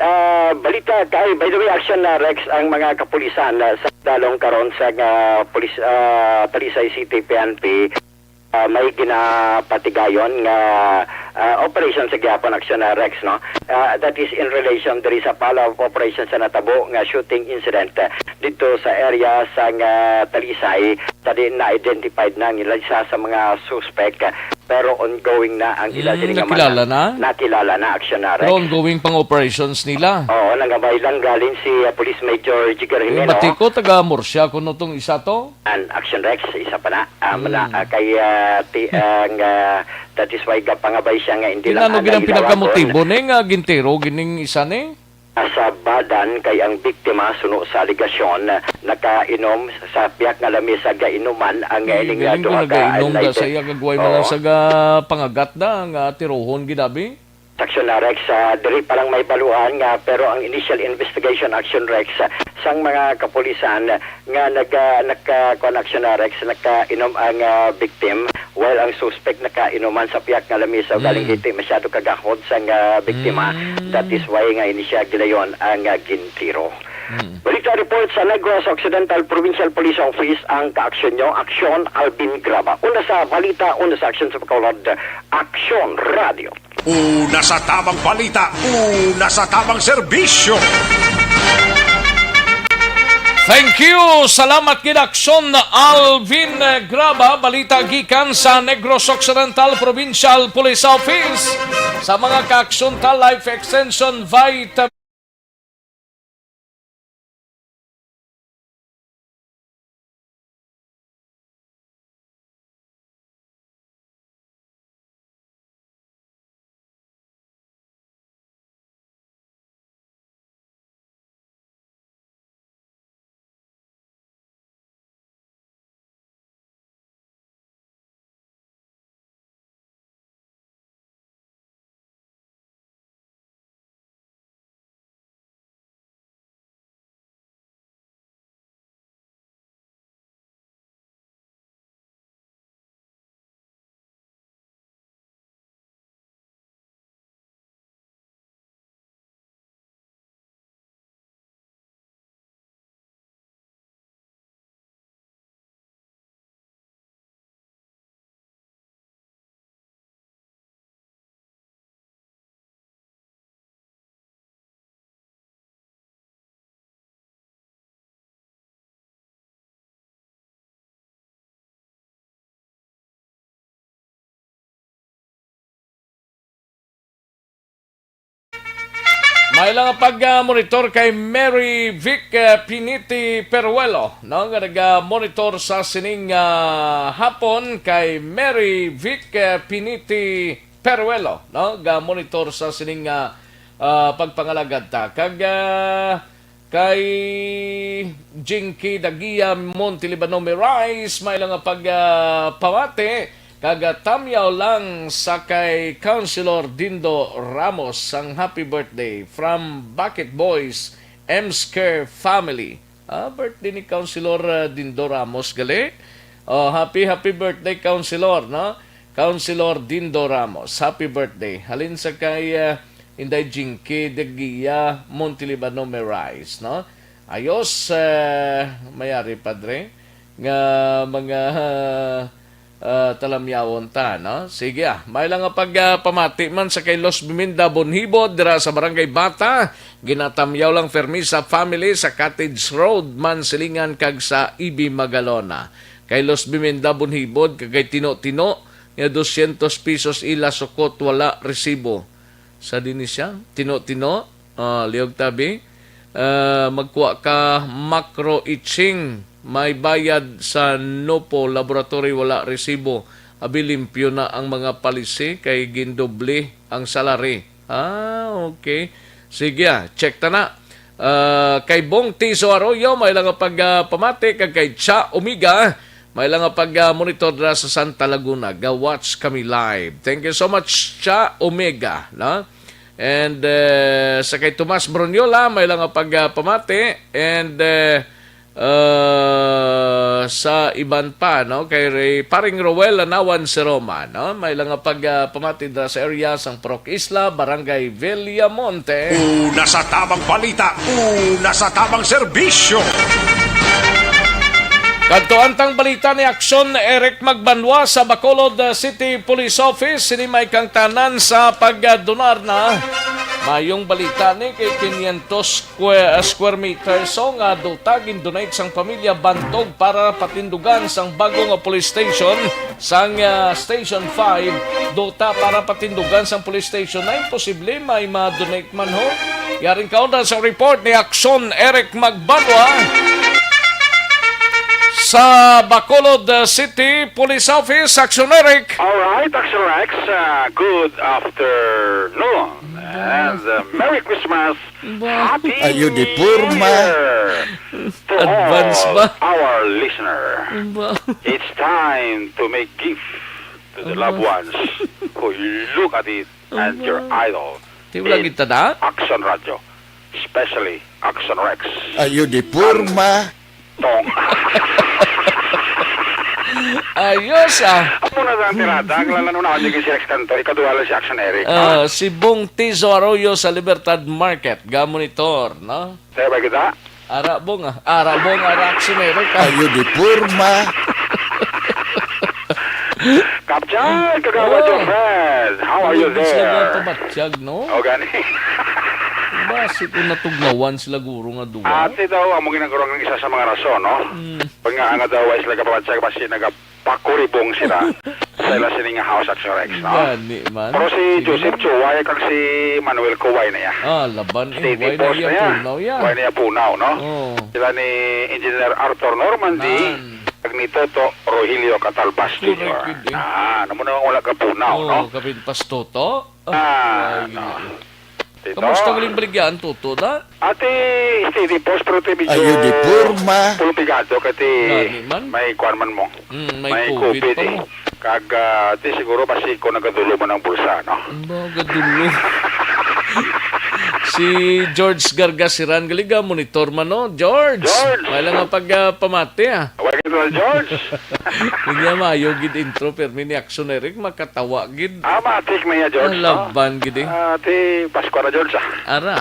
Ah, balita kay, by the way, Action, uh, Rex, ang mga kapulisan, uh, sa dalong karon sa, uh, pulis, uh, Talisay City P N P, uh, may ginapatigayon nga, uh, operation sa gihapon, Action, uh, Rex, no? Uh, that is in relation diri sa follow-up operation sa natabo nga shooting incident, uh, dito sa area sa, uh, Talisay. Sa di na-identified na ang isa sa mga suspect, uh, pero ongoing na ang ila Mm, sini nga mga nakilala na? nakilala na, Action, uh, Rex. Pero ongoing pang operations nila. Oo, nangabay lang galing si, uh, Police Major Jigger Eh, Jimeno. Bati ko, taga Murcia kuno tong isa to? An Action Rex, isa pa na. Ah, Hmm. mala-, ah, kay, ah, ti-, Hmm. ang, ah, that is why gapangabay siya nga hindi lang Kinano ang ginang nailawagon. pinakamotibo ni nga gintiro gining isa ni? Sa Badan kay ang biktima, suno sa alegasyon, nakainom sa pihak nga lamisa, gainuman ang Ay, ining, ah, galing ko duha ka nagainom da sa enlightened. iya kagway man Oo. sa ga-, pangagat da nga tirohon gid abi. Action, ah, Rex, ah, diri pa lang may baluhan nga, pero ang initial investigation, Action Rex, ah, sang mga kapulisan, ah, nga nag-, ah, naka-, kuwan, Action, ah, Rex, nakainom ang, ah, victim, while ang suspect nakainuman sa pihak nga lamisa, galing Mm. hindi masyado kagahod sang, ah, biktima. Mm. That is why nga ini siya gilayon ang, ah, gintiro. Mm. Balita report sa Negros Occidental Provincial Police Office ang kaaksyon nyo, Aksyon Alvin Graba. Una sa balita, una sa aksyon sa pagkaulad, Aksyon Radio. Una sa tamang balita, una sa tamang serbisyo. Thank you. Salamat gid, Aksyon Alvin Graba. Balita gikan sa Negros Occidental Provincial Police Office. Sa mga kaaksyon ta, Life Extension Vitamin Ay lang ang pag-monitor kay Mary Vic, eh, Piniti Peruelo, no? Nga naga-monitor sa sining, ah, hapon kay Mary Vic, eh, Piniti Peruelo, no? Ga-monitor sa sining, ah, ah, pagpangalagad ta. Kag, ah, kay Jinky Dagia Montelibano Merais, may lang nga pag, ah, pamati. Kag, ah, tamyaw lang sa kay Councilor Dindo Ramos ang happy birthday from Bakit Boys, M Scare family. Ah, birthday ni Councilor, ah, Dindo Ramos gali. Oh, happy, happy birthday, Councilor, no? Councilor Dindo Ramos, happy birthday. Halin sa kay, ah, Inday Jinky Degia Montelibano Merais, no? Ayos, eh, mayari, Padre, nga mga, ah, talamyawon ta, no? Sige, ah. May lang nga pag, ah, pamati man sa kay Los Biminda Bonhibod dira sa Barangay Bata. Ginatamyaw lang fermi sa family sa Cottage Road, Mansilingan, kag sa Ibi Magalona. Kay Los Biminda Bonhibod, kag kay Tino-Tino, nga dosyentos pesos ila sukot wala resibo. Sa dinhi siya, Tino-Tino, ah, Liog Tabi, ah, magkuha ka Macro Itching, may bayad sa Nopo Laboratory, wala resibo. Abi, limpyo na ang mga palisi kay gindoble ang salary. Ah, okay. Sige, ah, check ta na. Ah, kay Bong Tiso Arroyo, may lang nga pag, ah, pamati, kag kay Cha Omega, may lang nga pag, ah, monitor dira sa Santa Laguna. Ga-watch kami live. Thank you so much, Cha Omega, no? And, eh, sa kay Tomas Broniola, may lang nga pag, ah, pamati. And, eh, ah, sa iban pa, no? Kay Ray, Paring Roel Lanawan si Roma, no? May lang nga pag, ah, pamati dira sa area sang Purok Isla, Barangay Villamonte. Una sa tamang balita, una sa tamang serbisyo. Kadto antang balita ni Aksyon Eric Magbanwa sa Bacolod, uh, City Police Office. Sini may kang tanan sa pagdunar na. Mayong balita ni kay quinientos square, uh, square meters so nga duta gin-donate sang pamilya Bantog para patindugan sang bago nga police station sang, uh, Station five. Duta para patindugan sang police station na imposible may ma-donate man ho. Yaring kaundan sa report ni Aksyon Eric Magbanwa sa Bacolod, uh, City Police Office. Aksyon, Eric. All right, Aksyon Rex, uh, good afternoon and, uh, Merry Christmas. Ba. Happy Ayo di New porma. Year to Advance all ba? Our listener. Ba. It's time to make gift to the Aba. Loved ones who look at it and your Aba. Idol Di wala in kita na? Action Radio, especially Action Rex. Ayo di porma. Tong. Ayos, ah. Amo na ang tirada, ang lalan una, hindi si Rex Canto, ikaduha lang si Action Eric, ha? Ah, si Bong Tizo Arroyo sa Libertad Market, ga-monitor, no? Tayo ba kita? Ara, Bong, ah. Ara, Bong, ara, Action Eric, ah. Ayo di porma. Kapchay, kagawad, Oh. your friend. How are you Hindi sila there? Pabatyag, no? O, gani. Basi kung natugnawan sila guro nga duwa. Ati daw, amo ginagurang ng isa sa mga rason, no? Mm. Pag nga nga daw, ay sila kapabatyag, basi nagapakuribong sila sa ila sini nga House Action Rex, no? Gani man. Pero si Sige Joseph na. Cho, way kag si Manuel Ko, way na ya. Ah, laban, eh, Steady way na boss ya na ya. Punaw ya. Way na ya punaw, no? Oh. Sila ni Engineer Arthur Normandy, Nan. kag ni Toto Rogelio Catalbas Correct, Junior. Good, eh. Ah, namo na wala ka punaw, Oh, no? kapin pas Toto? Ah, Ay, no. Tito. Kamusta galing baligyan, Toto, da? Ate, steady post, pero te medyo Ayo, di porma. Pulong pigado ka, te. Gani man. May kwan man mo. Mm, may May COVID COVID, pa eh. mo. Kag, ah, te siguro basi ko nagadulo man ang bulsa, no? Ang mga gadulo. Si George Gargasiran, galiga, monitor man, no? George! George! May lang nga pag, ah, pamati, ah. Away ka na, George! Hindi niya mayo gid intro, pero mini action, Eric, makatawa gid. Ah, matik na iya, George, Ang no? laban gid, eh. Ah, ti Pasko na, George, ah. Ara.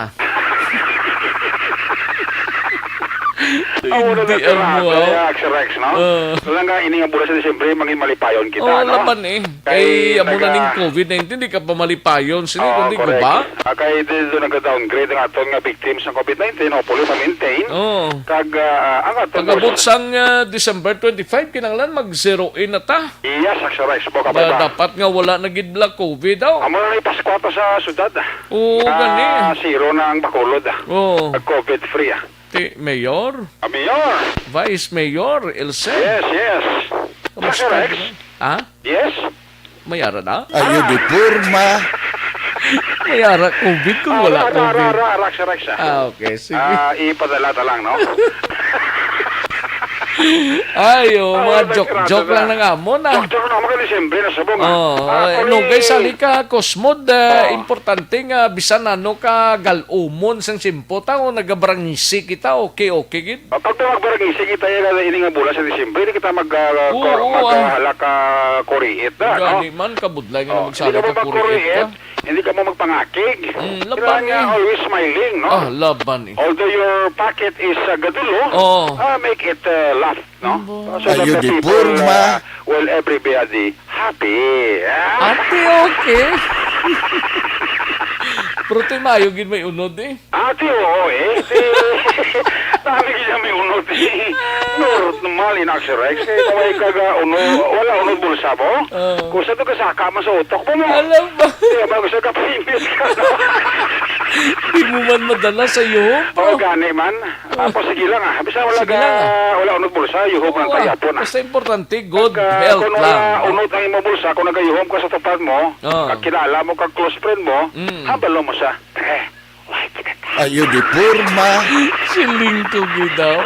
Amo na Hindi, lang ang amo, kaya, ah. Sir Rex, no? Ah. Wala nga, ini nga bulan sa Disyembre, mangin malipayon kita, Oh, no? laban eh. Kay Kay amo na taga ning covid nineteen, di ka pa malipayon. Sini, Oh, kundi correct. guba. Ah, kay di, di nag-downgrade ang aton nga victims ng covid nineteen, hopefully, ma-maintain. Oh. Kag, ah, ang aton Pag-abot bulan sang, ah, December twenty-five, kinahanglan mag-zero in na ta. Yes, Sir Rex, buka Ba, pa ba? dapat nga wala na gid bala covid, oh. Amo na ni Pasko ato sa syudad, ah. Oo, Nga gani. zero na ang Bacolod, ah. Oo. Pag covid free, ah. Ti Mayor? Ah, Mayor. Vice Mayor, Elsen. Yes, yes. Kamusta Sir Rex? ka na? Ha? Yes? May ara na? Ayo di porma. May ara covid kung Ah, wala ara, ara, covid. ara, ara, Sir Rex, ah. Ah, okay. Sige. Ah, ipadala ta lang, no? Ayo, Ah, mga wala, joke-joke sirado lang na. ng amon, ah. Joke-joke na, mga Disyembre na subong, ah. Oh, Ah, eh, kung no, guys, i- sali ka, Cosmod, eh, Oh. importante nga bisan ano ka gal-umon sang simpo ta o nagabarangisi kita, okay, okay gid. Ah, pag magbarangisi kita, yan, ini nga bulan sa Disyembre, hindi kita mag, ah, Oo, kor-, oo, mag, ah. ah, halaka kuriit na, no? Gani man, kabudlay nga Oh, magsabi hindi ka ka ba kuriit kuriit? ka. Hindi ka mo magpangakig. Mm, laban Kailangan nga eh. always smiling, no? Ah, laban eh. Although your pocket is, ah, gadulo, Oo. ah, make it, ah, laugh, no? Abo. So that Ayo the di people, porma. ah, will everybody happy. Ah? Ate, okay. Pero ti mayo gid may unod eh. Ate, oo eh. Ti, dami gid may unod eh. Normal in Action Rex. Eh, kung may kaga uno, wala unod bulsa mo. Oo. Kung sa to kasaka man sa utok mo mo. Alam ba? Kaya ba gusto ka painit ka, no? Di mo man madala sa yuhop, Oh, bro. gani man. Tapos sige lang ah. Basta wala Sige ka, lang, ah. wala unod bulsa, yuhop lang Oo, tayo ah. po na. Basta importante, good Pag, ah, health kung lang, wala no? unod ang imong bulsa, kung nagayuhom ka sa tupad mo, Ah. kag kilala mo, kag close friend mo, Mm. habalo mo siya. Eh, why kita ta? Ayo di porma. Siling ko gid daw.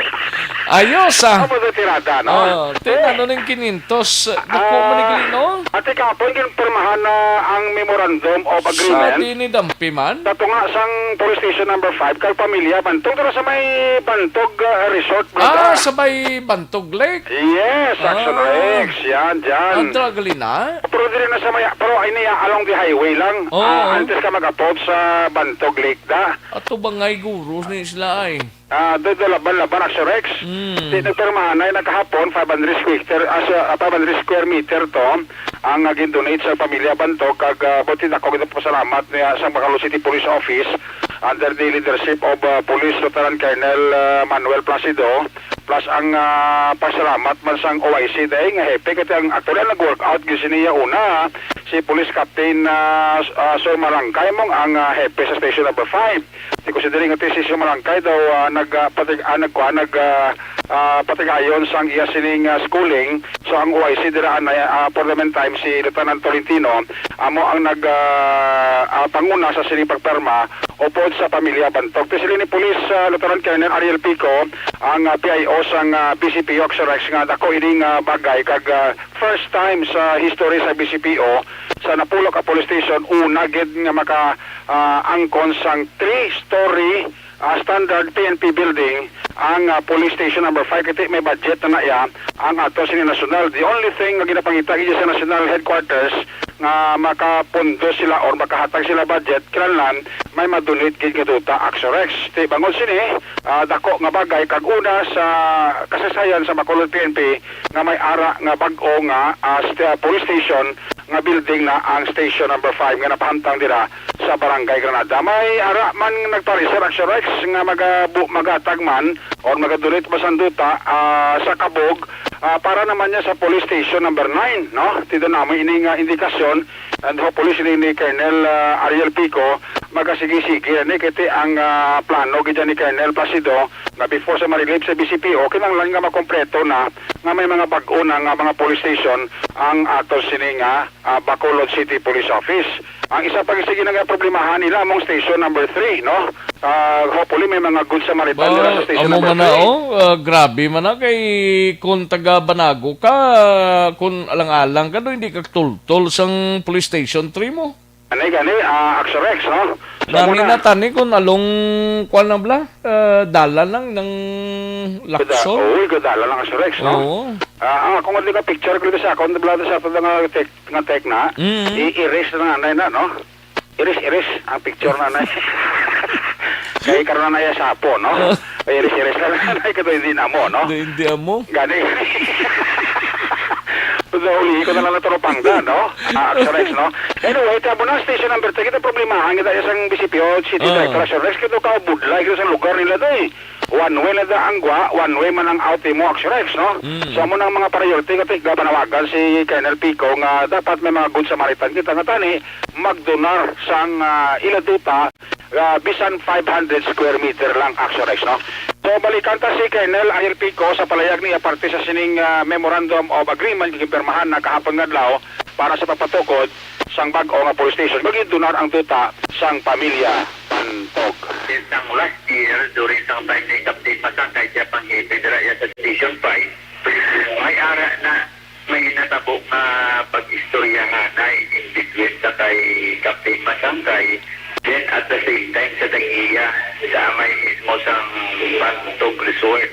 Ayos, ah. Amo na tirada, no? Ah, ten, Eh. ano ning kinyentos? Dako man ni Ah, Galino? Ate, kahapon, ginpirmahan na ang Memorandum of Sa Agreement. di ni Dampi man? Sa tunga sang Police Station number five, kag pamilya Bantog, pero sa may Bantog, ah, Resort, Ah, Breda. sa may Bantog Lake? Yes, Action Ah. Rex. Yan, dyan. Ang Dragalina? Pero dili na sa may, pero ay niya, along the highway lang. Oo. Ah, antes ka mag-approach sa Bantog Lake, da. Ato bangay guro ni sila ay. Ah, do, do, laban, laban, Action Rex. Mm. Di nagpirmahan na yung nagkahapon, five hundred square meter, ah, sa, ah, five hundred square meter to, ang, ah, gindonate sa pamilya Bantog, kag, ah, buti na ako, gid pasalamat niya sa Bacolod City Police Office under the leadership of, ah, Police Lieutenant Colonel, ah, Manuel Placido, plus ang, ah, pasalamat man sang O I C day nga hepe, kasi ang, actually, ang nag-work out, gid siniya una, si Police Captain, ah, s-, ah, Sir Malangkay mong ang, ah, hepe sa Station Number Five. Di ko si diri nga si Sir Malangkay daw, ah, nag, ah, patig-, ah, nagkuha, nag, ah, ah, patigayon sang iya sining, ah, schooling. So, ang O I C dira anay, ah, for the meantime, si Lieutenant Tolentino, amo ang nag, ah, ah, panguna sa sining pagpirma upod sa pamilya Bantog. Ti sila ni Police, ah, Lieutenant Colonel Ariel Pico, ang, ah, P I O sang, ah, B C P O, Action Rex, nga dako ining, ah, bagay kag, ah, first time sa history sa B C P O sa napulo ka police station, una gid nga maka, ah, angkon sang three-story, ah, standard P N P building ang, ah, police station number five, kay may budget na na iya ang ato sini nasyonal. The only thing nga ginapangita gid sa national headquarters nga makapondo sila or makahatag sila budget, kinahanglan may madonate gid nga duta, Action Rex. Ti bangod sini, ah, dako nga bagay kag una sa kasaysayan sa Bacolod P N P nga may ara nga bag-o nga, ah, st-, police station nga building na ang station number five nga napahamtang dira sa Barangay Granada. May ara man nagpa-reserve, Action Rex, nga maga-, bu-, magatag man or magadonate man sang duta, ah, sa Kabog, ah, para naman niya sa police station number nine, no? Ti do namo ini nga indikasyon, and hopefully sini ni Colonel, ah, Ariel Pico magasigi-sige ni kiti ang, ah, plano gid ni Colonel Placido nga before sa ma-relieve sa B C P O, kinahanglan nga makompleto na nga may mga bag-o na nga mga police station ang ato sini nga, ah, Bacolod City Police Office. Ang isa pa sige na nga problemahan nila among station number three, no? Ah, hopefully may mga good Samaritan nila sa Ba, station amo number man na, three. oh, ah, grabe man na kay kung taga Banago ka, kung alang-alang ka, do, hindi ka tultol sang police station three mo. Ani gani, ah, Action Rex, no? So, Nami muna. na tani kung along, kuwan na bala, ah, dalan lang ng Lakson. Kada, oo, kada lang, Action Rex, no? Oo. Ah, ang akong nga picture ko dito sa akong bala sa ato nga tek-, nga tek na, Mm. i-erase na nga na, no? Erase, erase ang picture na na. Kay karon na na iya sa Apo, no? Pairis-iris lang. Ay, kato hindi na mo, no? Hindi, hindi amo. Gani. Sa uli ko na lang natulog pangga, no? Ah, Action X, no? Anyway, tabo na, station number three, kita problemahan kita isang B C P O, City Ah. Director Action X, kita ka budlay kita sa lugar nila to, eh. One way na da ang gwa, one way man ang out mo, Action X, no? Mm. So, amo nang mga priority, kati, ga panawagan si Colonel Pico nga dapat may mga good Samaritan kita nga tani, magdonar sang, ah, ila duta, ah, bisan five hundred square meter lang, Action X, no? So, balikan ta si Colonel Ariel Pico sa palayag niya parte sa sining, ah, Memorandum of Agreement nga ginpirmahan na kahapon nga adlaw para sa papatukod sang bag-o nga police station. Magdunar ang duta sang pamilya Pantog. Since ang last year, during sang time ni Captain Masangkay, siya pang hepe dira iya sa Station five, may ara na may natabo nga pag-istoryahanay in between sa kay Captain Masangkay, then at the same time sa tagiya, sa may mismo sang Pantog Resort.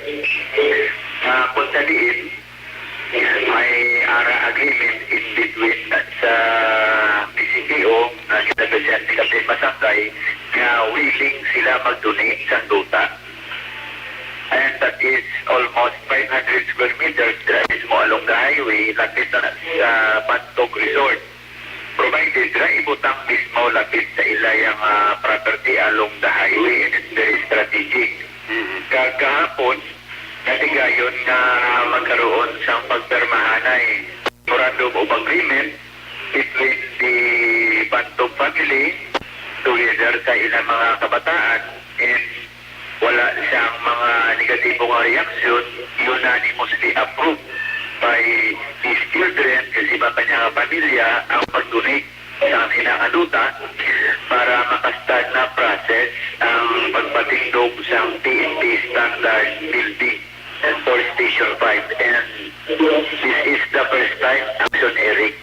Nga kung sa diin, may ara agreement in between sa B C P O nga ginabasehan ni Captain Masangkay nga willing sila mag-donate sang duta. And that is almost five hundred square meters dira mismo along the highway, lapit na sa Pantog Resort. Provided nga ibutang mismo lapit sa ila yang, ah, property along the highway, and it's very strategic. Mhm. Kag kahapon, natigayon nga magkaroon sang pagpirmahanay memorandum of agreement between the Pantog family together sa ilang mga kabataan, and wala siyang mga negatibo nga reaksyon, unanimously approved by his children, kasi ba kanya nga pamilya, ang pag-donate sa kanilang duta para makastad na process ang pagpatindog sa P N P standard building for Station five. And this is the first time, Action Eric,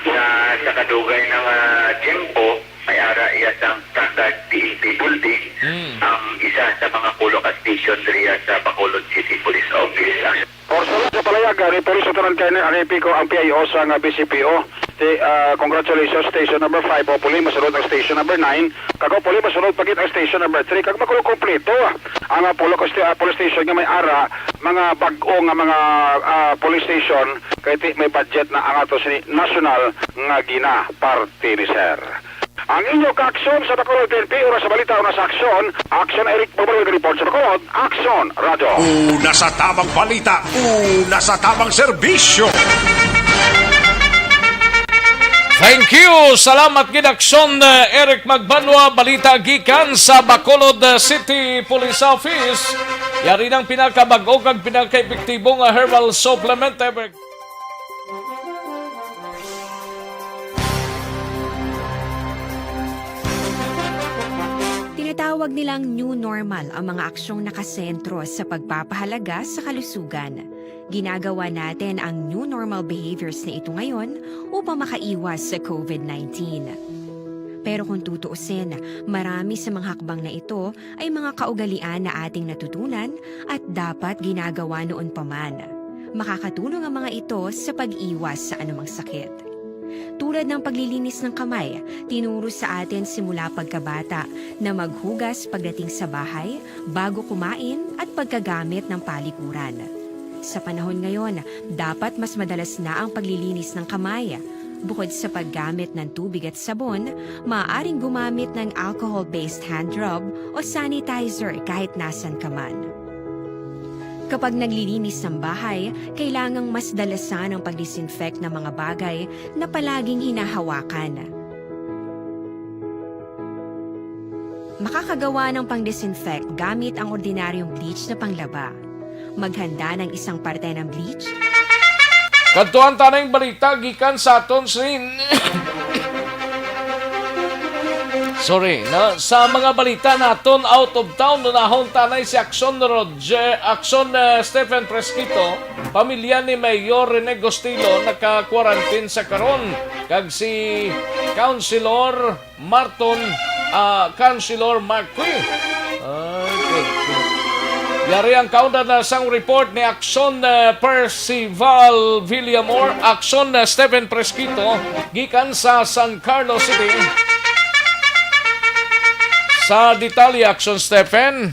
na sa kadugay nga tiyempo, may ara iya sang standard P N P building, Mm. ang isa sa mga Pulok Station diriya sa Bacolod City Police Office. Porsyento sa palayagan ni Police Lieutenant Colonel Ariel Pico ang P I O sa nga B C P O. Ti-, ah, congratulations, station number five. Hopefully, masunod ang station number nine. Kag hopefully, masunod pa gid ang station number three. Kag makulo kompleto ang, ah, Pulok sti-, ah, police station nga may ara, mga bag-o nga mga, ah, police station. Kay ti-, may budget na ang ato sini national nga ginaparte ni sir. Ang inyo kaaksyon sa Bacolod N P, oras sa balita, una sa aksyon, Action Eric Bumabalik report sa Bacolod, Action Radio. Una sa tamang balita, una sa tamang serbisyo. Thank you. Salamat gid, Action, eh, Eric Magbanwa. Balita gikan sa Bacolod, eh, City Police Office. Yari nang pinakabag-o kag pinakaepektibo nga herbal supplement ever. Tinatawag nilang new normal ang mga aksyong nakasentro sa pagpapahalaga sa kalusugan. Ginagawa natin ang new normal behaviors na ito ngayon upang makaiwas sa covid nineteen. Pero kung tutuusin, marami sa mga hakbang na ito ay mga kaugalian na ating natutunan at dapat ginagawa noon pa man. Makakatulong ang mga ito sa pag-iwas sa anumang sakit. Tulad ng paglilinis ng kamay, tinuro sa atin simula pagkabata na maghugas pagdating sa bahay, bago kumain, at pagkagamit ng palikuran. Sa panahon ngayon, dapat mas madalas na ang paglilinis ng kamay. Bukod sa paggamit ng tubig at sabon, maaaring gumamit ng alcohol-based hand rub o sanitizer kahit nasan ka man. Kapag naglilinis ng bahay, kailangang mas dalasan ang pag-disinfect ng mga bagay na palaging hinahawakan. Makakagawa ng pang-disinfect gamit ang ordinaryong bleach na panglaba. Maghanda ng isang parte ng bleach. Kadtuan ta na yung balita gikan sa aton sin-, sorry, no? Sa mga balita naton out of town, unahon ta na si Action Roger, Action, eh, Stephen Fresquito, pamilya ni Mayor Rene Gostilo naka-quarantine sa karon, kag si Councilor Marton, ah, Councilor Marquis. Ay, good, good. Yari ang kaundan na sang report ni Action, eh, Percival Villamor, Action, eh, Stephen Fresquito, gikan sa San Carlos City. Sa detalye, Action Stephen.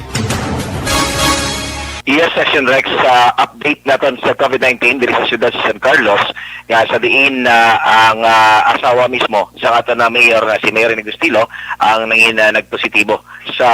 Yes, Action Rex, sa update naton sa COVID nineteen diri sa siyudad sa San Carlos, nga sa diin na ang, ah, asawa mismo sa aton na mayor, nga si Mayor Rene Gustilo, ang nangin, ah, nagpositibo sa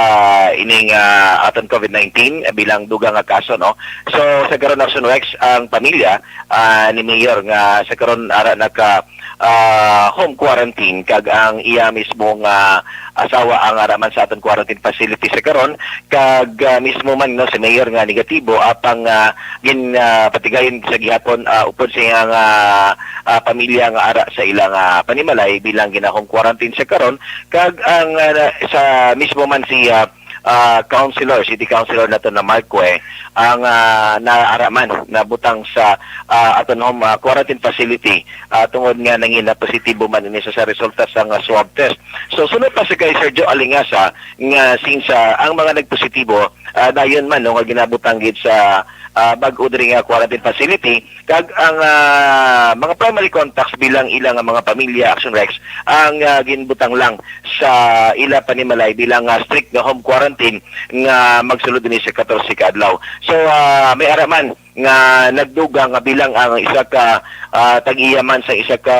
ining, ah, aton COVID nineteen bilang dugang nga kaso, no? So, sa karon, Action Rex, ang pamilya, ah, ni Mayor nga sa karon ara naka, ah, home quarantine, kag ang iya mismo nga asawa ang ara man sa aton quarantine facility sa karon, kag, ah, mismo man, no, si Mayor nga negatibo, apang, ah, gin, ah, patigayon sa gihapon, ah, upod sa iyang, ah, ah, pamilya nga ara sa ilang, ah, panimalay bilang gina-home quarantine sa karon, kag ang, ah, na- sa mismo man si, ah, ah, councilor, city councilor nato na Marque, ang, ah, naara man nabutang sa, ah, aton home, ah, quarantine facility, ah, tungod nga nangin na positibo man ini sa, sa resulta sang, ah, swab test. So, sunod pa sa kay Sergio Alingasa nga since, ah, ang mga nagpositibo, ah, dayon man, no, nga ginabutang gid sa, ah, bag-o diri nga quarantine facility, kag ang, ah, mga primary contacts bilang ila nga mga pamilya, Action Rex, ang, ah, ginbutang lang sa ila panimalay bilang, ah, strict nga home quarantine nga magsulod dinhi sa katorse ka adlaw. So, ah, may ara man nga nagdugang nga bilang ang isa ka, ah, tag-iya man sa isa ka,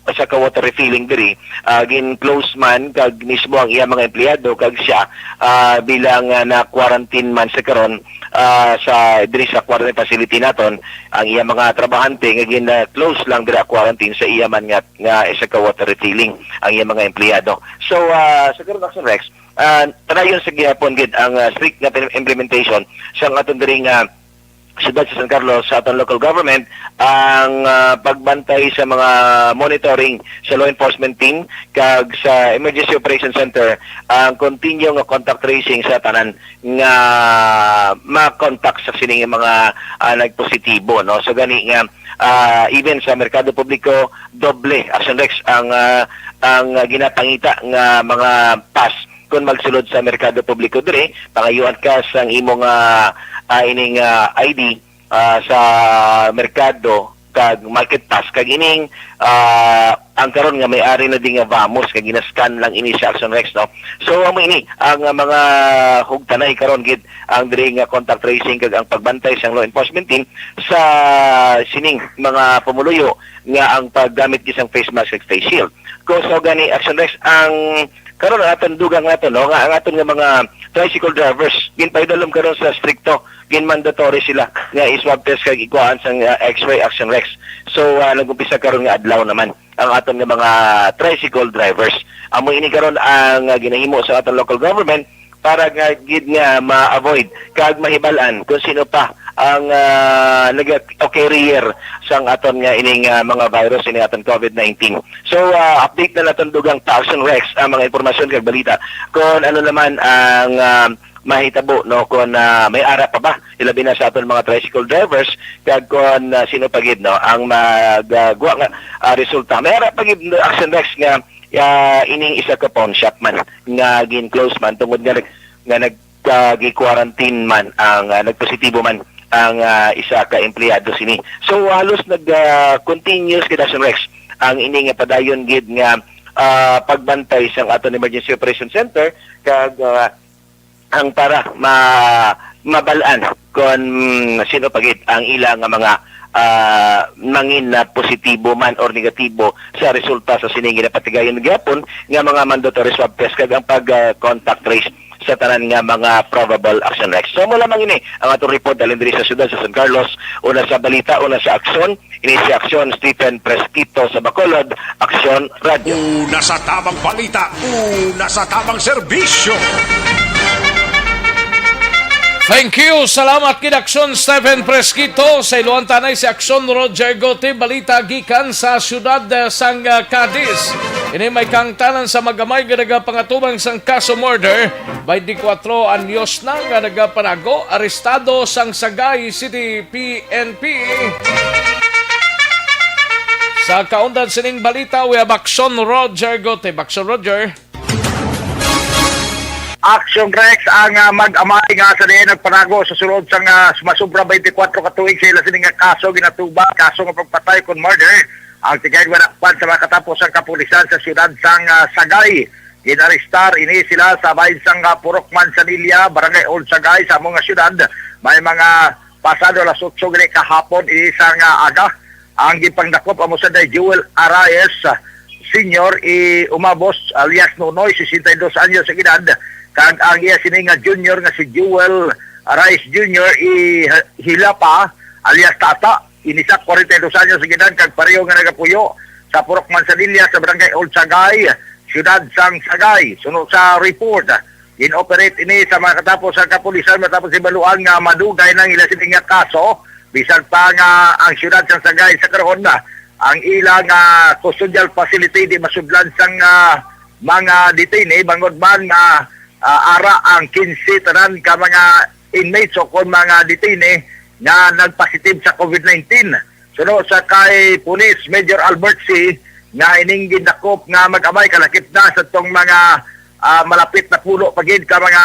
isa ka water refilling diri, ah, gin-close man kag mismo ang iya mga empleyado kag siya, ah, bilang, ah, na-quarantine man sa karon, ah, sa diri sa quarantine facility naton, ang iya mga trabahante nga gin-close lang dira quarantine sa iya man nga, nga isa ka water refilling ang iya mga empleyado. So, ah, sa karon, Action Rex, ah, padayon sa gihapon gid ang, ah, strict nga pin-, implementation sa aton diri nga siyudad sa San Carlos, sa aton local government, ang, ah, pagbantay sa mga monitoring sa law enforcement team kag sa Emergency Operation Center, ang continue nga contact tracing sa tanan nga ma-contact sa sining mga, ah, nagpositibo, no? So gani nga, ah, even sa merkado publiko, doble, Action Rex, ang, ah, ang, ah, ginapangita nga mga pass kon magsulod sa merkado publiko diri, pangayuan ka sang imong, ah, ah, ining, ah, I D, ah, sa merkado kag market pass, kag ining, ah, ang karon nga may ari na di nga VAMOS nga ginascan lang ini sa Action Rex, no? So, amo ini ang, ah, mga hugtanay karon gid ang diri nga contact tracing kag ang pagbantay sang law enforcement team sa sining mga pumuluyo nga ang paggamit gid sang face mask kag face shield. Ko so gani, Action Rex, ang karon ang aton dugang nato, no, nga ang aton nga mga tricycle drivers ginpaidalom karon sa strikto, gin-mandatory sila nga i-swab test kag ikuhaan sang, ah, X-ray, Action Rex. So, ah, nag-umpisa karon nga adlaw naman ang aton nga mga tricycle drivers. Amo ini karon ang, ah, ginahimo sa aton local government para nga gid nga ma-avoid kag mahibal-an kung sino pa ang, ah, nag-, o carrier sang aton nga ining, ah, mga virus, ining aton COVID nineteen. So, ah, update na naton dugang ta, Action Rex, ang mga impormasyon kag balita. Kung ano naman ang, ah, mahitabo, no, kung, ah, may ara pa ba, ilabi na sa aton mga tricycle drivers, kag kung, ah, sino pa gid, no, ang magagwa nga, ah, resulta. May ara pa gid, Action Rex, nga, ah, ining isa ka pawn shop man nga gin-close man tungod nga nag-, nga nag-, ah, gi-quarantine man ang, ah, nagpositibo man ang, ah, isa ka empleyado sini. So, halos nag, ah, continuous gid, Action Rex, ang ini nga padayon gid nga, ah, pagbantay sang aton Emergency Operation Center kag, ah, ang para ma-, mabal-an kon sino pa gid ang ila nga mga, ah, mangin na positibo man or negatibo sa resulta sa sining ginapatigayon gihapon nga mga mandatory swab test kag ang pag, ah, contact trace sa tanan nga mga probable, Action Rex. So, amo lamang ini ang atong report halin diri sa siyudad sa San Carlos. Una sa balita, una sa aksyon, ini si Aksyon Stephen Presquito sa Bacolod, Aksyon Radyo. Una sa tamang balita, una sa tamang serbisyo. Thank you. Salamat gid, Aksyon Stephen Presquito. Sa iluan ta anay si Aksyon Roger Gote, balita gikan sa siyudad, eh, sang, eh, Cadiz. Ini may kaangtanan sa magamay nga nagapangatubang sang kaso murder. Twenty-four anyos na nga nagapanago, arestado sang Sagay City P N P. Sa kaundan sining balita, we have Aksyon Roger Gote. Aksyon Roger. Action Rex, ang, ah, mag-amay nga sa diin nagpanago sa sulod sang, ah, masubra twenty-four ka tuig sa ila sini nga kaso ginatubang, kaso nga pagpatay kon murder, ang tigay wala pa sa makatapos ang kapulisan sa siyudad sang, ah, Sagay. Ginarestar ini sila sa bahin sang, ah, Purok Manzanilla, Barangay Old Sagay, sa amo nga siyudad, May mga pasado alas otso gani kahapon, ini sang, ah, aga, ang gipangdakop amo sa day Joel Araes, ah, Senior, i Umabos, alias Nonoy, sesenta y dos anyos ang edad, kag ang iya sini nga junior nga si Joel Araes Junior, i Hilapa, alias Tata, ini sa kwarenta y dos anyos ang edad, kag pareho nga nagapuyo sa Purok Manzanilla sa Barangay Old Sagay, Siyudad sang Sagay. Suno sa report, gin-operate ini sa mga katapos sa kapulisan matapos ibaluan nga madugay nang ila sini nga kaso, bisan pa nga ang siyudad sang Sagay sa karon, ang ila nga custodial facility di masudlan sang, ah, mga detainee, bangod man nga, ah, ara ang quince tanan ka mga inmates o kon mga detainee nga nagpositive sa covid nineteen. Suno sa kay Police Major Albert C, nga ining gindakop nga mag-amay kalakip na sa tong mga, ah, malapit na pulo pa gid ka mga,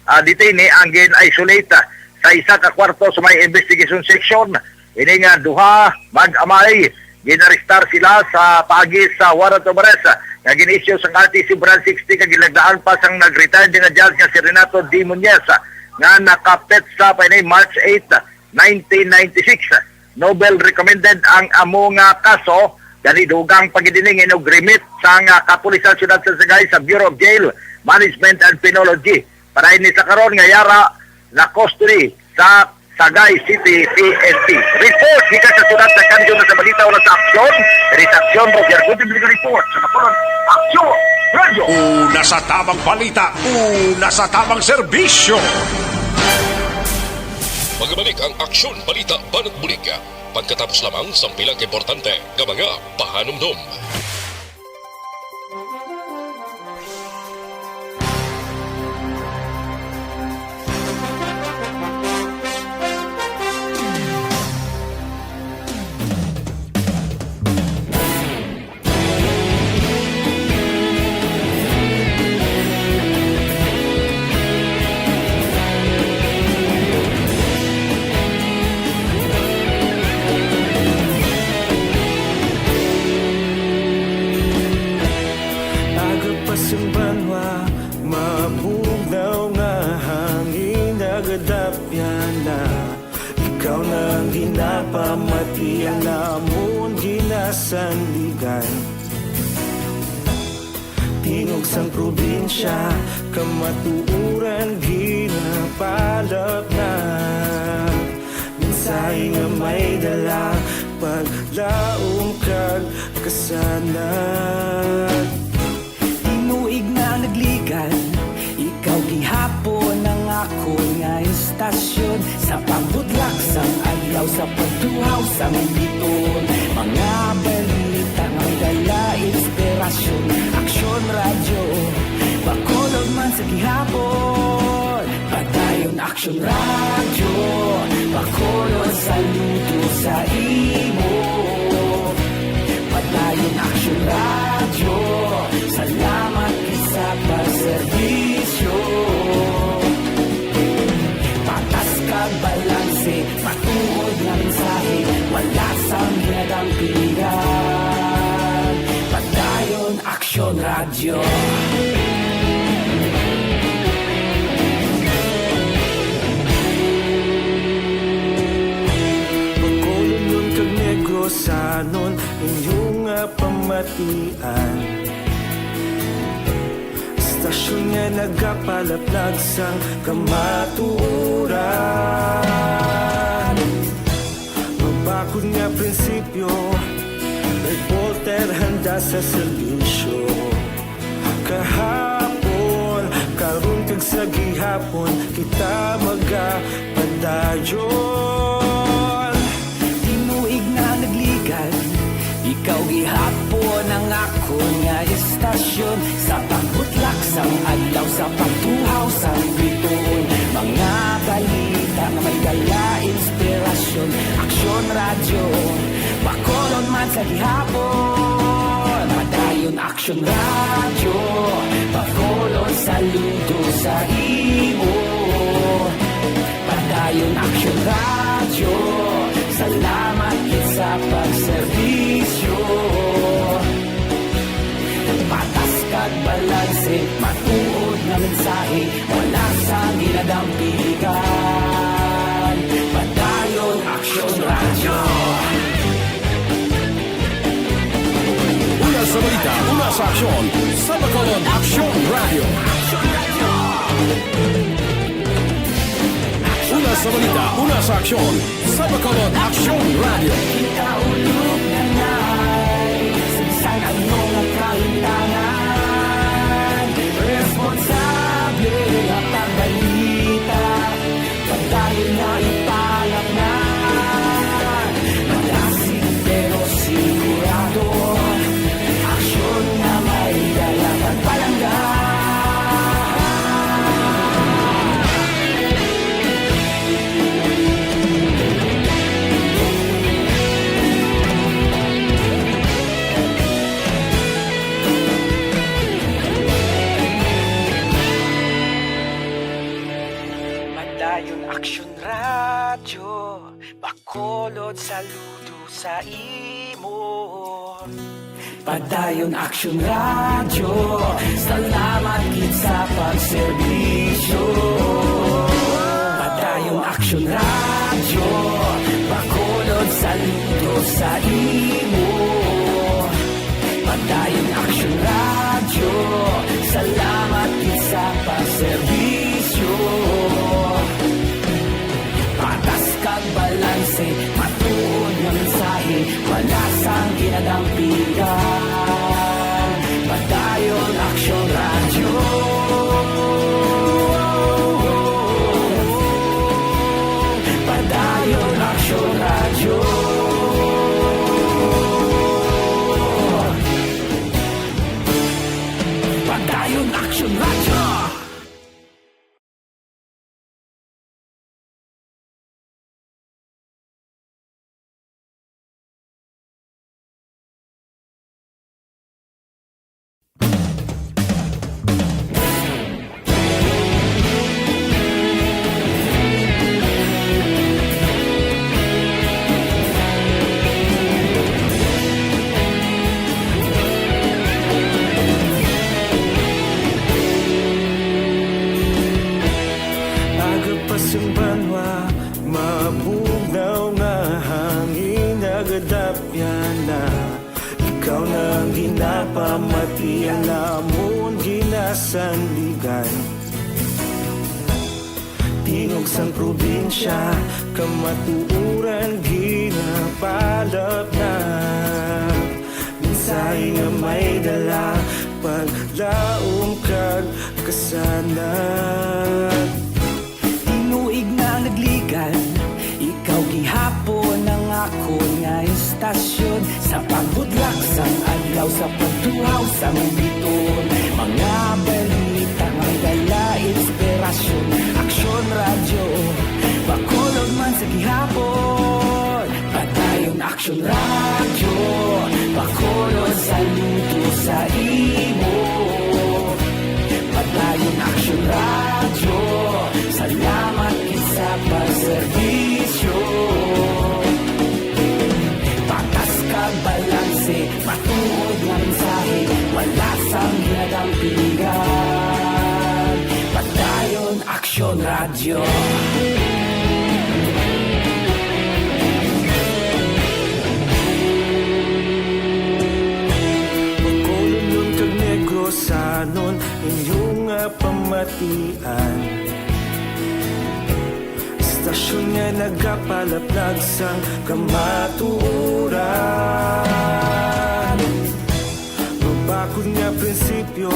ah, detainee ang gin-isolate, ah, sa isa ka kwarto sa may investigation section. Ini nga duha mag-amay, ginarestar sila sa paagi sa warrant of arrest, ah, nga gin-issue sang R T C Branch sixty kag ginlagdaan pa sang nag-retired nga judge nga si Renato D. Muñez, ah, nga nakapetsa pa ini March eight, nineteen ninety-six. Nobel recommended ang amo nga kaso, gani dugang pa gid ini nga inugrimit sang, ah, kapulisan siyudad sa Sagay sa Bureau of Jail Management and Penology. Para ini sa karon nga yara na custody sa Sagay City P N P. Report gikan sa siyudad sa Kandiyo na sa balita o sa aksyon. Diri sa Aksyon, Roger Gutiblig report sa Bacolod. Aksyon Radio. Una sa tamang balita, una sa tamang serbisyo. Magbalik ang Aksyon Balita Banat Bulig. Pagkatapos lamang sang pila ka importante nga mga pahanumdom. Aga pa sang banwa, mabugnaw nga hangin nagadapyan na. Ikaw na ang ginapamati, ang amon ginasandigan. Tingog sang probinsya, kamatuoran ginapalapnag. Mensahe nga may dala, paglaom kag kasanag. Tinuig na nagligad, ikaw gihapon ang akon nga istasyon. Sa pagbutlak sang adlaw, sa pagtuhaw sang biton, mga balita nga may dala inspirasyon. Aksyon Radyo, Bacolod man sa gihapon. Padayon Aksyon Radyo, Bacolod, saludo sa imo. Padayon Aksyon Radyo, salamat gid sa pagserbisyo. Patas kag balanse, matuod nga mensahe, wala sang ginadampigan. Padayon Aksyon Radyo. Bacolodnon kag Negrosanon, inyo nga pamatian. Istasyon nga nagapalaplag sang kamatuoran. Mabakod nga prinsipyo, reporter handa sa serbisyo. Kahapon, karon kag sa gihapon, kita magapadayon. Tinuig na nagligad, ikaw gihapon ang akon nga istasyon. Sa pagbutlak sang adlaw, sa pagtuhaw sang bituon, mga balita nga may dala inspirasyon. Aksyon Radyo, Bacolod man sa gihapon. Padayon Aksyon Radyo, Bacolod, saludo sa imo. Padayon Aksyon Radyo, salamat gid sa pagserbisyo. Patas kag balanse, matuod nga mensahe, wala sang ginadampigan. Sa aksyon, sa Bacolod Aksyon Radio. Una sa balita, una sa aksyon, sa Bacolod Aksyon Radio. Kita ulog na nai, sa bisan ano nga kahintangan, responsable nga pagbalita. Padayon nga ipalapnan, malasig pero sigurado. Aksyon nga may dala kag palangga. Padayon Aksyon Radyo, Bacolod, saludo sa imo. Padayon Aksyon Radyo, salamat gid sa pagserbisyo. Padayon Aksyon Radyo, Bacolod, saludo sa imo. Padayon Aksyon Radyo, salamat gid sa pagserbisyo. Patas kag balanse, matuod nga mensahe, wala sang ginadampigan. Padayon Aksyon Radyo. Padayon Aksyon Radyo. Padayon Aksyon Radyo. Aga pa sang banwa, mabugnaw nga hangin, nagadapyan na. Ikaw na ang ginapamati, ang amon ginasandigan. Tingog sang probinsya, kamatuoran ginapalapnag. Mensahe nga may dala, paglaom kag kasanag. Tinuig na nagligan, ikaw gihapon ang akon nga istasyon. Sa pagbudlak sang adlaw, sa pagtuhaw sang biton, mga balita nga may dala inspirasyon. Aksyon Radyo, Bacolod man sa gihapon. Padayon Aksyon Radyo, Bacolod, saludo sa imo. Padayon Aksyon Radyo, salamat gid sa pagserbisyo. Patas kag balanse, matuod nga mensahe, wala sang ginadampigan. Padayon Aksyon Radyo. Bacolodnon kag Negrosanon, inyo nga pamatian. Istasyon nga nagapalaplag sang kamatuoran. Mabakod nga prinsipyo,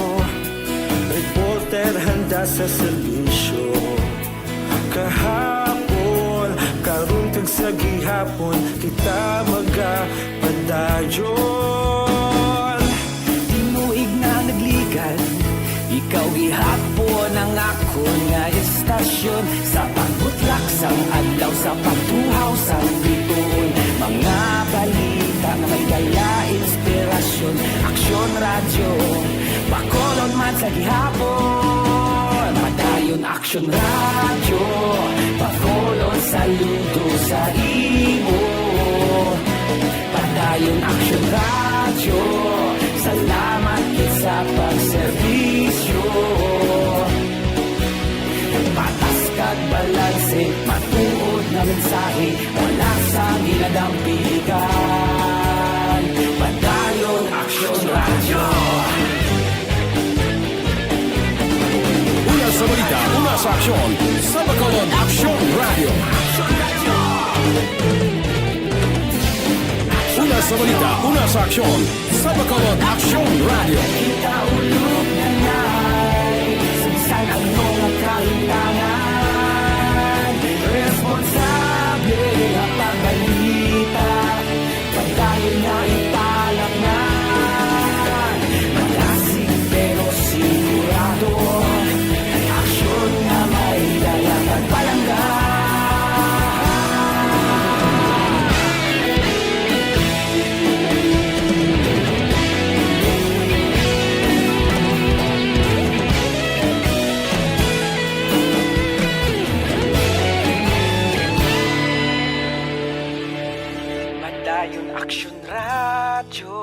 reporter handa sa serbisyo. Kahapon, karon, kag sa gihapon, kita magapadayon. Tinuig na nagligan, ikaw gihapon ang akon nga istasyon. Sa pagbutlak sang adlaw, sa pagtuhaw sang bituon, mga balita nga may dala inspirasyon. Aksyon Radyo, Bacolod man sa gihapon. Padayon Aksyon Radyo, Bacolod, saludo sa imo. Padayon Aksyon Radyo, salamat gid sa pagserbisyo. Patas kag balanse, matuod nga mensahe, wala sang ginadampigan. Padayon Aksyon Radyo. Sa aksyon, sa Bacolod Aksyon Radio. Una sa balita, una sa aksyon, sa Bacolod Aksyon Radio. Kita ulog na nai, sa bisan ano nga kahitangan, responsable nga pagbalita. Padayon nga ipalaknay, malasig pero sigurado, aksyon nga may dala kag palangga. Padayon Aksyon Radyo,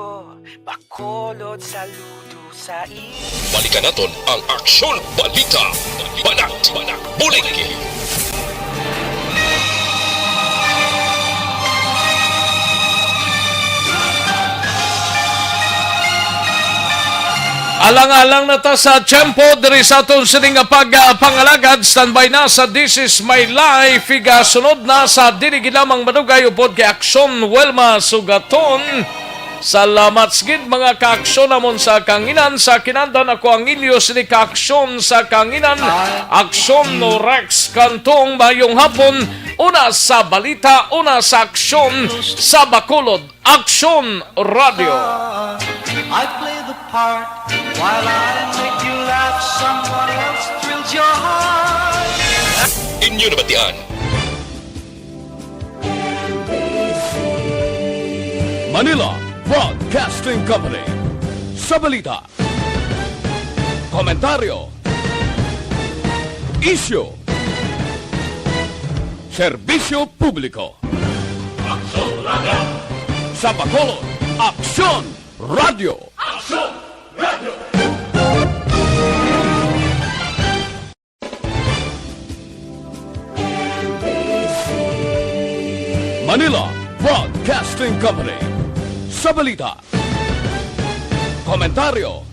Bacolod, saludo sa imo. Balikan naton ang Aksyon Balita. Banat, banat, bulig. Alang-alang na ta sa tiyempo diri sa aton sini nga pagpangalagad. Standby na sa This Is My Life. Igasunod na sa dili gid lamang madugay upod kay Aksyon Wilma Sugaton. Salamat sa gid, mga kaaksyon namon sa kanginan. Sa kinandan, ako ang inyo sini kaaksyon sa kanginan, Aksyon Rex Cantong. Mayong hapon. Una sa balita, una sa aksyon sa Bacolod Aksyon Radio. I play the part while I make you laugh. Someone else thrills your heart. Inyo nabatian. Manila Broadcasting Company. Sa balita, komentaryo, isyu, serbisyo publiko. Aksyon Radio. Sa Bacolod, Aksyon Radio. Aksyon Radio. Manila Broadcasting Company. Sa balita, komentaryo,